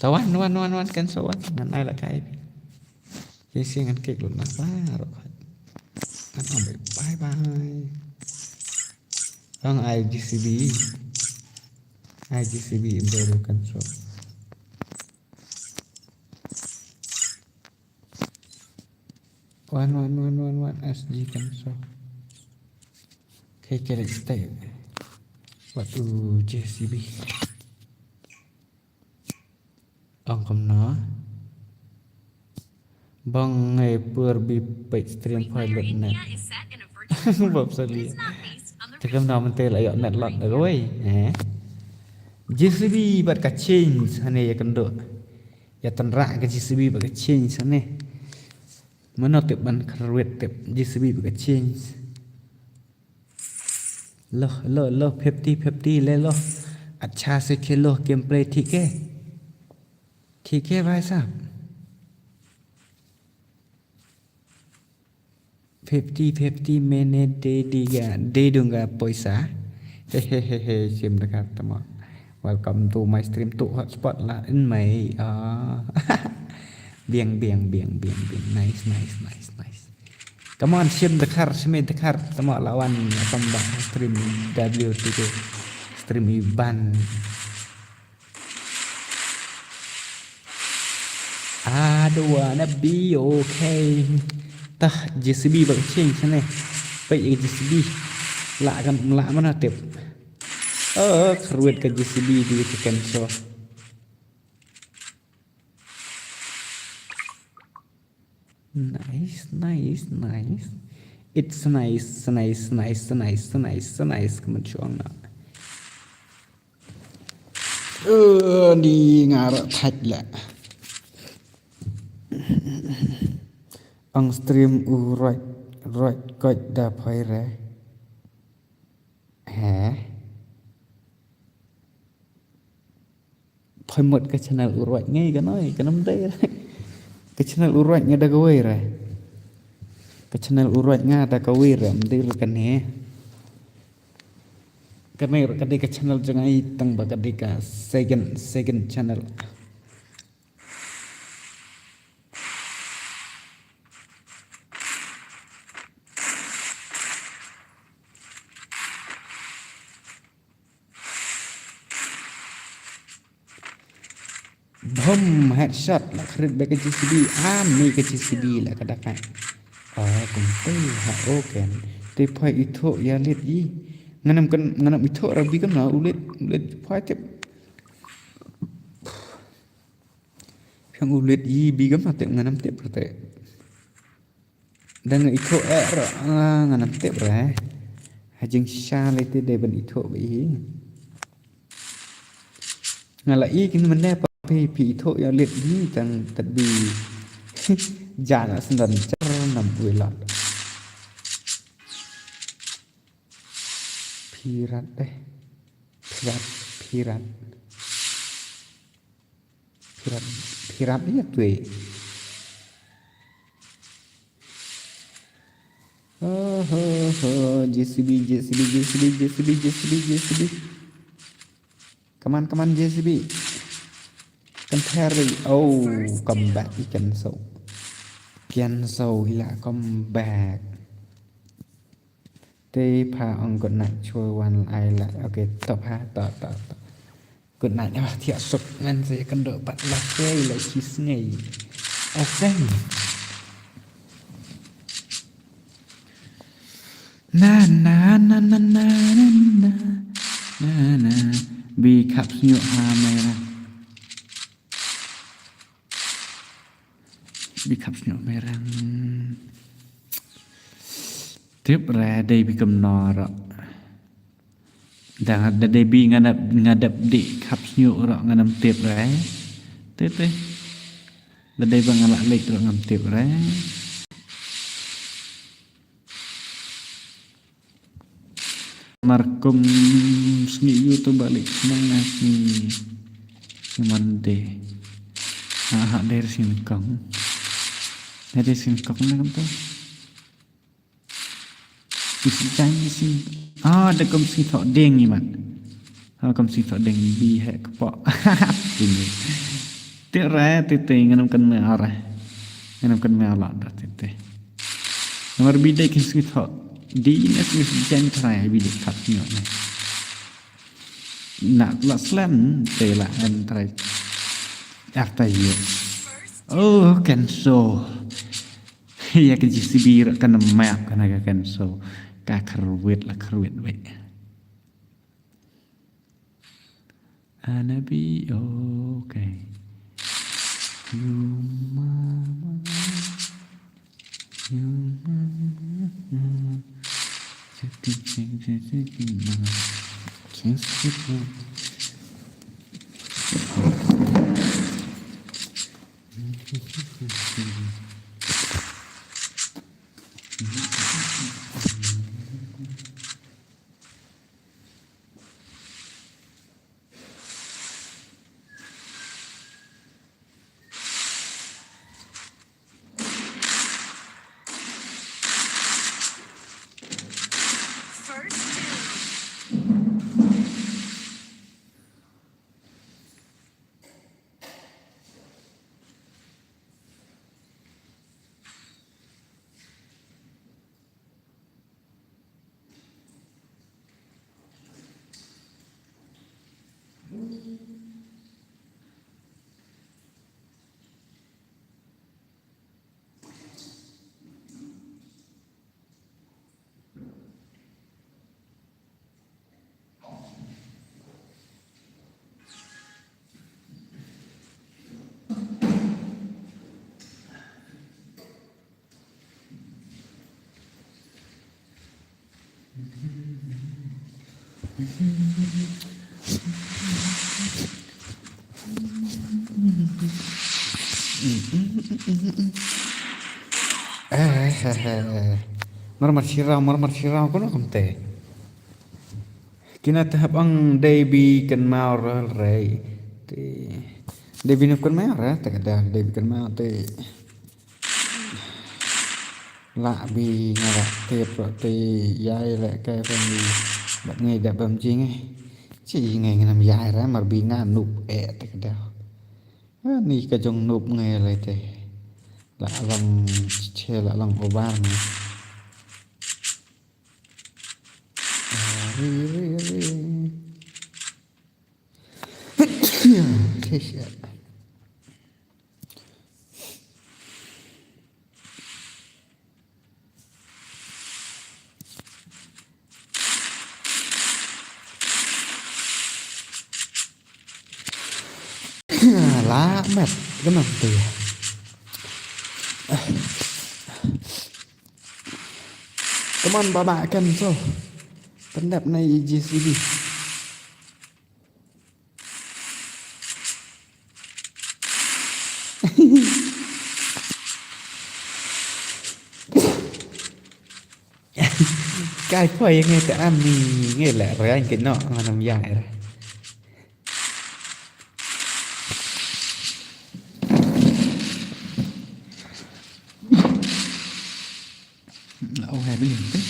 Tawan wan wan wan kan so wan ngan ai la kai. Jesse ngan kik lut na baroh. Ngan ong bye bye. Ong ai J C B. Ai J C B baru kan so. Wan, wan, wan, wan, wan, S G kan so. Okay, okay, let's stay. Wat u J C B. Ong kumno. Bang ngai pur bi peit stream poi lut net. Bap sali. Te kumno mynta la ïoh net lot da kawei, eh. J C B bad ka change hane ïa kynduh. Ïa tynrah ka J C B bad ka change hane. Mano tip ban kyrwit tip J C B bad ka change. Lo, lo, lo, fifty fifty le lo. Acha se khelo, gameplay thik hai. Thik hai bhai sahab. Fifty fifty maine de diga, de dunga paisa. He, he, he, he, Shim Dkhar tamo. Welcome to my stream, to hotspot la in mai. Ah. Biang, biang, biang, biang, biang. Nice, nice, nice, nice. Come on, Shim Dkhar, Shim Dkhar. Tamo lawan, welcome back stream W T K. Stream Iban. I don't wanna be okay. Tah, J C B bad ka change ne. Peit ïa ka J C B. Lah kan, lah mano tip. Oh, kyrwit ka J C B di ka cancel. Nice, nice, nice. It's nice, nice, nice, nice, nice, nice. Ka mynshuwa na. Eh, di ngar thait la. Ong stream u right, right koit da phai re. He? Phai mut ka channel u right ngai ka noi, ka nam dei re. Ka channel u right nga da kawei re. Ka channel u right nga da kawei re, mdei re kane. Kane re ka dei ka channel jong ngai tang ba ka dei ka second, second channel. Bum, headshot, la kharit ba ka J C B, ah, ni ka J C B la ka dakai. Ah, kumte, ha, okay. Te phai ithuh ïa leit i. Nganam kan, nganam ithuh ra bi kan na u leit, u leit phai tip. Phi ong u leit i bi kam na tip nganam tip ra te. Dang ithuh eh ra, ah, nganam tip ra. Ha jingshisha lei te dei ban ithuh ba i. Nga la i kin mynne pa phi, phi ithuh ïa leit i tang tad bi. Ja na sendon jar nam wi lot. Phi rat deh. Phi rat, phi rat. Phi rat, phi rat ïa twe. Oh, ho, ho, J C B, J C B, J C B, J C B, J C B, J C B. Come on, come on, J C B. Kan theri, oh, come back, i kan so. Kan so, ila come back. Te pha ong good night, chwa wan ai la. Okay, top ha, top, top, top. Good night, ah, thiah suk ngan se kan do pat la sei la chis ngei. Okay. Na, na, na, na, na, na, na, na. Bi khap sñiuh ha Mairang. Bi khap sñiuh Mairang. Tip re, dei bi kumno ro. Da, da dei bi nga dap, nga dap dih khap sñiuh ro ngan ym tip re. Te, te. Da dei ba nga lah leit ro ngan ym tip re. Mar kum sngi yu tu ba leit nang na sngi, sngi Monday. Ah, ha, dei sngi kong. Dei sngi kong na kumta. Sngi Saitjaiñ sngi. Ah, da kum sngi Thohdieng i mat. Ah, kum sngi Thohdieng bi heh kpoh. Tip re, tip, tip, ngan ym kynmaw re. Ngan ym kynmaw lah da tip, tip. Namar bi dei kin sngi Thoh. Di ne sngi Saitjaiñ trai bi dei khap sñiuh ne. Na la slem te la en trai. Arta ye. Oh, Kenso. Ïa ka J C B ruh kan map kana ka Kenso. Ka kyrwit la kyrwit wei. Anabi, okay. You mama. You mama. Eh, eh, eh, eh. Marmar shirau, marmar shirau, kono kumte. Kine te hap ong dei bi kynmaw re, re. Te dei bi nop kynmaw re, te ka dei bi kynmaw te. Lah bi nga rak tip ruh te ïai leh kai pynbi. Bad ngi dep bam jing eh. Chi ngi ngam ïai re mar bi nga nop eh te ka dei. Ani ka jong nop ngi leh te. Lah long che lah long obar ma. Ri, ri, ri. Tisha. La met, kena tu. Come on, baba, cancel. Pendap na i J C B. Kai poi ngai te ani ngai le rang ke no nganam ya era. Oh, hai beli.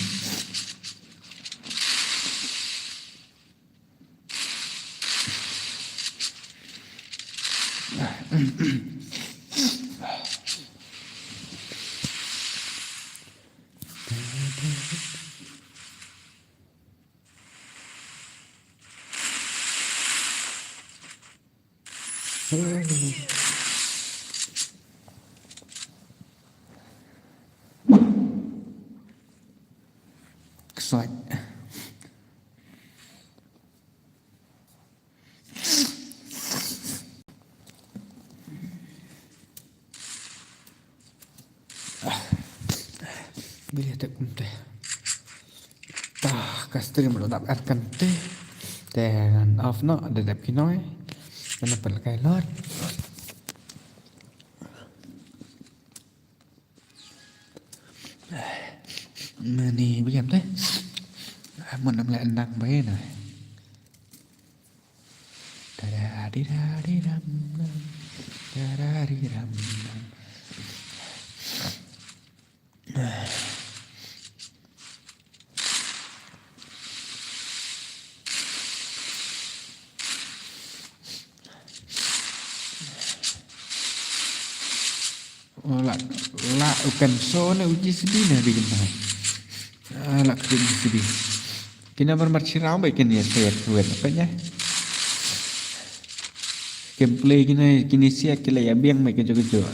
Ksoit. Bili te kumte. Tah, ka stream ruh dap er kan te. Te ngan off noh, da dep ki noi. Kane pat la kai lot. Mani biang te. Mun nam leh nang bai na. Tada di da di dam dam. Tada di dam dam. Oh, la, la, u kan so ne u J C B ne bi kena. Ah, la kena J C B. Kena mar mar chirau bai kena ya saya kuat apa nya. Gameplay kine, kine siat ki la ïa biang mai kajuh kajuh.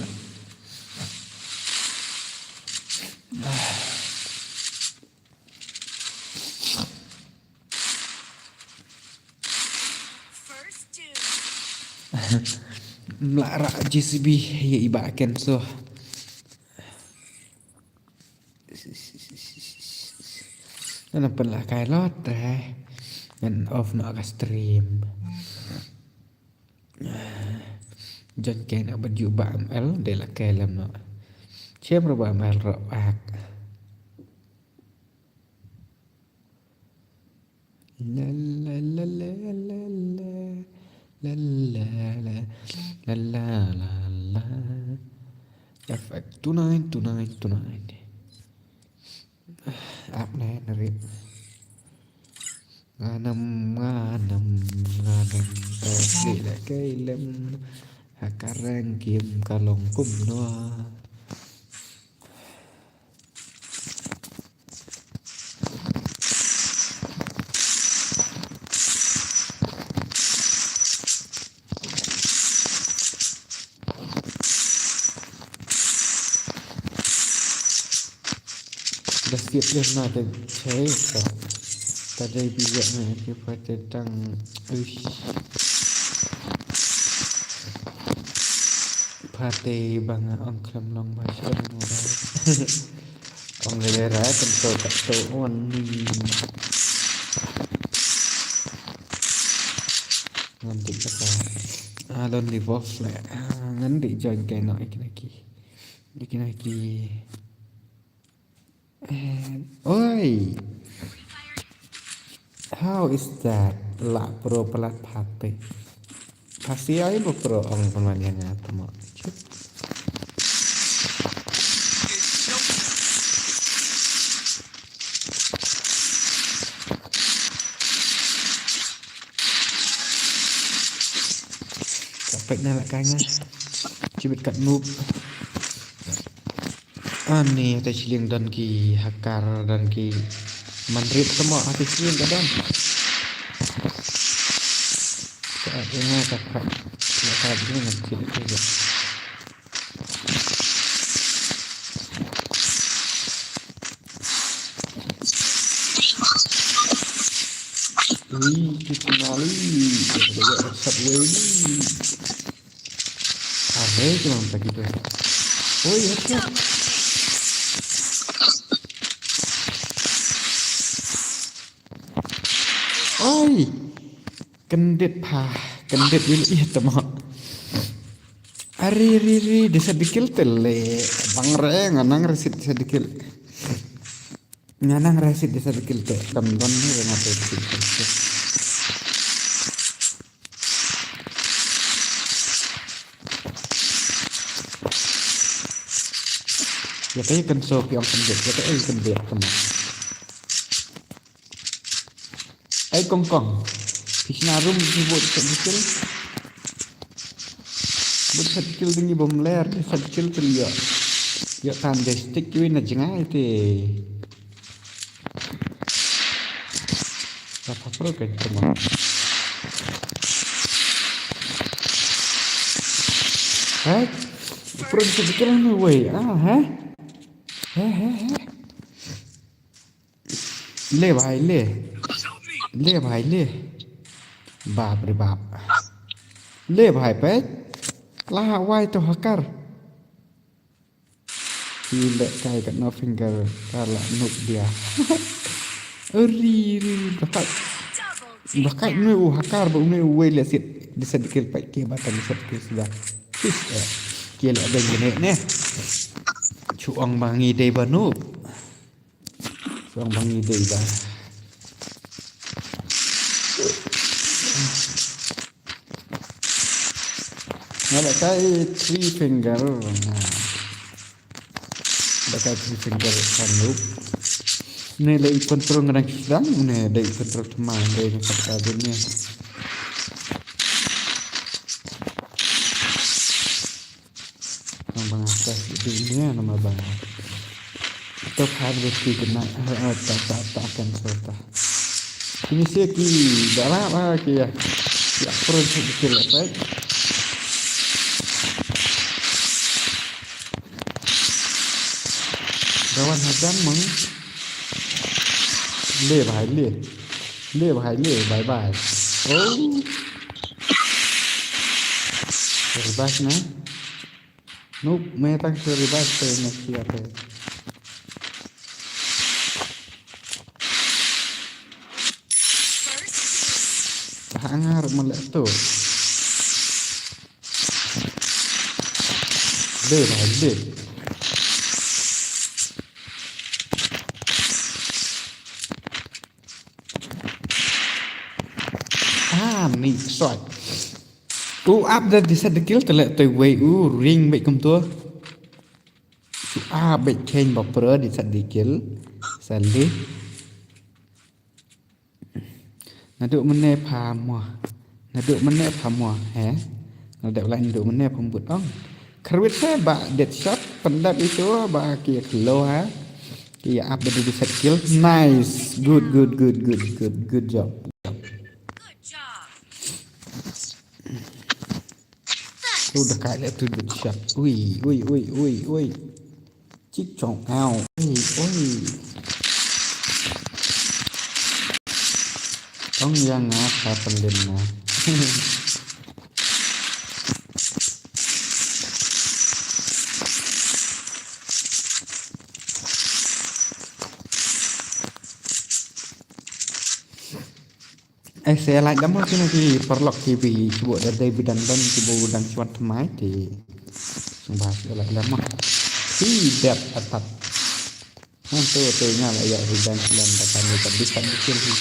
Mla rah J C B ïa i Bah Kenso. Ngan pynlah kai lot re. Ngan off noh ka stream. Jan kai na bad ïa u Bah M L de la kai lem noh. Chem ro Bah M L ro ak. La la la la la la la la la la la la la. F X two nine two nine two nine. Ap nai na rit. Nganam nganam nganam. Tawak li la kai lem. Ha ka rank game ka long kumno. Da siap leh na da chai ka. Ta dei bi yak na ki pate tang uish. Pate ba nga ong khlem long ba sha mo ba. Ong le ra kan to ka to on ni. Ngan dik kata. Ah, Lonely Wolf le. Ah, ngan dik join kai no ikinaki. Ikinaki. Eh, oi. How is that? La pro palat pate. Pasi ai bo pro ong pemanian atmo. Kapek na la kanga. Cibit kat noob. Ani te chilling don ki hakar don ki manrit temo ati chilling ka don. Ka ati nga ka ka. Ka ka ni ngan chilling ka. Ui, kita nali. Kita sat wei ni. Are, kita orang tak kita. Oi, headshot. Oi. Kendit pa, kendit wil ih temo. Ari ri ri desa dikil tele. Bang re nganang resit desa dikil. Nganang resit desa dikil te kam don ni rengat resit. Ya te kan so ki ong kendit, ya te kan dia temo. Ai kong kong. Pishna room ki vote sa dikil. Vote sa dikil dingi bom ler sa dikil tu yo. Yo tan de stick wi na jengai te. Apa pro ke teman. Hai. Pro sa dikil ni wei. Ah, ha? He he he. Le bhai le. Le bhai le. Bap re bap. Le bhai peit. Lah wai to hakar. Ki le kai kat no finger ka la nuk dia. Ri ri bakai. Bakai nu u hakar ba nu u wei le sit. Disa dikil peit ki batan disa dikil sudah. Sis eh. Ki le deng ne ne. Chuang bangi dei ba nu. Chuang bangi dei ba. Nga la kai three finger. Nga la kai three finger kan noob. Ne lei control ngadang sdang ne lei control tma lei ne kata dun ne. Bang bang atas dunia nama bang. Tok har beti kena ta ta ta kan serta. Kini se ki darap ha ki ya. Ki apron se ki lepai. Dawan hajan meng. Le bhai le. Le bhai le, bye bye. Oh. Revive na. Nope, me tang shu revive te me sia te. Hangar mele tu. Deh lah, deh. Ah, ni soi. U ap da di sa di kill tele toi wei u ring bek kum tu. U ap bek chain ba pro di sa di kill. Salih. Naduh mynne pha mo. Naduh mynne pha mo, he? Naduh lai naduh mynne pha mut ong. Kharwit he ba Deadshot pyndap itu ba ki khlo ha. Ki ap da di set kill. Nice. Good, good, good, good, good, good job. Udah kali tu Deadshot. Ui, ui, ui, ui, ui. Chik chong au. Ui, ui. Tong yang nga ka pendem na. Ai se like dam mo kine ki paralok ki bi kibu da dei bi dang don kibu dang chwat tmai te. Sumba se like dam mo. Hi dep atat. Ngan tu te nga la ïa hi dang lem da kami ka bi kat bi kil hi.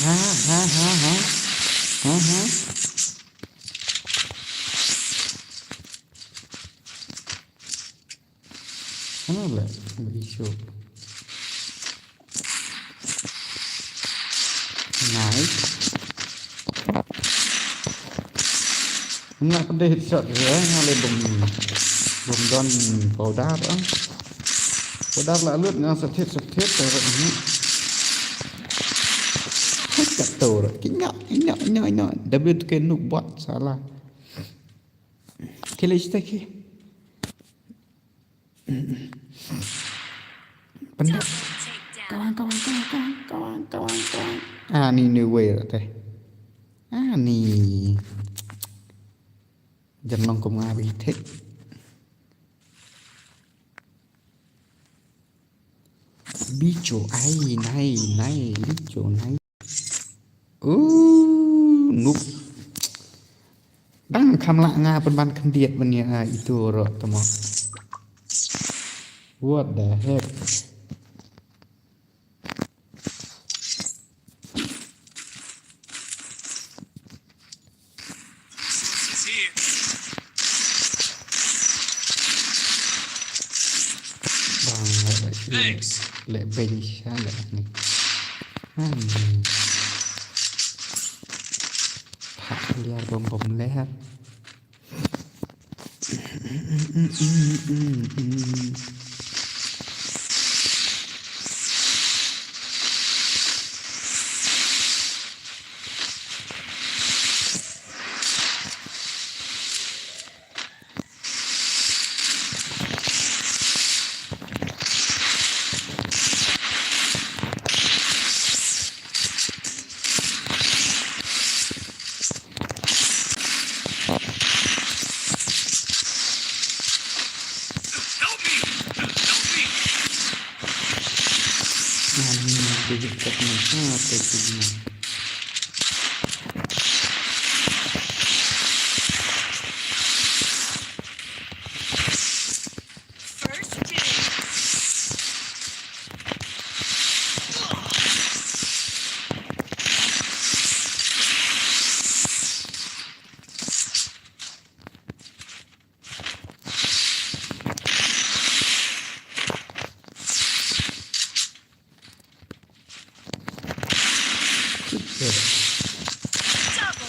Ha, ha, ha, ha. Ha, ha. Ano le, bagi show. Nice. Nga pynde headshot ya, nga le bom, bom don powder ah. Powder la lut nga sa thit sa thit ta ni. Hit ka tor. Kinya, kinya, kinya, kinya. W T K nuk bot salah. Kile ista ki. Pynda. Kawang, kawang, kawang, kawang, kawang, kawang, kawang. Ah, ni, ni wei lah teh. Ah, ni. Jan long kum nga bi thik. Bicho ai nai nai bicho nai. Uh, nuk. Dang kham lah nga pynban khyndiat ban ïa, ah, itu ro tamo. What the heck? Bang, leh, leh, leh bench, ah, leh ni. Ah, ni. Phah liar bom bom liar.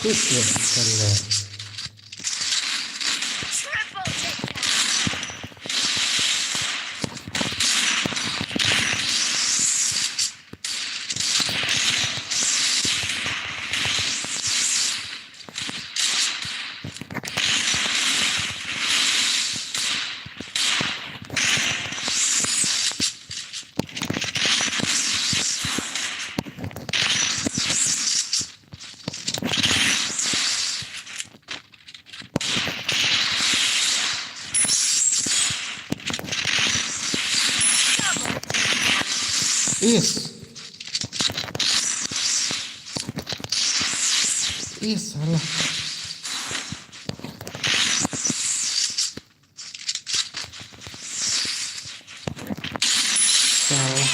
Ih, ya, sorry lah. Is. Is, salah. Salah.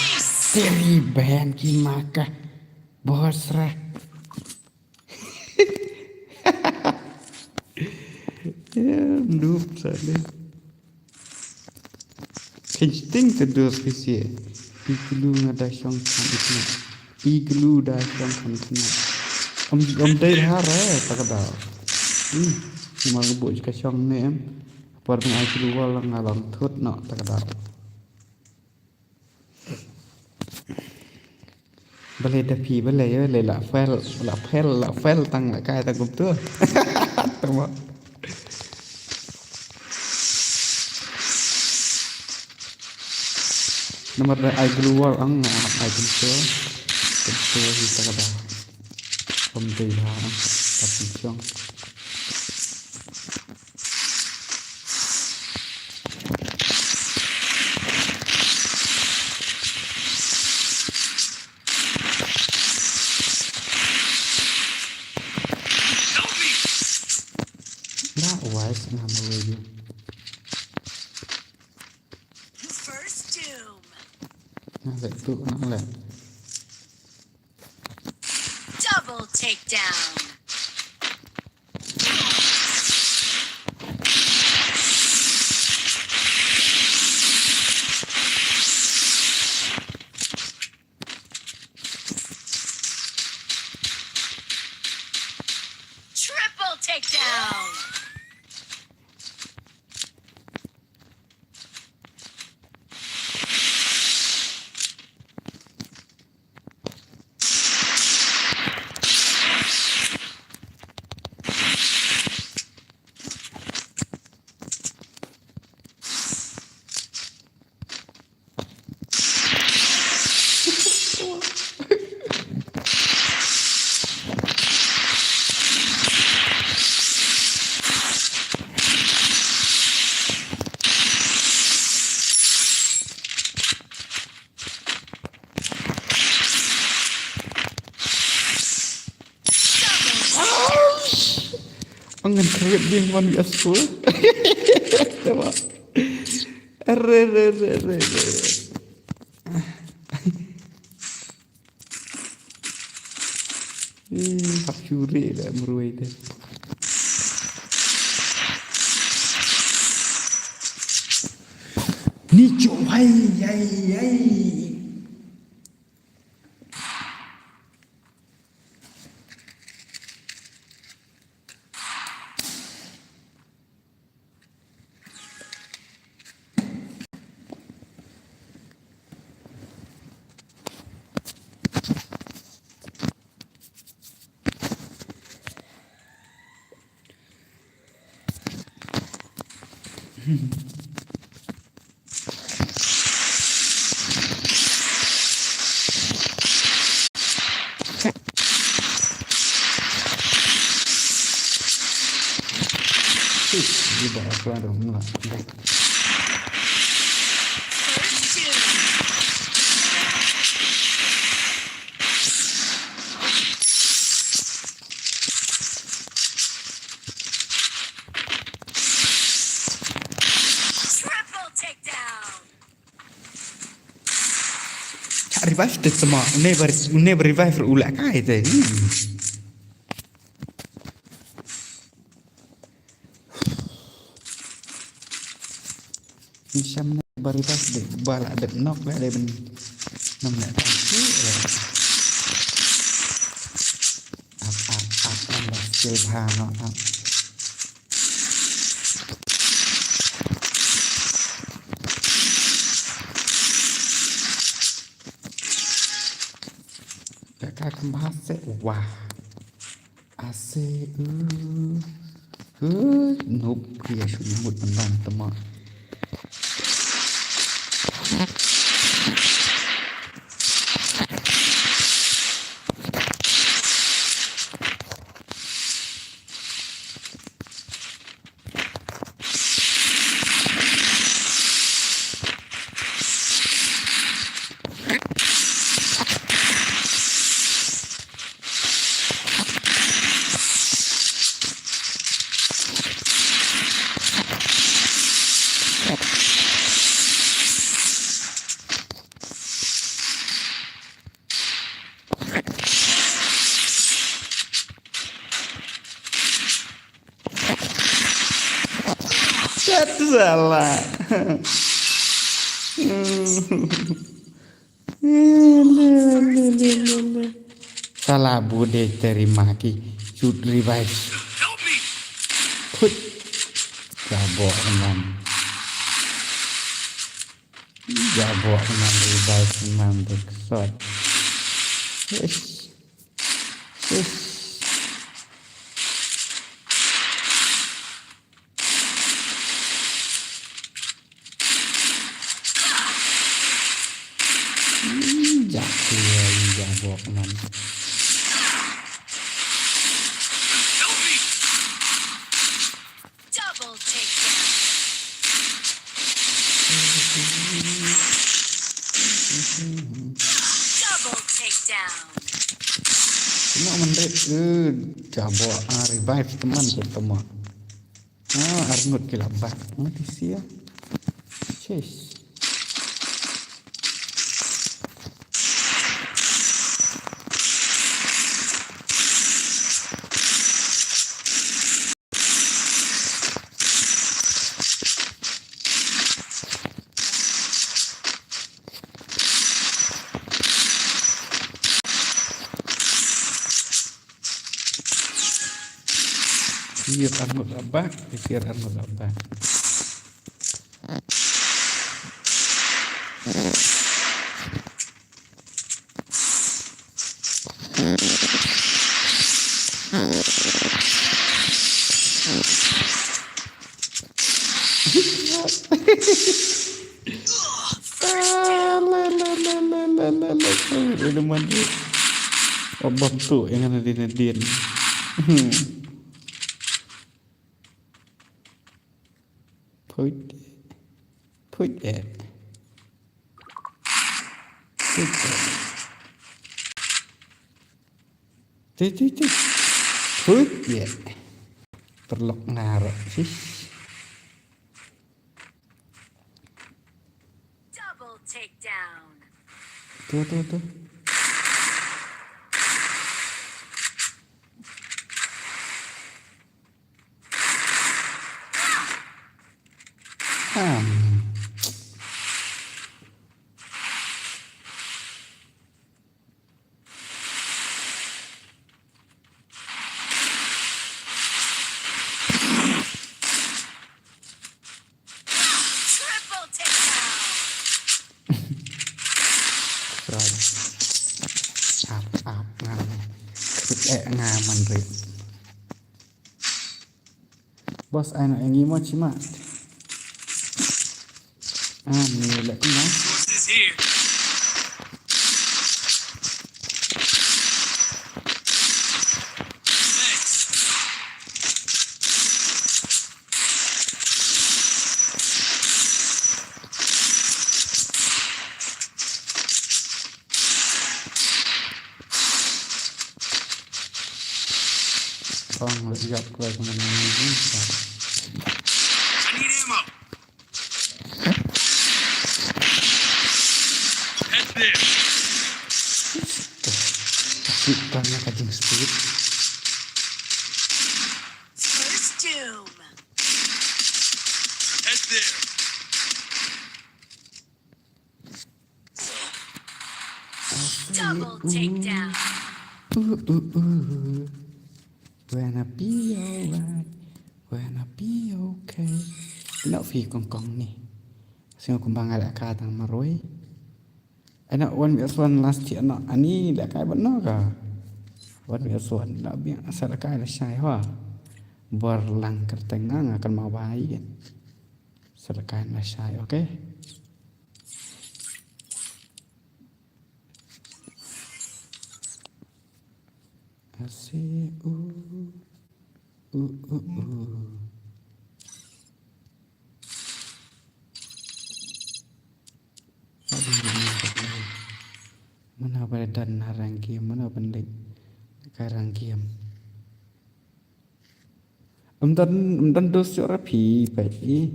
Teri ban ki maka. Bosra. Ya, noob sale. Kensting te dos kisi. Iglu nga da shong kan ikna. Iglu da shong kan ikna. Om, om dei hare, ta ka da. Hmm, ma ka bu ka shong ne em. Par nga iglu wal nga lang thut no, ta ka da. Balei da phi, balei, balei la fail, la fail, la fail tang la kai tang kumtu. Tama. Namar da ai glue wall ang, ai kumtu. Kumtu hi ta ka da. Kumtu ha, ta phi shong. First doom. Nang leh tu, nang leh. Double takedown. Triple takedown. Ang ngan create game one V S four. Tama. Are, are, are, are, are. Eh, hap curi dah meruai dah. Ni cuk, hai, hai, hai. Triple takedown. Revive te tama, never, never revive u la kai te. Hmm. Ni sham ne ba revive de, ba la de nok la de ben. Nam ne. Up, up, up, up. Skill bha noh. Ka ka kemba se wah. Ase, uh. Huh, noob, phi ïa shu mut mynta tama. Sat salah. Salah bude terima ki. Shoot revive. Kut. Jabok man. Jabok man revive man, bangsot. Eish. Eish. Hmm, jabok, jabok man. Double takedown. Double takedown. Tengok man red. Eh, jabok, ah, revive teman tu teman. Ah, arngut ki la bat. Mati sia. Chase. Kier arngut abah, kier arngut abah. Ah, la, la, la. Ada mandi. Oh, bom tu yang ada di Nadine. Hmm. Put. Put it. Put it. Ti, ti, ti. Put it. Perlok ngarok. Sis. Double takedown. Tu, tu, tu. Hmm. Triple takedown. Sorry. Up, up, nga. Kut eh nga man rit. Boss, ai na ngi mo chimat. Ah, ni lek mo. Forces here. Thanks. Bang, leh ïap kloi kumne ni. I need ammo. Head there. Kasih tanya kajing speed. First doom. Head there. Double takedown. Uh, uh, uh. Gonna be alright. Gonna be okay. Ina phi kong kong ni. Sing kumba nga lehkai tang marwei. Ina one versus one last year no. Ani lehkai ban no ka. One versus one. Ina biang sa lehkai lashai ho. Bor lang kyrteng nga nga kan mawai. Sa lehkai lashai, okay? Asi u u u u. Mano ba don na rang game, mano ban leit ka rang game. Em don, em don dus jora phi peit i.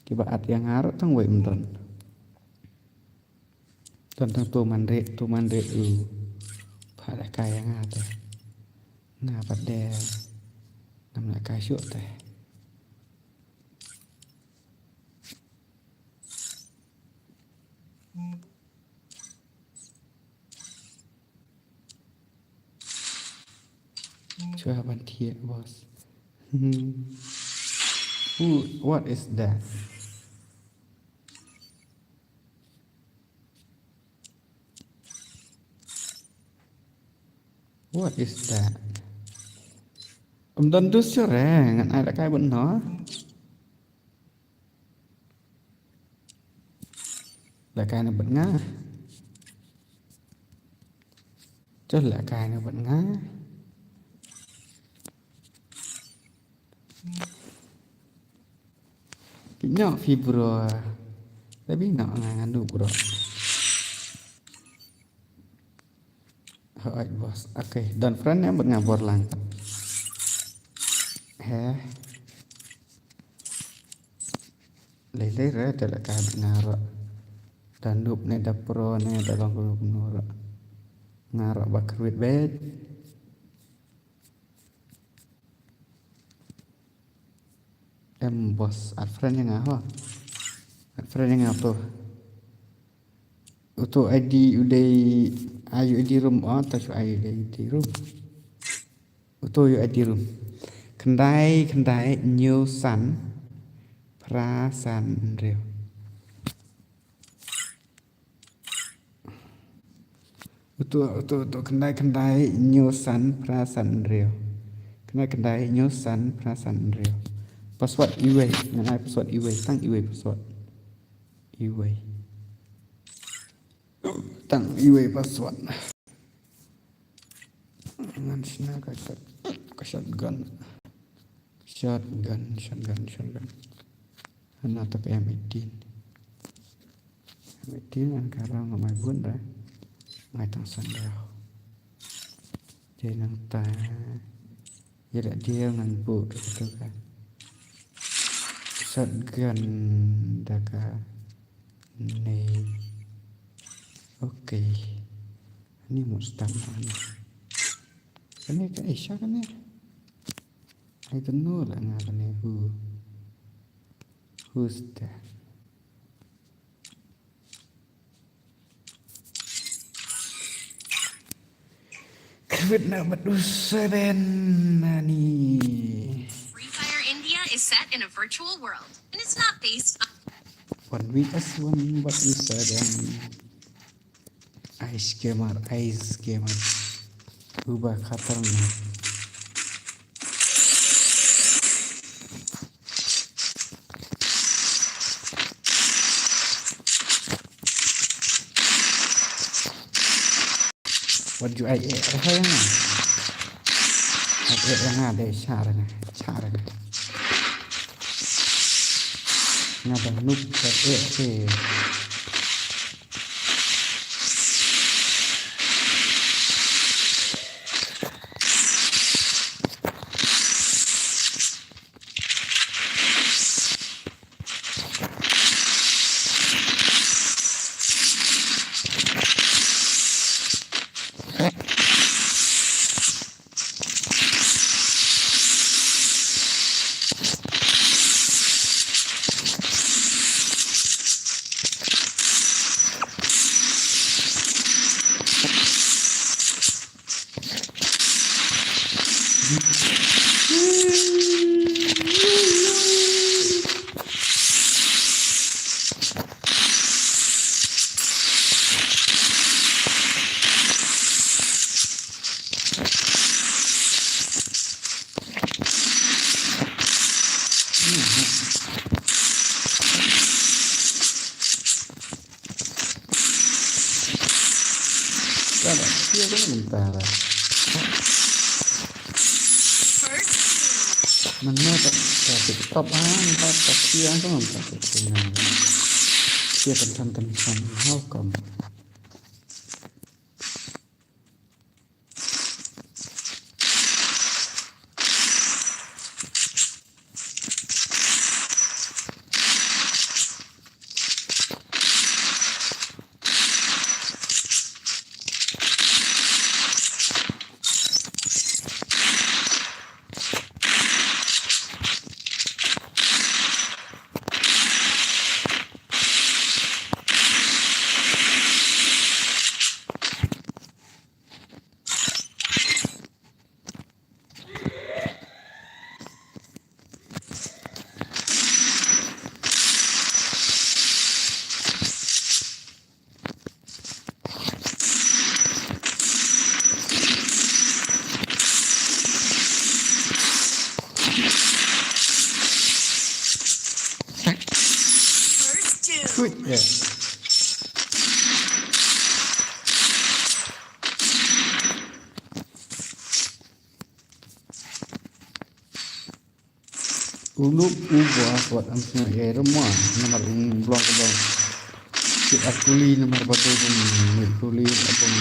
Kiba at ïa nga ruh tang wei em don. Don tang tu man rit, tu man rit u. Pha da kai ïa nga te. Nga pat de. Ngam lehkai shuh te. Shuwa ban thiah, boss. Who, what is that? What is that? Em don dus shuh re, ngan ai lehkai bad no. Lehkai na bad nga. Chal lehkai na bad nga. Phi noh phi bro. Tapi noh nga ngan duh bro. Hooid boss. Okay, don friend ne bad nga bor lang. He. Lei lei re te lehkai bad nga ruh. Da noob ne da pro ne da long kumno kumno ruh. Nga ruh ba kyrwit beit. Em boss, add friend ïa nga ho. Add friend ïa nga uto. Uto I D u dei, ai u I D room o, ta shu ai u dei I D room. Uto u I D room. Khyndai khyndai hynñiew san phra san hynriew. Uto, uto, uto, khyndai, khyndai, hynñiew san, phra san, hynriew. Khyndai, khyndai, hynñiew san, phra san, hynriew. Password iwei, ngan ai password iwei, tang iwei password. Iwei. Tang iwei password. Ngan shna ka shot, ka shotgun. Shotgun, shotgun, shotgun. Hana to ka M eighteen. M eighteen an ka rong mai bun da. Mai tang san da. Te nang ta. Ïa da dia ngan bu to ka. Shotgun da ka. Ni. Okay. Ni mut start ani. Kane ka Aisha kane. I don't know lah nga kane who. Who's that? Covid na bad u Seren ani. Free Fire India is set in a virtual world, and it's not based on One V S one bad u Seren. Ice Gamer, Ice Gamer. Uba khatarnak. Wat ju ai eh, eh, eh, nga. Ai eh, eh, nga dei, shah, eh, nga. Shah, eh, nga. Nga dang nuk, eh, eh, eh. Ka ba, ïa ka mynta la. Mynne ta, ta TikTok ah, mynta ta ïa ka mynta ta TikTok. Ïa kan kan kan kan. How come? Good. Yeah. U Lup u ba wat am sngewbha ïa i Rama namar u blok ka dong. Ki ar kuli namar ba tu bun mit kuli bun.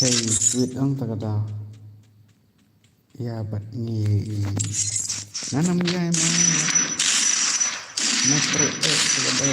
Hei sweet ang ta ka da. Ïa bat ngi. Nanam ïa ma. Na pre e ta ka da.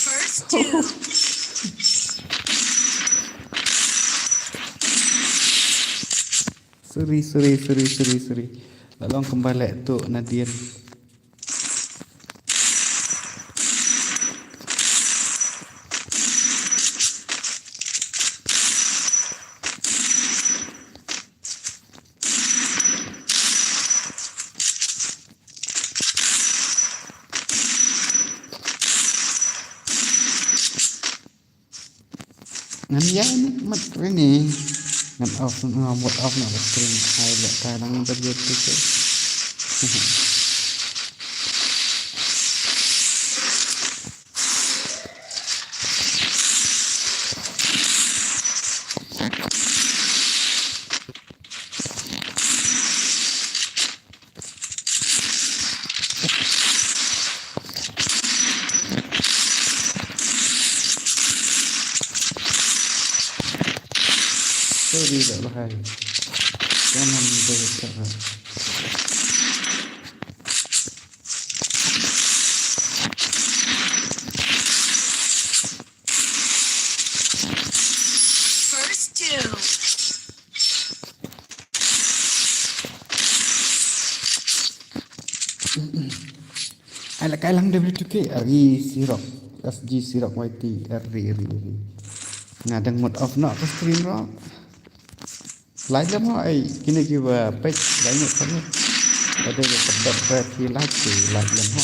First two. Sorry, sorry, sorry, sorry, sorry. La long kumba leh tu nadien. Ngan ïa ni mat rini. Ngan off, ngan mut off na screen. Ai leh ka dang da biar tu ke. Sorry, dah bahai. Jangan bercakap. First two. Ala kai lang W two K, ari sirok. S G sirok Y T, ari, ari, ari. Nga dang mut off noh ka screen ro. Like lem ho, ai, kine ki ba page, like mut page. Ada ki ba, ba, ba, ki like, ki like lem ho.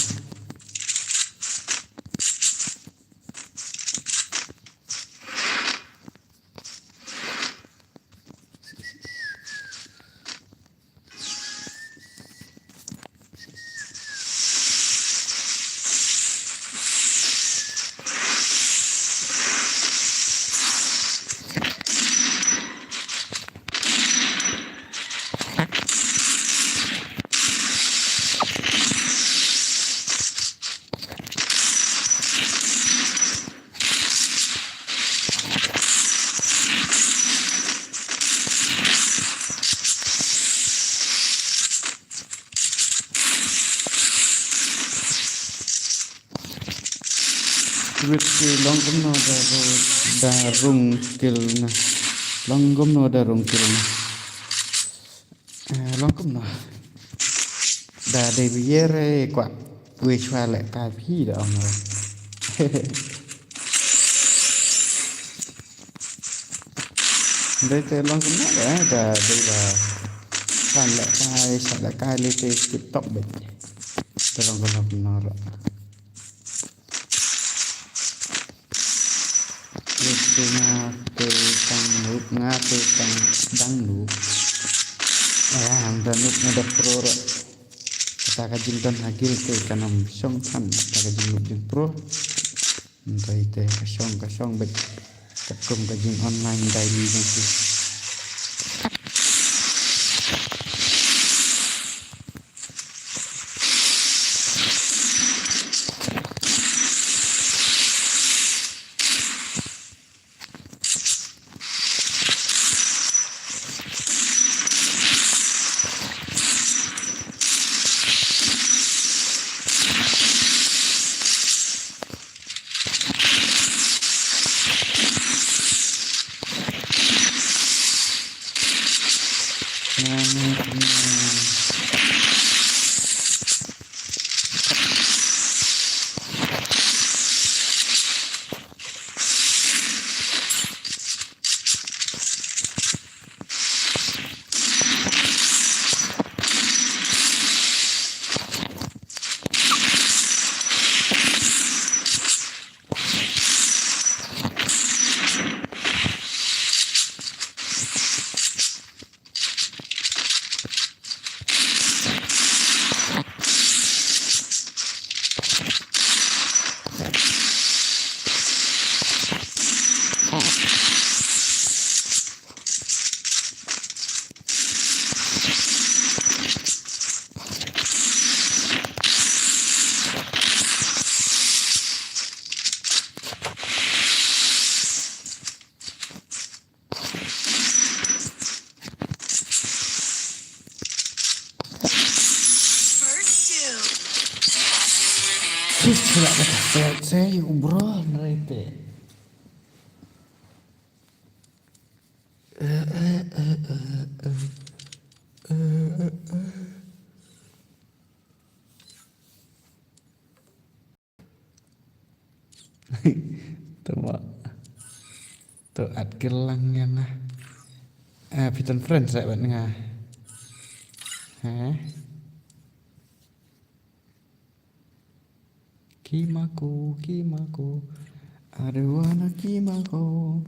Wit ki long kumno da ru-, da rung kil na. Long kumno da rung kil na. Eh, long kumno. Da dei bier eh kwah. Wei chwa leh kai phi da ong re. Dei te long kumno, eh, da dei ba. Kan leh kai, sa leh kai leh te TikTok beit. Te long kumno kumno ruh. Te nga te tang nuk, nga te tang dang nuk. Eh, hang da nuk nga da pro ruh. Kata ka jingdon ha guild te kan ym shong than, kata ka jingdon jingpro. Ntai te ka shong, ka shong beit. Katkum ka jing online daily jong ki. First kill. Sis, sila ka ta sel sei, bro, nrite. To ma. To at kilang ïa nga. Ah, phi ton friend sa bad nga. Ha? Kimako, Kimako. Aduana Kimako.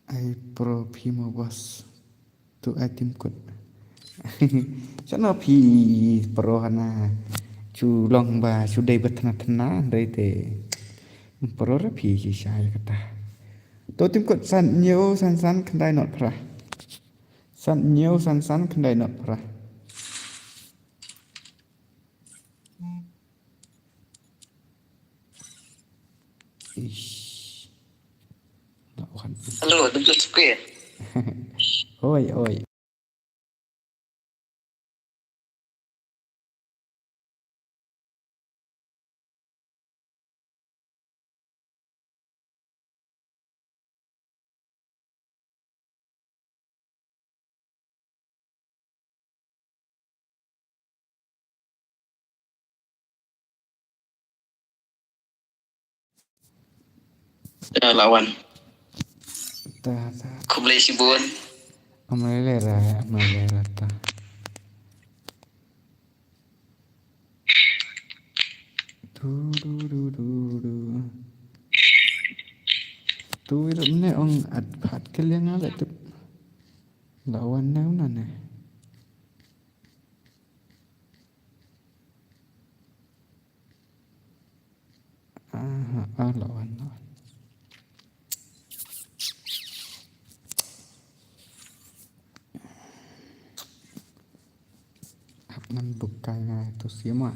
Ai pro phi mo boss. Tu ai tim kut. Sano phi pro hana. Chu long ba chu dei ba thna thna dei te. Pro ra phi shi shai kata. To tim kut san ñiew san san khyndai not phra. San ñiew san san khyndai not phra. Ish. That one. Hello, this is Square. Oi, oi. Ya, lawan. Ta, ta. Khublei shibun. Am lei lei ra, am lei lei ra ta. Du, du, du, du, du. Tu wi ruh ne ong at phat ke liang ale tu. Lawan ne una ne. Aha, ah, lawan, lawan. Hap ngan bukai ngai tu sima.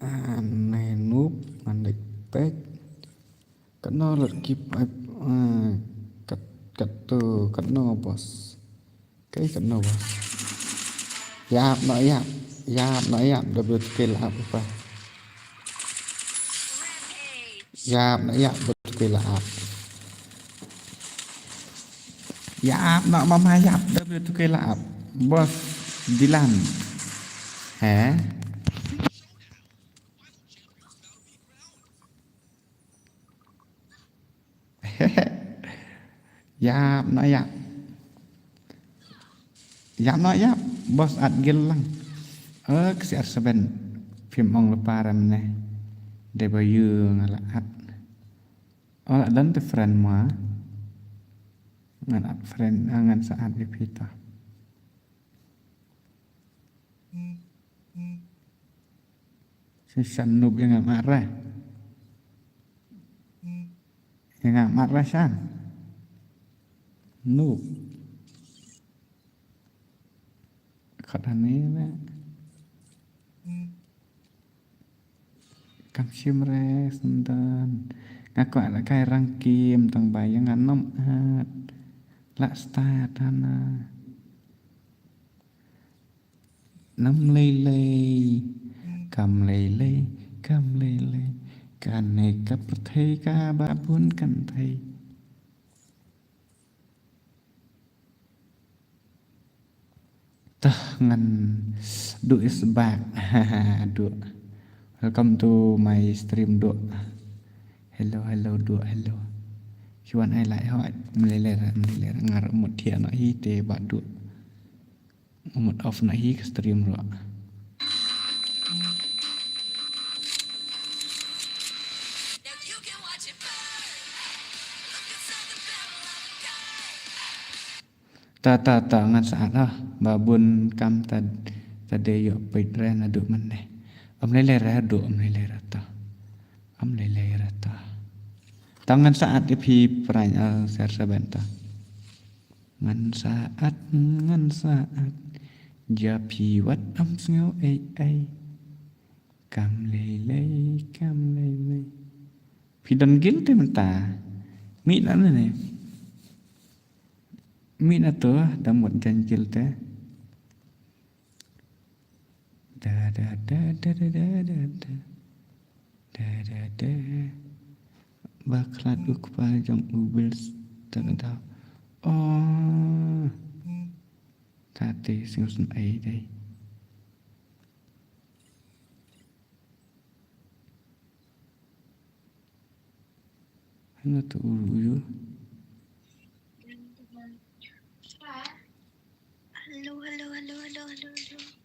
Ah, nai nup ngan dek pek. Katno lut kip, ah, kat, kat tu, katno boss. Kai katno boss. Yap no yap, yap no yap, W T K la ap pa. Yap no yap, W T K la ap. Yap no mama yap, W T K la ap. Boss Dilan. He? Ïap noh ïap. Ïap noh ïap. Bos at gil lang. Eh, ksiar seben. Phim ong lypa re mynne. Dei ba ïa nga la at. Oh, la don te friend ma. Ngan at friend, ah, ngan sa at ïa phi ta. Shisha Noob ïa nga mare. Ïa nga mare shan. Noob. Khot hangne ne. Kam shim re Sandon. Nga kwah la kai rangkim tang ba ïa nga nym at. La start hana. Nam lei lei. Kam lei lei. Kam lei lei. Kane ka pyrthei kaba bun kynthei. Tah ngan Duh is back. Duh. Welcome to my stream Duh. Hello, hello Duh, hello. Ki wan ai like hoi. Mlei lei, mlei lei ngar mut thiah noh hi te ba Duh. Mut off noh hi ka stream ruh. Ta, ta, ta, ngan sa at ah. Ba bun kam ta, ta dei ïoh peit re naduh mynne. Ym lei lei re Duh, ym lei lei re ta. Ym lei lei re ta. Ta ngan sa at ïa phi Prime, ah, share sa ban ta. Ngan sa at, ngan sa at. Ïa phi wat ym sngew ei ei. Kam lei lei, kam lei lei. Phi don guilt te mynta. Mih na ne. Mih na to, da mut jan guilt te. Da, da, da. Da, da, da. Ba khlad u kpa jong u Bill ta ka daw. Oh. Ka te sing sun ai dei. Hana to u, u. Hello, hello, hello, hello, hello, hello.